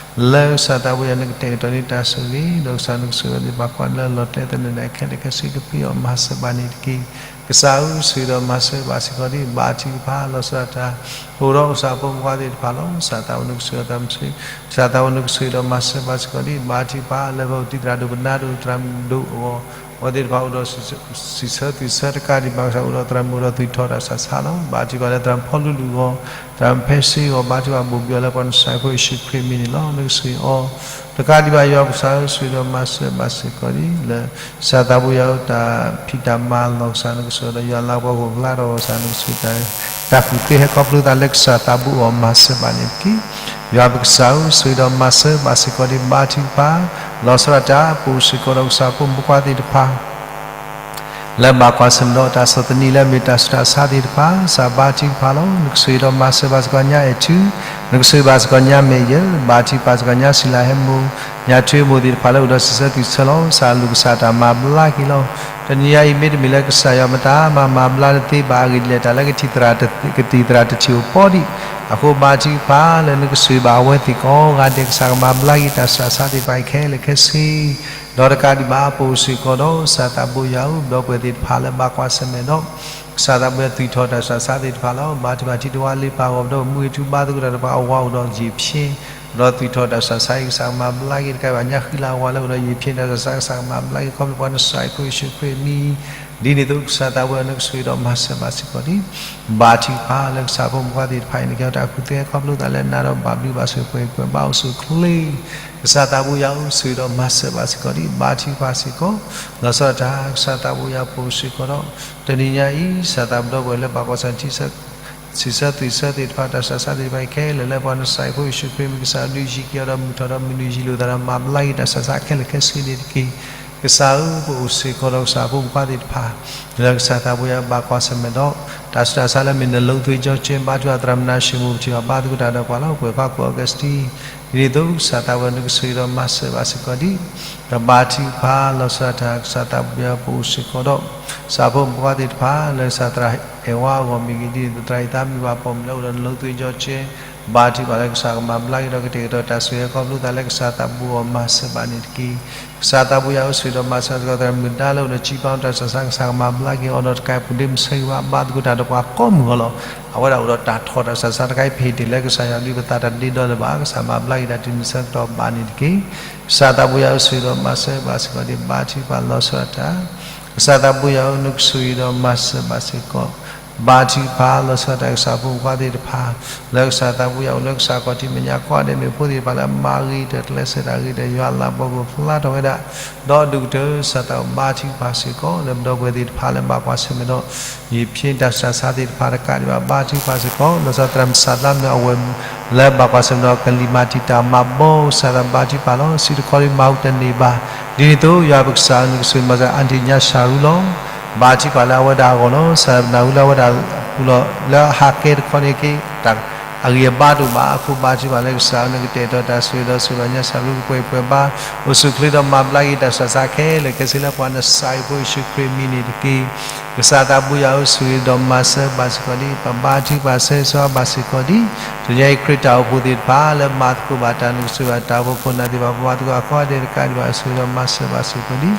လၢကစၢ်သးဘိယွၤ နကတဲာ်ကတီၤန့ၢ်တၢ်ဆိၣ်ဂ့ၤ ဒီးကစၢ်နကဆိၣ်ဂ့ၤအီၤသ့ၣ်တဖၣ် ကိးဂၤဒဲးလၢလီၤတဲာ်သနၢၣ်ဒၣ်ခဲလၢာ်ခဲဆ့ ကဖံးအီၣ်မၤစၢၤဘၣ်န့ၣ်တက့ၢ်. ကစၢ်ဧၢ ဆိၣ်ဂ့ၤဒီးမၤစၢၤဘၣ်စ့ၢ်ကီးဒ် ဘါထုကဖၣ် လီၤဆီဒၣ်တၢ် ပအိၣ်ဒီးကစၢ်ဖိမုၣ်ဖိခွါသ့ၣ်တဖၣ်လီၤ. ကစၢ်သးဘိယွၤနကဆိၣ်ဂ့ၤအီၤတၢ်မုၢ်ဆ့ ကစၢ်သးဘိယွၤနကဆိၣ်ဂ့ၤဒီးမၤစၢၤဘၣ်စ့ၢ်ကီးဒ် ဘါထုကဖၣ် လၢပအိၣ်တံၢ်သရၣ်ဒိၣ်ပနၢ်ဒိၣ် သရၣ်မုၣ်ဒိၣ်အဂီၢ် အဝဲသ့ၣ်တဖၣ်အိၣ်ဒီး စံးဆၢသွံၣ်ဆၢတကးဒံးဘၣ် ကစၢ်အိၣ်ဒီးသရၣ်မုၣ်အိၣ်ဒီးသွံၣ်ထီၣ်တၢ်ဆးဆါလီၤ. ဘါထုကဖၣ်လၢသရၣ်မုၣ်ဖီလူလူအဂီၢ် သရၣ်မုၣ်ဖဲစ့အဂီၢ် ဘါထုကဖၣ်ဘိၣ်ဘံအီၤလၢပှၤနစၤရ့းဖိယ့ၣ်ၡူးခရံာ်မံၤန့ၣ်လီၤ. နကဆိၣ်ဂ့ၤအီၤ တကးဒံးဘၣ်ယွၤပကစၢ်ဧၢ ဆိၣ်ဂ့ၤဒီးမၤစၢၤဘၣ်စ့ၢ်ကီးဒ် လၢ ကစၢ်သးဘိယွၤဧၢ တၢ်ဖံးတၢ်မၤလီၤ ကစၢ်နကဆိၣ်ဂ့ၤဒီး ယွၤလၤကပီၤကဖျါထီၣ် ကစၢ်နကဆိၣ်ဂ့ၤတၢ် တၢ်ဃုာ်ဃ့ဟဲခီဖျိသးလၢကစၢ်သးဘိအီၤမၤစၢၤဘၣ်န့ၣ်တက့ၢ်. ယွၤပကစၢ်ဧၢ ဆိၣ်ဂ့ၤဒီးမၤစၢၤဘၣ်စ့ၢ်ကီးဒ် ဘါထုကဖၣ် လီၤဆီဒၣ်တၢ် ပအိၣ်စ့ၢ်ကီးဒီးကစၢ်ဖိမုၣ်ဖိခွါသ့ၣ်တဖၣ် လၢဘၣ်ကွၢ်ဆၢၣ်မဲာ်ဒီးတၢ်ဆီၣ်သနံးလၢအမ့ၢ်တၢ်ဆူးတၢ်ဆါသ့ၣ်တဖၣ် ကစၢ်ဘါထုကဖၣ်လီၤ. နကဆိၣ်ဂ့ၤဒီးမၤစၢၤဘၣ်စ့ၢ်ကီးညါအဲၣ်ထူ, နကဆိၣ်ဂ့ၤဘၣ်စ့ၢ်ကီးညါမဲာ်ယၢၢ်, ဘါထုကဖၣ်စ့ၢ်ကီးညါစံလၤဟဲမိၢ်, ညါထွ့မိၢ်သ့ၣ်တဖၣ်လၢအိၣ်ဒီးစံးဆၢသွံၣ်ဆၢလီၤ. ကစၢ်လူၤကစၢ်တၢ်မၤဘျါက့ၤလီၤ. တနံၤညါအံၤ မ့တမ့ၢ်လၢကစၢ်ယွၤမတၤမၤမၤဘျါတသ့ဘၣ်အဂ့ၢ်ဒ်လဲၣ် တၢ်လၢကတံၢ်သရၣ်တထံၣ်အိၣ်ပီဒံး, အဃိဘါထုကဖၣ်လၢနကဆိၣ်ဂ့ၤဘၣ်အဝဲသ့ၣ်ကိးဂၤဒဲး ကစၢ်ကမၤဘျါက့ၤတၢ်ဆူးတၢ်ဆါသ့ၣ်တဖၣ်အံၤခဲလၢာ်ခဲဆ့ ဒီးတကးဒံးဘၣ် ပအိၣ်စ့ၢ်ကီးဒီး ကစၢ်သးဘိယွၤဧၢ ပဒီပုၢ်ဝဲၢ်သ့ၣ်တဖၣ်လၢဘၣ်ကွၢ်ဆၢၣ်မဲာ်ဒီး ကစၢ်သးဘိယွၤသွံၣ်ထီၣ်တၢ်ဆူးတၢ်ဆါသ့ၣ်တဖၣ်လီၤ. ဘါထုကဖၣ်ထံတဝါလ့ပာ်ဂီၤ ပဒီပုၢ်ဝဲၢ်မူဂ့ၤထူဘါသကိးတၢ်တဖၣ်အဝၤအိၣ်ဒီးယ့ၣ်ဖျ့, ဒီးသွံၣ်ထီၣ်တၢ်ဆူးတၢ်ဆါအံၤ ကစၢ်ကမၤဘျါက့ၤတကးဘၣ် ညါဃံလၤအဝၤလၢအိၣ်ဒီးယ့ၣ်ဖျ့တၢ်ဆူးတၢ်ဆါ ကစၢ်ကမၤဘျါက့ၤခီဖျိပှၤနစၤရ့းဖိယ့ၣ်ၡူးခရံာ်အမံၤ ဒ်န့ၣ်အသိး ကစၢ်သးဘိယွၤ နကဆိၣ်ဂ့ၤဒီးမၤစၢၤဘၣ်စ့ၢ်ကီးဒ် ဘါထုကဖၣ်လၢကစၢ်ဖိမုၣ်ဖိခွါသ့ၣ်တဖၣ်အံၤ နကဟ့ၣ်တၢ်ကူၣ်သ့ခီဖျိသးလၢနၤဒီး ဘၣ်ဘျုးဘၣ်ဆိၣ်ဂ့ၤပှဲၤပှဲၤဘါအိၣ်ဆူၣ်အိၣ်ချ့ ကစၢ်သးဘိယွၤဧၢ ဆိၣ်ဂ့ၤဒီးမၤစၢၤဘၣ်စ့ၢ်ကီးဒ် ဘါထုကဖၣ်စ့ၢ်ကီး လီၤဆီဒၣ်တၢ် ကစၢ်သးဘိယွၤ ပအိၣ်စ့ၢ်ကီးဒီး တနံၤညါအံၤ ကစၢ်သးဘိဒီပုၢ်ဝဲၢ်လၢဘၣ်ကွၢ်ဆၢၣ်မဲာ် စံးဆၢသွံၣ်ဆၢသ့ၣ်တဖၣ် တၢ်ဆူးတၢ်ဆါသ့ၣ်တဖၣ်အံၤခဲလၢာ် လၢပှၤနစၤရ့းဖိယ့ၣ်ၡူးခရံာ်အမံၤ ကစၢ်ဒုးယံၤက့ၤအီၤဒီးမုၢ်ထီၣ်ဒီးမုၢ်နုာ်ယံၤလိာ်သးဒီး မၤဘျါက့ၤတၢ်ဆူးတၢ်ဆါခဲလၢာ်ခဲဆ့န့ၣ်တက့ၢ်. ကစၢ်ဧၢ ပအိၣ်စ့ၢ်ကီးဒီးကစၢ်ဖိမုၣ်ဖိခွါသ့ၣ်တဖၣ် လၢကစၢ်သးဘိယွၤဘၣ်ကွၢ်ဆၢၣ်မဲာ်ဒီး တၢ်ဆူးတၢ်ဆါလၢမ့ၢ်နလိသ့ကၠီကၠ့ ဘါထုကဖၣ်သရၣ်မုၣ်နါၡ့မိၢ် ပထံၣ်ဘၣ်ဘါသကိးတၢ်ဒီးပှၤလီၤ. ပဝဲၢ်ခွါကိးအီကူးစတံ ဒ်န့ၣ်အသိး ကစၢ်သးဘိယွၤ နကဆိၣ်ဂ့ၤဒီးမၤစၢၤဘၣ်စ့ၢ်ကီးဒ် ဒီးဘါထုကဖၣ်လီၤဆီဒၣ်တၢ် ကစၢ်သးဘိယွၤ ပအိၣ်စ့ၢ်ကီးဒီး ကစၢ်ဖိမုၣ်ဖိခွါသ့ၣ်တဖၣ် လၢကစၢ်သရၣ်အဲၣ်ဝါအဂီၢ်မ့ၢ်ဂ့ၤ ဒ်န့ၣ်အသိး သရၣ်အံၤသးမံဘၣ်ပိာ်မုၣ်လၢအိၣ်ဒီးနလိသ့ကၠီကၠ့ ဘါထုကဖၣ်လၢကစၢ်ကမၤဘျါက့ၤဒီးကတဲာ်ကတီၤတၢ်ဆိၣ်ဂ့ၤခီဖျိသးလၢကစၢ်သးဘိအီၤမၤစၢၤဘၣ်န့ၣ်တက့ၢ်. ကစၢ်သးဘိယွၤဧၢ ဆိၣ်ဂ့ၤဒီးမၤစၢၤစ့ၢ်ကီးသရၣ်မုၣ်ဒါလၢအိၣ်ဒီး ကၠံပၣ်တၢ်ဆူးတၢ်ဆါ ကစၢ်ကမၤဘျါက့ၤအီၤဒီးတကးပူၤဒ့မုၢ်ဆၢဂ့ၤဘၣ် ဘါသကိးတၢ်ဒီးပှၤကိးမုၢ်ဂီၤလီၤ. အဝဲဒၣ်အိၣ်ဒီးတၢ်ထီၣ်တၢ်ဆူးတၢ်ဆါတခါအံၤ ပဟ့ၣ်တ့ၢ်လၢကစၢ်ယွၤအဘျုးပသးတၢ်ဒ့ဒီလၢၤဘၣ် ကစၢ်မၤဘျါက့ၤတၢ်တုၤမုၢ်ဆၢကတီၢ်ဘၣ်န့ၣ်တက့ၢ်. ကစၢ်သးဘိယွၤဧၢ ဆိၣ်ဂ့ၤဒီးမၤစၢၤဘၣ်စ့ၢ်ကီးဒ် ဘါထုကဖၣ်လီၤဆီဒၣ်တၢ် ကစၢ်သးဘိယွၤဧၢ နကဆိၣ်ဂ့ၤဒီးမၤစၢၤဘၣ်စ့ၢ်ကီး ဘါထုကဖၣ်လီၤဆီဒၣ်တၢ် ကစၢ်ဖိမုၣ်ဖိခွါသ့ၣ်တဖၣ် လၢကစၢ်သးဘိယွၤအိၣ်လၢကစၢ်ခီၣ်ထံးမဲာ်ညါကိးဂၤဒဲး မ့ၢ်ဖိသ့ၣ်တဖၣ်လၢအမၤဂ့ၤတၢ်ကျဲးစၢးတၢ်ဂ့ၤဒီး ယွၤလၤကပီၤကဖျါထီၣ်ဝဲဒၣ် ဒီးဒိၣ်ကတၢၢ် ကစၢ်သးဘိဘါထုကဖၣ်စ့ၢ်ကီး လၢပဒီပုၢ်ဝဲၢ်သ့ၣ်တဖၣ်လၢဘၣ်ကွၢ်ဆၢၣ်မဲာ်ဒီး ယ့ၣ်ဖျ့တၢ်ဆူးတၢ်ဆါသ့ၣ်တဖၣ်တကးဒံးဘၣ် ဘါထုကဖၣ်စ့ၢ်ကီး လီၤဆီသရၣ်မုၣ်စၢ်သးမုၣ်အဝဲၢ် လၢဘၣ်ကွၢ်ဆၢၣ်မဲာ်ဒီးကလံၤမၤတံာ်တာ်မၤဘီ ကစၢ်သးဘိဘါထုကဖၣ်လီၤ. စံးတခီဒံးမၤဟူးတန့ၢ်ဘၣ် ဒ်န့ၣ်အသိး ယွၤပကစၢ်ဧၢ နကဆိၣ်ဂ့ၤမၤစၢၤ အါတံၢ်ညါစၢ်ရူလီၤ. ဘါထုကဖၣ်လၢအဝဲဒၣ်အဂီၢ်လီၤ. ကစၢ်သးမုၣ်လၢအဝဲဒၣ်အပူၤလီၤ လၢအဟးကဲတခီန့ၣ်က့ၤ တၢ်အဂံၢ်အဘါတအိၣ်ဘၣ် အဃိဘါထုကဖၣ်လၢကစၢ်ဧၢ နကတဲာ်ကတီၤတၢ်ဆိၣ်ဂ့ၤဒီးဆိၣ်ဂ့ၤညါစၢ်ရူကပှဲၤပှဲၤဘါ အိၣ်ဆူၣ်အိၣ်ချ့ဒီးမၤဘျါက့ၤတၢ်ဆူးတၢ်ဆါခဲလၢာ်ခဲဆ့လၢပှၤနစၤရ့းဖိယ့ၣ်ၡူးခရံာ်အမံၤန့ၣ်တက့ၢ်. ကစၢ်သးဘိယွၤဧၢ ဆိၣ်ဂ့ၤဒီးမၤစၢၤဘၣ်စ့ၢ်ကီးဒ် ပဘါထုကဖၣ်ဆၢဂ့ၤဆိၣ်ဂ့ၤဘၣ်စ့ၢ်ကီးဒ် တနံၤညါအံၤ ခရံာ်တၢ်အိၣ်ဖှိၣ်သ့ၣ်တဖၣ်လၢမၤသကိးဘၣ်တၢ် နကဆိၣ်ဂ့ၤဘၣ်တၢ်အိၣ်ဖှိၣ်ခိၣ်နၢ်သ့ၣ်တဖၣ် ပဘါသကိးအဃိဒဲးတကးဒံးဘၣ် ဆိၣ်ဂ့ၤဒီးမၤစၢၤဘၣ်စ့ၢ်ကီးဒ်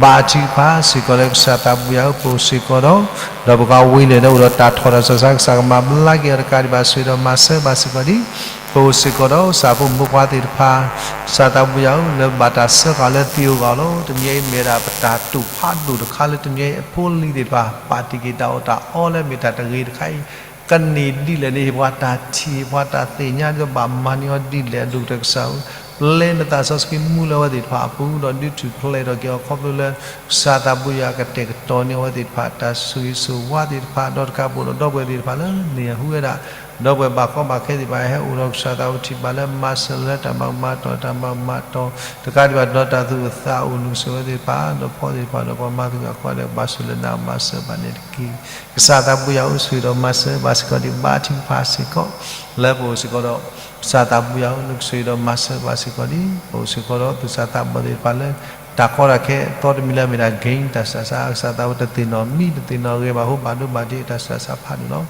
ဘါထုကဖၣ်စ့ၢ်ကီးလၢကစၢ်သးဘိယွၤဧၢ ပအိၣ်စ့ၢ်ကီးဒီး ဒီးပကဝံလၢာ်ဒီးအိၣ်ဒီးတၢ်ထီၣ်တၢ်ဆူးတၢ်ဆါ ကစၢ်ကမၤဘျါက့ၤအီၤတကးဒံးဘၣ် ဆိၣ်ဂ့ၤဒီးမၤစၢၤဘၣ်စ့ၢ်ကီးဒ် ပအိၣ်စ့ၢ်ကီးဒီးကစၢ်ဖိမုၣ်ဖိခွါသ့ၣ်တဖၣ်, ကစၢ်သးပူၤယၤဧၢ, လၢဘၣ်တၢ်စၢဃာ်လၢသံးဧိၤဂီၢ်လီၤ. တနံၤအံၤမ့ၢ်ဝဲဒၣ်ပတၢ်တိာ်ဖးဒိၣ်တခါလၢတနံၤအံၤအဖိအလံၤသ့ၣ်တဖၣ် ပာ်တံၢ်က့ၤတၢ်အီၣ်တၢ်အီလၢမ့ၢ်တၢ်တဂ့ၤတခါအံၤ, ကန့ၢ်ဒ်လဲၣ်န့ၣ် ဟ့ၣ်ပှၤတၢ်ထံၣ် ဟ့ၣ်ပှၤတၢ်သ့ၣ်ညါ ဒီးဘၣ်မၤန့ၢ်အီၤဒ်လဲၣ်အဒိၣ်ကတၢၢ်ကစၢ်ဧၢ, ပျဲနသးစီဆှံမူလၢအဝဲသ့ၣ်တဖၣ်အပူၤ ဒီးဒုးထူၣ်ဖျဲးထီၣ်က့ၤအီၤခီဖျိလၢ ကစၢ်သးပူၤယၤကတဲာ်ကတီၤန့ၢ်အဝဲသ့ၣ်တဖၣ် တၢ်ဆိၣ်ဂ့ၤဆိၣ်ဝါသ့ၣ်တဖၣ် ဒီးတကးဘၣ်ဒီးဒီပုၢ်ဝဲၢ်သ့ၣ်တဖၣ်လၢန့ၢ်အဟူဝဲဒၣ် ဒီပုၢ်ဝဲၢ်ဘၣ်ကီဘၣ်ခဲသ့ၣ်တဖၣ် ဟဲအိၣ်ဒီးကစၢ်သးပူၤထံၣ်ဘၣ်လၢမၤစၢၤလၢတၢ်မၤကမၣ်တီၢ် တၢ်မၤကမၣ်တီၢ် တကးဒံးဘၣ်ဒီးတၢ်သူၣ်အုးသးအုး နုၢ်ကစၢ်ဝဲသ့ၣ်တဖၣ် ဒီးဖီသ့ၣ်တဖၣ်ဒီးပှၤမၤသကိးအဃိဒီး ဘၣ်ဆိၣ်လၢနၤမၤစၢၤဘၣ်န့ၣ်တက့ၢ်. ကစၢ်သးပူၤယၤအိၣ်ဆိၣ်ဂ့ၤဒီးမၤစၢၤဘၣ်စ့ၢ်ကီးဒံး ဘါထုကဖၣ်စ့ၢ်ကီး လၢပအိၣ်စ့ၢ်ကီးဒီး ကစၢ်သးပူၤယၤအိၣ် နုၢ်ကစၢ်ဒီးမၤစၢၤဘၣ်စ့ၢ်ကီးဒံး ပအိၣ်စ့ၢ်ကီးဒီးသူၣ်စၢ်သးဘီၣ်သ့ၣ်တဖၣ်လၢ တၢ်ကီတၢ်ခဲအသီတမံၤလၢအမ့ၢ်ဒၣ် gang တၢ်စးစး ကစၢ်သးပူၤတသ့ၣ်နီၣ်မံ တသ့ၣ်နီၣ်ဂ့ၤဘၣ် ဟိဘၣ်ဒိဘၣ်ထံး တၢ်စးစးဖးဒိၣ်လီၤ.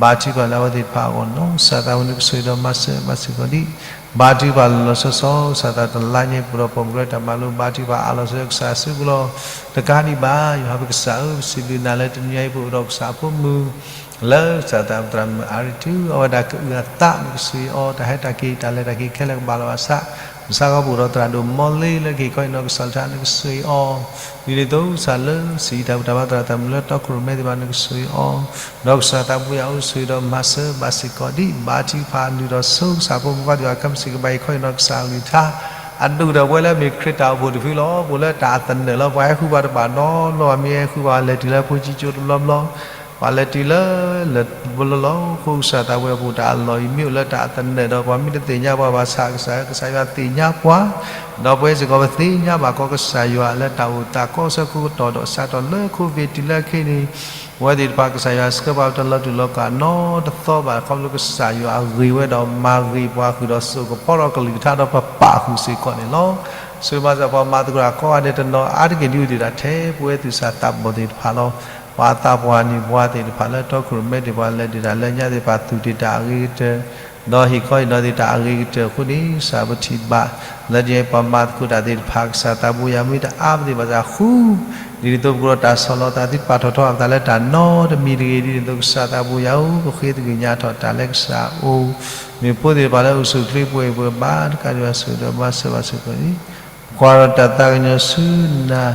ဘါထုကဖၣ်လၢအဝဲသ့ၣ်တဖၣ်အဂီၢ်န့ၣ်လီၤ. ကစၢ်သးပူၤနုၢ်ကစၢ်ဒီးမၤစၢၤဘၣ်စ့ၢ်ကီးဒံး ဘါထုကဖၣ်လီၤလီၤဆီဆီ ကစၢ်သးတလါညါအံၤ ပဒီးပိာ်မုၣ်ကရၢတၢ်မၤလိ ဘါထုကဖၣ်အးလီၤဆၢကစၢ်အစုပူၤလီၤ. တကးဒံးဘၣ် ယွၤပကစၢ်ဧၢ ပစံးဘျုးနၤလၢတနံၤအံၤ ပအိၣ်ဒီးကစၢ်အဖိမုၣ် လၢကစၢ်သးပူၤသရၣ်မုၣ်အါရံၤတုၤ အဝဲဒၣ်ကအုၣ်အသး နကဆိၣ်ဂ့ၤအီၤ တၢ်ဟဲတၢ်က့ၤ တၢ်လဲၤတၢ်က့ၤခဲလၢာ်ကဘၣ်လီၤဘၣ်ဆး မုၢ်ဆါခီပအိၣ်ဒီးသရၣ်ဒိၣ်မီလ့လၢကဟ့ၣ်ခီဟ့ၣ်နီၤ ကစၢ်လၢတၢ်နကဆိၣ်ဂ့ၤအီၤ ဒ်န့ၣ်အသိးကစၢ်လၢ စံးတၢ်ဘူၣ်တၢ်ဘါသရၣ်သရၣ်မုၣ်လၢတီခိၣ်ရိၣ်မဲသ့ၣ်တဖၣ် နကဆိၣ်ဂ့ၤအီၤ ဒီးကစၢ်သးပူၤယၤအိၣ်ဆိၣ်ဂ့ၤဒီးမၤစၢၤဘၣ်စ့ၢ်ကီးဒံး ဘါထုကဖၣ်နုာ်လီၤဆိကစၢ်ဖိမုၣ်ဖိခွါသ့ၣ်တဖၣ် ခဲမုၢ်ဆ့ၣ်ကဘၣ်ဟ့ၣ်ခီဟ့ၣ်နီၤကစၢ်အကလုၢ်ကထါ အဒိၣ်ကတၢၢ်ပဝဲလၢအမ့ၢ်ခရံာ်တၢ်အိၣ်ဖှိၣ်တဖုလီၤ. ပအိၣ်လၢတၢ်အသနၢၣ်လီၤ. ပှၤဟဲဃုပှၤတဘၣ်နီတဘျီ ပှၤမ့ၢ်ဟဲဃုပှၤလဲၤတုၤလၢဖိဆံကၠိတဘျီဘျီ ပှၤလဲၤတုၤလၢ လၢတဘျီလီၤ. အဃိကစၢ်သးပူၤယၤပအိၣ်တၢ်အလီၢ်အံၤ မ့ၢ်အိၣ်လၢတၢ်အသနၢၣ်ဒီး ပှၤမ့ၢ်တသ့ၣ်ညါပှၤဘၣ်ဆၣ် ကစၢ် ကစၢ်ယွၤသ့ၣ်ညါပှၤ ဒီးပဝဲစ့ၢ်ကီးပသ့ၣ်ညါဘၣ်ကီးကစၢ်ယွၤလၢတၢ်အိၣ်သးကီးဆၢကိးကတီၢ်ဒီး စးထီၣ်လၢ covid တုၤလၢခဲအံၤန့ၣ် ပဝဲသ့ၣ်တဖၣ်ကစၢ်ယွၤဆှၢပှၤတလီၤတူာ်လီၤကာ်နီတသီဘၣ် ခီဖျိကစၢ်ယွၤအဂ့ၤဝဲဒီးမၤဂ့ၤပှၤဃုာ်ဒီးစိာ်ကဖီထီၣ်ကလုၢ်ကထါဒီးပပာ်ဃုာ်စ့ၢ်ကီးန့ၣ်လီၤ. ဆိၣ်ဂ့ၤမၤစၢၤပှၤမၤသကိးတၢ်ကိးဂၤဒဲးတနီၤ အါတက့ၢ်ဒ်အိၣ်သ့ၣ်တၢ်ထဲ ပဝဲသူၣ်စၢ်သးဘီၣ်သ့ၣ်တဖၣ်လီၤ. ပှၤသးပှၢ်နံၤပှၤသ့ၣ်တဖၣ်လၢတီခိၣ်ရိၣ်မဲသ့ၣ် ပှၤလဲၤဒုးတၢ်လၢညါသ့ၣ်တဖၣ် သူၣ်တ့ၢ်တၢ်အဂ့ၤကတၢၢ် ဒီးဟ့ၣ်ခီဟ့ၣ်နီၤသ့ၣ်တၢ်အဂ့ၤကတၢၢ်အဃိန့ၣ် ကစၢ်ပထံၣ်ဘၣ် လၢဒ်အံၤပှၤမၤသကိးတၢ်သ့ၣ်တဖၣ် ကစၢ်သးပူၤယၤမ့ၢ်တအါပသ့ၣ်ဘၣ်ဆၣ်ဃု ဒ်န့ၣ်အသိးပကဒီးတၢ်ဆီၣ်လီၤသးသုပာ်ထီၣ်ထီအသးလၢတၢ်နီတမံၤတဂ့ၤ ဒ်န့ၣ်အသိးကစၢ်သးပူၤယၤဧၢ ပဃ့သဂုၢ်ညါထီၣ်တၢ်လၢကစၢ်အအိၣ် မ့ၢ်ဖိသ့ၣ်တဖၣ်လၢအိၣ်ဆူၣ်အိၣ်ချ့ပှဲၤပှဲၤဘၣ်တကးဒံးဘၣ်ဆိၣ်ဂ့ၤဒီးမၤစၢၤဘၣ်စ့ၢ်ကီးန့ၣ် ကွၢ်ဒီးတၢ်သးကညီၤဆူနၤ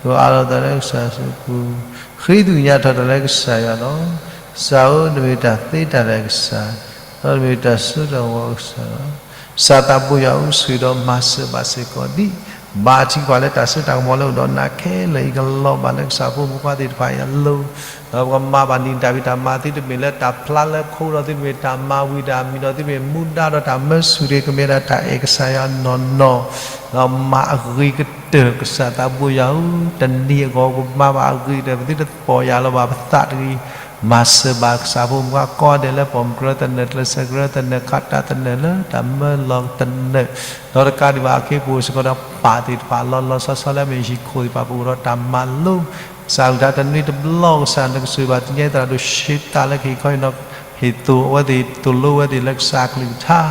ဒီးအးလီၤသးလၢကစၢ်အစုပူၤ ဃ့သဂုၢ်ညါထီၣ်တၢ်လၢကစၢ်ယွၤလီၤ. ကစၢ်ဧၢ နမ့ၢ်တၢ်သ့တၢ်လၢကစၢ် ဒီးနမ့ၢ်တၢ်စိတၢ်ကမီၤကစၢ်လီၤ. ကစၢ်သးပူၤယၤအိၣ်ဆူၣ်ဒီးမၤစၢၤဘၣ်စ့ၢ်ကီးဒံး ဘါထုကဖၣ်လၢတၢ်စိတၢ်ကမီၤလၢအိၣ်ဒီးနၤခဲလၢာ်အံၤကလီၤဘၣ်လၢကစၢ်ဖိမုၣ်ဖိခွါသ့ၣ်တဖၣ်အံၤအလိၤ ဒီးပကမၤဘၣ်နံၤတၢ်ဖံးတၢ်မၤ သုတမ့ၢ်လၢတၢ်ဖျါလၢခိ ဒီးသုတမ့ၢ်တၢ်မၤဝံၤတၢ်မံၤ ဒီးသုတမ့ၢ်မူဒါဒီးတၢ်မၢဆူၣ်တဂ့ၤ ကမ့ၢ်ဒၣ်တၢ်အဲၣ်ကစၢ်ယွၤနီၢ်နီၢ် ဒီးမၤအဂ့ၤကတၢၢ် ကစၢ်သးပူၤယၤဧၢ တနံၤအဂီၢ်ပမၤဘၣ်အဂ့ၤကတၢၢ် ပသုတသပီၢ်ယၤလီၤဘၣ်ပသးတဂ့ၤ မၤစၢၤဘၣ်ကစၢ်ဖိမုၣ်ဖိခွါကိးဂၤဒဲးလၢပိာ်မုၣ်ကရၢသနၢၣ် ကျဲးစၢးကရၢသနၢၣ် ခးတၢ်သနၢၣ်လၢတၢ်မၢလီၤသနၢၣ် ဒီးတကးဒံးဘၣ်အခ့အပှၤစ့ၢ်ကီးဒီး ပၢ်သ့ၣ်တဖၣ်လီၤလီၤဆီဆီလၢအမ့ၢ်ဟံၣ်ခိၣ်သ့ၣ်တဖၣ် ပအိၣ်ဒီးတၢ်မၤလိ ကစၢ်အကလုၢ်ကထါတနွံတဘျီ ကစၢ်နကဆိၣ်ဂ့ၤဘၣ်သ့ၣ်ညါသရၣ်ဒိၣ်ဆှံသးလၢကဟ့ၣ်ခီဟ့ၣ်နီၤ ဟ့ၣ်သိၣ်အဝဲသ့ၣ်သိၣ်လိဝဲသ့ၣ်လၢကစၢ်အကလုၢ်ကထါ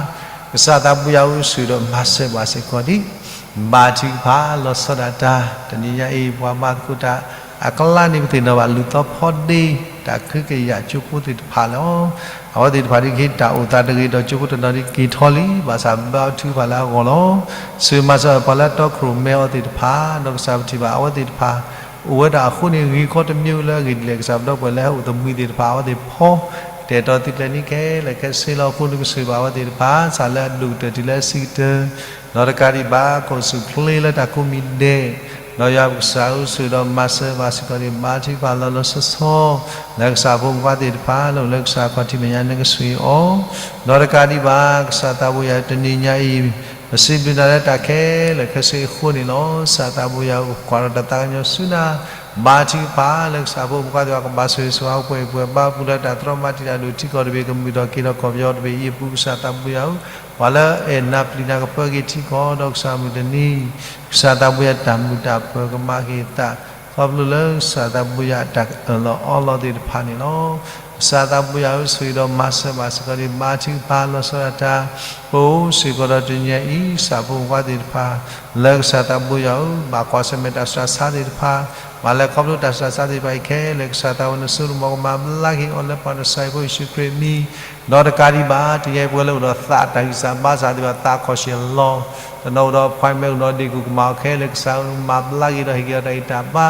ကစၢ်သးပူၤယၤအိၣ်ဆူၣ်ဒီးမၤစၢၤဘၣ်စ့ၢ်ကီးဒံး ဘါထုကဖၣ်လီၤဆီဒၣ်တၢ် တနံၤညါအံၤ ပှၤမၤသကိးတၢ် အကျါန့ၣ်ပသ့ၣ်နီၣ်ဘၣ် လူၤသီဖီဒ့ တၢ်ခုကယာ်ကၠိဖိသ့ၣ်တဖၣ်လီၤ. အဝဲသ့ၣ်တဖၣ်ဒ်ကဟ့ၣ်တၢ်အိၣ်သးတဂ့ၤဒီးကၠိဖိတနီၤဒ်က့ၤထီၣ်လံ ဘၣ်ဆၣ်ဘါထုကဖၣ်လၢအဂီၢ်လီၤ. ဆိၣ်ဂ့ၤမၤစၢၤပှၤလၢတီခိၣ်ရိၣ်မဲအီၤသ့ၣ်တဖၣ် ဒီးကစၢ်ပထံၣ်ဘၣ်အဝဲသ့ၣ်တဖၣ် အိၣ်ဝဲဒၣ်အဃိန့ၣ် ဂ့ၤခီတမံၤလၢအဂ့ၢ်ဒ်လဲၣ် ကစၢ်ပဒီပုၢ်ဝဲၢ်လၢဟဲအိၣ်သမှံၤသ့ၣ်တဖၣ် အဝဲသ့ၣ်ဖီ တဲာ်တီၤသုကျဲၤနံၣ်ခဲလၢာ်ခဲဆ့လီၤ. အဃိနကဆိၣ်ဂ့ၤဘၣ်အဝဲသ့ၣ်တဖၣ် စးလၢအဒိၣ်ကတၢၢ်တုၤလၢအဆံးကတၢၢ် ဒီးတကးဒံးဘၣ် ကအိၣ်ဆူၣ်အိၣ်ချ့လၢတၢ်ကိးမံၤဒဲး ဒီးယွၤပကစၢ်အိၣ်ဆူၣ်ဒီးမၤစၢၤဘၣ်စ့ၢ်ကီးန့ၣ် ဘါထုကဖၣ်လီၤလီၤဆီဆီ လၢကစၢ်ဖိမုၣ်ဖိခွါသ့ၣ်တဖၣ် လၢအိၣ်လၢကစၢ်အခီၣ်ထံးမဲာ်ညါ နကဆိၣ်ဂ့ၤအီၤ ဒီးတကးဒံးဘၣ် ကစၢ်သးပူၤယၤတနံၤညါအံၤ ပစံးဘျုးနၤလၢတၢ်ခဲလၢာ်ခဲဆ့အဃိန့ၣ်လီၤ. ကစၢ်သးပူၤယၤ ကွၢ်ဒီးတၢ်သးကညီၤဆူနၤ ဘါထုကဖၣ်လၢကစၢ်ဖိမုၣ်ဖိခွါသ့ၣ်တဖၣ် ကဘၣ်ဆိၣ်ဂ့ၤဆိၣ်ဝါပှဲၤပှဲၤဘၣ် ပူၤလၢတၢ်တြီမၤတံာ်တာ်ဒိၣ်ထံကီၢ်တဘ့ၣ် ကမုာ်ထီၣ်က့ၤထီၣ်ကီၢ်ပယီၤတဘ့ၣ်အံၤအပူၤ ကစၢ်သးပူၤယၤဧၢ ပှၤလၢအဲၣ်နၤပျံၤနၤကပၢက့ၤထံကီၢ်ဒီးကစၢ်မုၢ်တနံၤ ကစၢ်သးပူၤယၤတၢ်မုာ်တၢ်ပၢၤကမၤက့ၤအသး ခီဖျိလၢကစၢ်သးပူၤယၤအတၢ်အၢၣ်လီၤအီလီၤသ့ၣ်တဖၣ်န့ၣ်လီၤ. ကစၢ်သးဘိယွၤဧၢ, ဆိၣ်ဂ့ၤဒီးမၤစၢၤဘၣ်စ့ၢ်ကီးန့ၣ် ဘါထုကဖၣ်လီၤဆီဒၣ်တၢ်, ပအိၣ်စ့ၢ်ကီးဒီးတနံၤအံၤ ကစၢ်ဖိမုၣ်ဖိခွါသ့ၣ်တဖၣ် လၢကစၢ်သးဘိယွၤဧၢ, ဘၣ်ကွၢ်ဆၢၣ်မဲာ်တၢ်ဆူးတၢ်ဆါသ့ၣ်တဖၣ်, မၤလၢခီဖျိတၢ်ဆူးတၢ်ဆါသ့ၣ်တဖၣ်အံၤခဲလၢာ် ကစၢ်သးဘိနစိကမီၤကမၤဘျါက့ၤအီၤလၢပှၤကစၢ်အဖိယ့ၣ်ၡူးခရံာ်အမံၤ, ဒီးတကးဒံးဘၣ် တနံၤအံၤပဝဲလၢအိၣ်ဒီးသးတၢ်ဂံၢ်စၢ်ဘါစၢ်သ့ၣ်တဖၣ် သးခီၣ်ဆၢလီၤ, တနီၤအိၣ်ဒီး appointment အိၣ်ဒီးဒ့ၣ်ကူၣ်ကမၣ်အီၤခဲလၢာ် ကစၢ်ဧၢ မၤဘျါက့ၤဒီးဟ့ၣ်က့ၤအီၤတၢ်ဂံၢ်တၢ်ဘါ,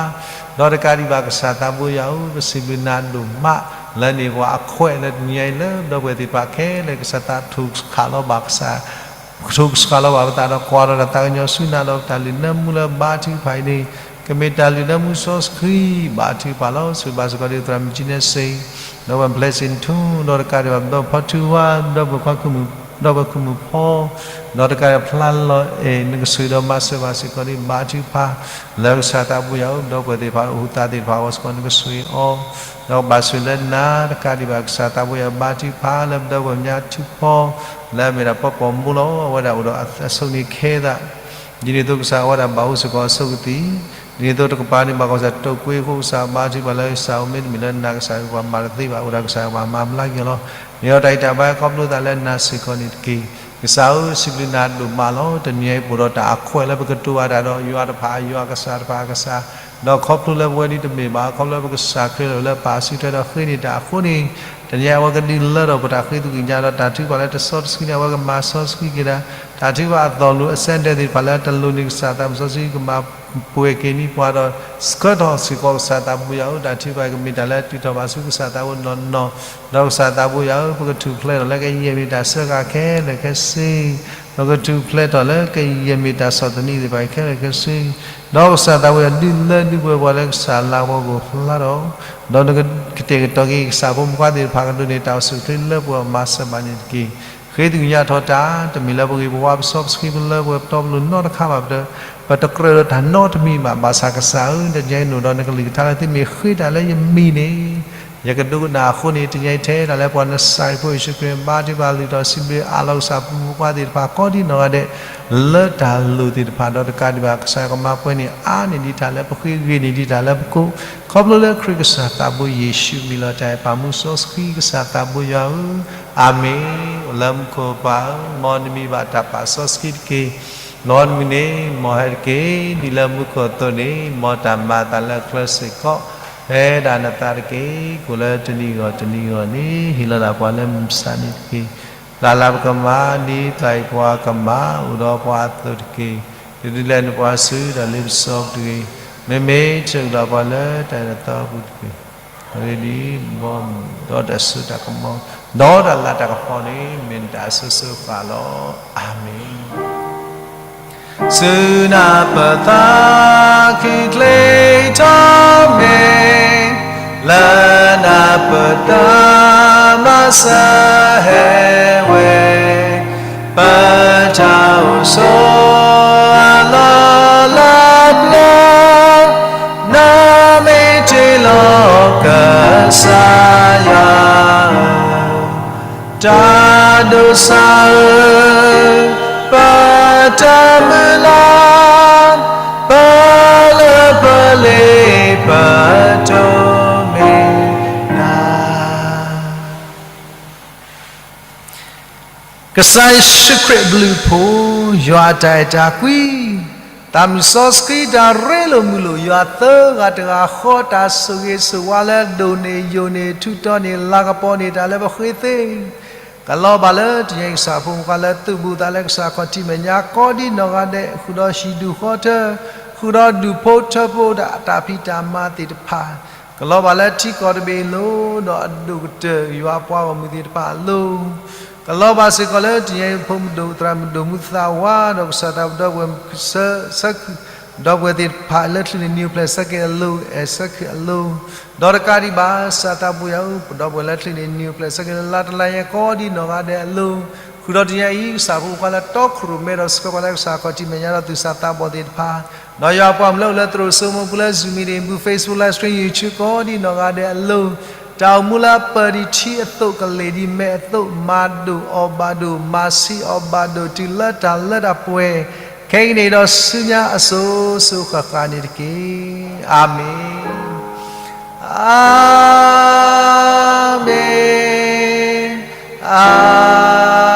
ဒီးတကးဒံးဘၣ် ကစၢ်သးဘိယွၤဧၢ, ပစံးဘျုးနၤဒိၣ်မး, လၢန့ၣ်ပှၤအခွဲးလၢတနံၤအံၤလၢဒီပုၢ်ဝဲၢ်သ့ၣ်တဖၣ်ခဲလၢာ် ကစၢ်သးထူၣ်ခးလီၤဘၣ် ကစၢ် ကထူၣ်ကဆှးလီၤဘၣ်ပသးဒီး ကွၢ်ထီၣ်တၢ်သးကညီၤဆူနၤဒီး ပတၢ်လုၢ်နၢမူလၢဘါထုကဖၣ်အံၤန့ၣ် ကမ့ၢ်တၢ်လုၢ်နၢမူစီဆှံ ဘါထုကဖၣ်လီၤ. ဆိၣ်ဂ့ၤဘၣ်စ့ၢ်ကီးဒ်သိး မုၢ်ကနံၤစ့ၢ် ဒီးပ blessing ထူ ဒီးတကးဒံးဘၣ် ပဒီပုၢ်ဝဲၢ်ဖီထူဝါ ဒီပုၢ်ဝဲၢ်ခွါ ဒီပုၢ်ဝဲၢ်ခိၣ်မုၣ်ဖိ ဒီးတကးဒံးဖျါလီၤအဲၣ် နကဆိၣ်ဂ့ၤဒီးမၤစၢၤဘၣ်စ့ၢ်ကီးဒ်ဘါထုကဖၣ် လၢကစၢ်သးဘိယွၤဧၢ ဒီပုၢ်ဝဲၢ်သ့ၣ်တဖၣ် အိၣ်သးသ့ၣ်တဖၣ်အဂီၢ်စ့ၢ်ကီး နကဆိၣ်ဂ့ၤအီၤ ဒီးကဘၣ်ဆိၣ်ဂ့ၤလၢနၤ တကးဒံးဘၣ် ကစၢ်သးဘိယွၤ ဘါထုကဖၣ်လၢပဒီပုၢ်ဝဲၢ်မၠါထူဖီ လၢအမ့ၢ်ဒၣ်ပှၤပိာ်မုၣ်လီၤ. အဝဲဒၣ်အိၣ်ဒီးအဆိန့ၣ်ခဲသး ဒ်န့ၣ်အသိးကစၢ် အဝဲဒၣ်ဘၣ်အိၣ်စ့ၢ်ကီးအဆိကတၢၢ် ဒ်န့ၣ်အသိးတကပၤန့ၣ် ဘၣ်ကီးစ့ၢ်ကီးတိာ်ကွံာ်အဃိ ကစၢ်ဘါထုကဖၣ်လၢကစၢ်ဧၢ မ့တမ့ၢ်လၢနၤ ကစၢ်ဧၢ ပှၤမၤတသ့ဘၣ် အိၣ်ဒၣ်ကစၢ်ဧၢ ပှၤမၤဘျါက့ၤအီၤလီၤ. မ့ၢ်ဒီးတၢ်ဂံၢ်တၢ်ဘါခီဖျိသးလၢနၤစ့ၢ်ကီးန့ၣ်တက့ၢ်. ကစၢ်ဧၢ စံးဘျုးနၤဒိၣ်မးလီၤ. တနံၤအံၤပအိၣ်ဒီးတၢ်အခွဲးလၢပကတိၤဘၣ်တၢ်ဒီး ယွၤတဖၣ်ယွၤ ကစၢ်တဖၣ်ကစၢ်, ဒီးခီဖျိလၢပဝဲဒၣ်တမ့ၢ်ဘၣ် ခီဖျိလၢပကစၢ်ခရံာ်လၢပလၢပာ်စုထွဲဒီးဃ့န့ၢ်တၢ်အဃိန့ၣ် တနံၤအံၤအဝဲကဒုးလၢထီၣ်ပတၢ်ဃ့သကွံာ်ညါဒီး တၢ်ထုကဖၣ်လၢတစီတဆှံန့ၣ် အဝဲကမၤစီဆှံက့ၤဒၣ် တၢ်ထုကဖၣ်အသီၣ်လိၤ အစဲဒဲးသ့ၣ်တဖၣ်လၢတလိၣ်န့ၣ် ကစၢ်သးမုၣ်စီဆှံကမၤပှဲၤက့ၤန့ၢ်ပှၤဒီး ဆှၢထီၣ်စ့ၢ်ကီးကစၢ်သးဘိယွၤဧၢ တၢ်ထုကဖၣ်ကမ့ၢ်တၢ်လၢတုၤထီၣ်ဘၣ်ဆူကစၢ်သးဘိနီၢ်နီၢ်, ဒီးကစၢ်သးဘိယွၤဧၢ ပကထူၣ်ဖျဲးထီၣ်လၢကယဲၢ်မ့ၢ်တၢ်စၢဃာ်ခဲလၢာ်ခဲဆ့ ဒီးကထူၣ်ဖျဲးထီၣ်လၢကယဲၢ်မ့ၢ်တၢ်ဆီၣ်သနံးသ့ၣ်တဖၣ်ခဲလၢာ်ခဲဆ့, ဒီးကစၢ်သးဘိယွၤ ဒုးလၢဒုးပှဲၤပှၤလၢကစၢ်လၤကပီၤကအိၣ်ဖျါထီၣ်, ဒီးနကတဲာ်ကတီၤက့ၤကစၢ်ဖိမုၣ်ဖိခွါသ့ၣ်တဖၣ်ကဒိးန့ၢ်တၢ်အိၣ်ဆူၣ်အိၣ်ချ့လၢပှဲၤမၤစၢၤဘၣ်န့ၣ်တက့ၢ်. ဃ့သကွံာ်ညါထီၣ်တၢ် တမ့ၢ်လၢပဂ့ၤပဝါပစီပဆှံပလၢပှဲၤပတီပလိၤနီတခါဘၣ်, ပတကြၢးဒီးတၢ်နီတမံၤဘၣ်. ဘၣ်ဆၣ်ကစၢ်ဧၢ တနံၤအံၤနအိၣ်ဒီးနကလုၢ်ကထါလၢသုမ့ၢ်ဃ့တၢ်လၢယမံၤန့ၣ် ယကဒိကနၣ်အဃိန့ၣ် တနံၤအံၤထဲဒၣ်လၢပှၤနစၢ်ဖိယ့ၣ်ၡူးခရံာ် ဘါထုကဖၣ်လုၢ်ထီၣ်စံးဘျုးအးလီၤကစၢ်ဖိမုၣ်ဖိခွါသ့ၣ်တဖၣ်ကိးဒံနီၢ်ဂၤဒဲး လၢတၢ်လိၣ်သ့ၣ်တဖၣ်ဒီးတကးဒံးဘၣ် ကစၢ်ယွၤကမၤပှဲၤန့ၢ်အါန့ၢ်ဒံးတၢ်လၢပဃ့ ဂ့ၤန့ၢ်ဒံးတၢ်လၢပကိး, ခီဖျိလၢခရံာ်ကစၢ်သးဘိယ့ၣ်ၡူးမံၤလီၤ. တၢ်အဲၣ်ပၢ်မူစီဆှံကစၢ်သးဘိယွၤဧၢ, အၤမ့ၣ်. အိၣ်လၢမူခိၣ်ပၢ်ဧၢ, မ်နမံၤဘၣ်တၢ်ပာ်စီဆှံတက့ၢ်. လီၤနမုၢ်န့ၣ် မ်ဟဲတက့ၢ်. ဒ်လၢမူခိၣ်အသိးန့ၣ် မ်တၢ်မၤအသးလၢချၢစ့ၢ်ကီး ဖဲဒၣ်နသးတက့ၢ်. ကအိၣ်လၢတနံၤဂီၢ်တနံၤဂီၢ်န့ၣ် ဟ့ၣ်လီၤဒၣ်ပှၤလၢမုၢ်မဆါန့ၣ်တက့ၢ်. ပျၢ်လၢပကမၤ ဒ်ပျၢ်ယွၤပှၤကမၤ အိၣ်ဒီးပှၤအသိးတက့ၢ်. တဒုးလဲနပှၤဆူတၢ်လ့ပစီပူၤတဂ့ၤ. မ့မ့ၢ် ဆိၣ်ဂ့ၤလီၤပှၤလၢတၢ်အၢၣ်လီၤသီအပူၤတက့ၢ်. အဂ့ၢ်ဒ်အံၤ, ဒီးတၢ်စိတၢ်ကမီၤ ဒီးတၢ်လၤတၢ်ကပီၤန့ၣ် မ့ၢ်နတၢ်အစိၤစိၤဃၣ်ဃၣ်လီၤ. အၤမ့ၣ်. ဆူနၢ်ပၢၢ်သးခုချ့ထီၣ်မ့ၢ် လၢနၢ်ပၢၢ်တၢ်မၤစၢၤဟဲဝဲ ပတၢ်အိၣ်ဆိးအလီၢ်လၢပျၢၤ, နမ့ၢ်တ့လီၤကစၢ်ယွၤဧၢ, တၢ်ဒိးစၢ်ဧၢ, ပတၢ်မုၢ်လၢ်, ပလၢပလ့ပတိၢ်မ့ၢ်နၤ ကစၢ်ယ့ၣ်ၡူးခရံာ်အဘျုးအဖှိၣ်, ယွၤအတၢ်အဲၣ်တၢ်ကွံ, သးမုၢ်စီဆှံတၢ်ရ့လိာ်မုာ်လိာ်, ယွၤသၢဂၤတဂၤဃီ တၢ်ဆိၣ်ဂ့ၤဆိၣ်ဝါလၢဒိၣ်န့ၢ်ယိာ်န့ၢ် ထူးတီၤန့ၢ် လၤကပီၤန့ၢ်တၢ်လၢပဃ့သ့, ကလီၤဘၣ်လၢတနံၤအံၤ ကစၢ်ဖိမုၣ်ဖိခွါလၢသုးဘူးသးလၢကစၢ်ခီၣ်ထံးမဲာ်ညါကိးဒံနီၢ်ဂၤဒဲး, ဃုာ်ဒီးဟံၣ်ဒူၣ်ဃီထၢ, ဃုာ်ဒီးဒူၣ်ဖိထၢဖိဒီးအတၢ်ဖံးတၢ်မၤသ့ၣ်တဖၣ် ကလီၤဘၣ်လၢထံကီၢ်တဘ့ၣ်အလိၤ, ဒီးအဒိၣ်ကတၢၢ်ယွၤအပှၤဂီၢ်မုၢ်သ့ၣ်တဖၣ်အလိၤ, ကလီၤဘၣ်စ့ၢ်ကီးလၢတနံၤအံၤ ဖိမုၣ်ဒိၣ်သရၣ်မုၣ်ဒိၣ်မူသးဝး ဒီးကစၢ်သးပဒီပုၢ်ဝဲၢ်ဆၢ, ဆၢ, ဒီပုၢ်ဝဲၢ်သ့ၣ်တဖၣ်လၢချံးန့ၢ်နံၤအိၣ်ဖျဲၣ်ဆၢက့ၤအလိၤ အဲၣ်ဆၢက့ၤအလိၤ, ဒီးတကးဒံးဘၣ် ကစၢ်သးဘိယွၤဧၢ, ပဒီပုၢ်ဝဲၢ်လၢချံးန့ၢ်နံၤအိၣ်ဖျဲၣ်ဆၢက့ၤလၢလါတလါညါကိးဒံနီၢ်ဂၤဒဲးအလိၤ, ဃုာ်ဒီးတနံၤအံၤ ကစၢ်ဖိမုၣ်ဖိခွါလၢတီခိၣ်ရိၣ်မဲဒီးဆှၢပှၤလၢကစၢ်ခီၣ်ထံးမဲာ်ညါဒီးသူၣ်စၢ်သးဘီၣ်သ့ၣ်တဖၣ် ဒီးယွၤအပှၤမုၣ်လၢအိၣ်လၢသရိာ်စိမိၤပူၤလၢ Zoom meeting ပူၤ Facebook live stream YouTube ကိးဒံနီၢ်ဂၤဒဲးအလိၤ, တၢ်အိၣ်မူလၢအပၢၢ်ဒံးထံအသိးကလဲၤဒံးမဲာ်အသိး မၤဒိၣ်အီၣ်ဘၣ်ဒိၣ် မၤဆံးအီၣ်ဘၣ်ဒိၣ် တုၤလၢတၢ်လၢတၢ်ပှဲၤ, ခဲကနံၣ်အံၤဒီးဆူညါအစိၤစိၤဃၣ်ဃၣ်န့ၣ်တက့ၢ်. အၤမ့ၣ်. အၤ န့ၣ်, အၤ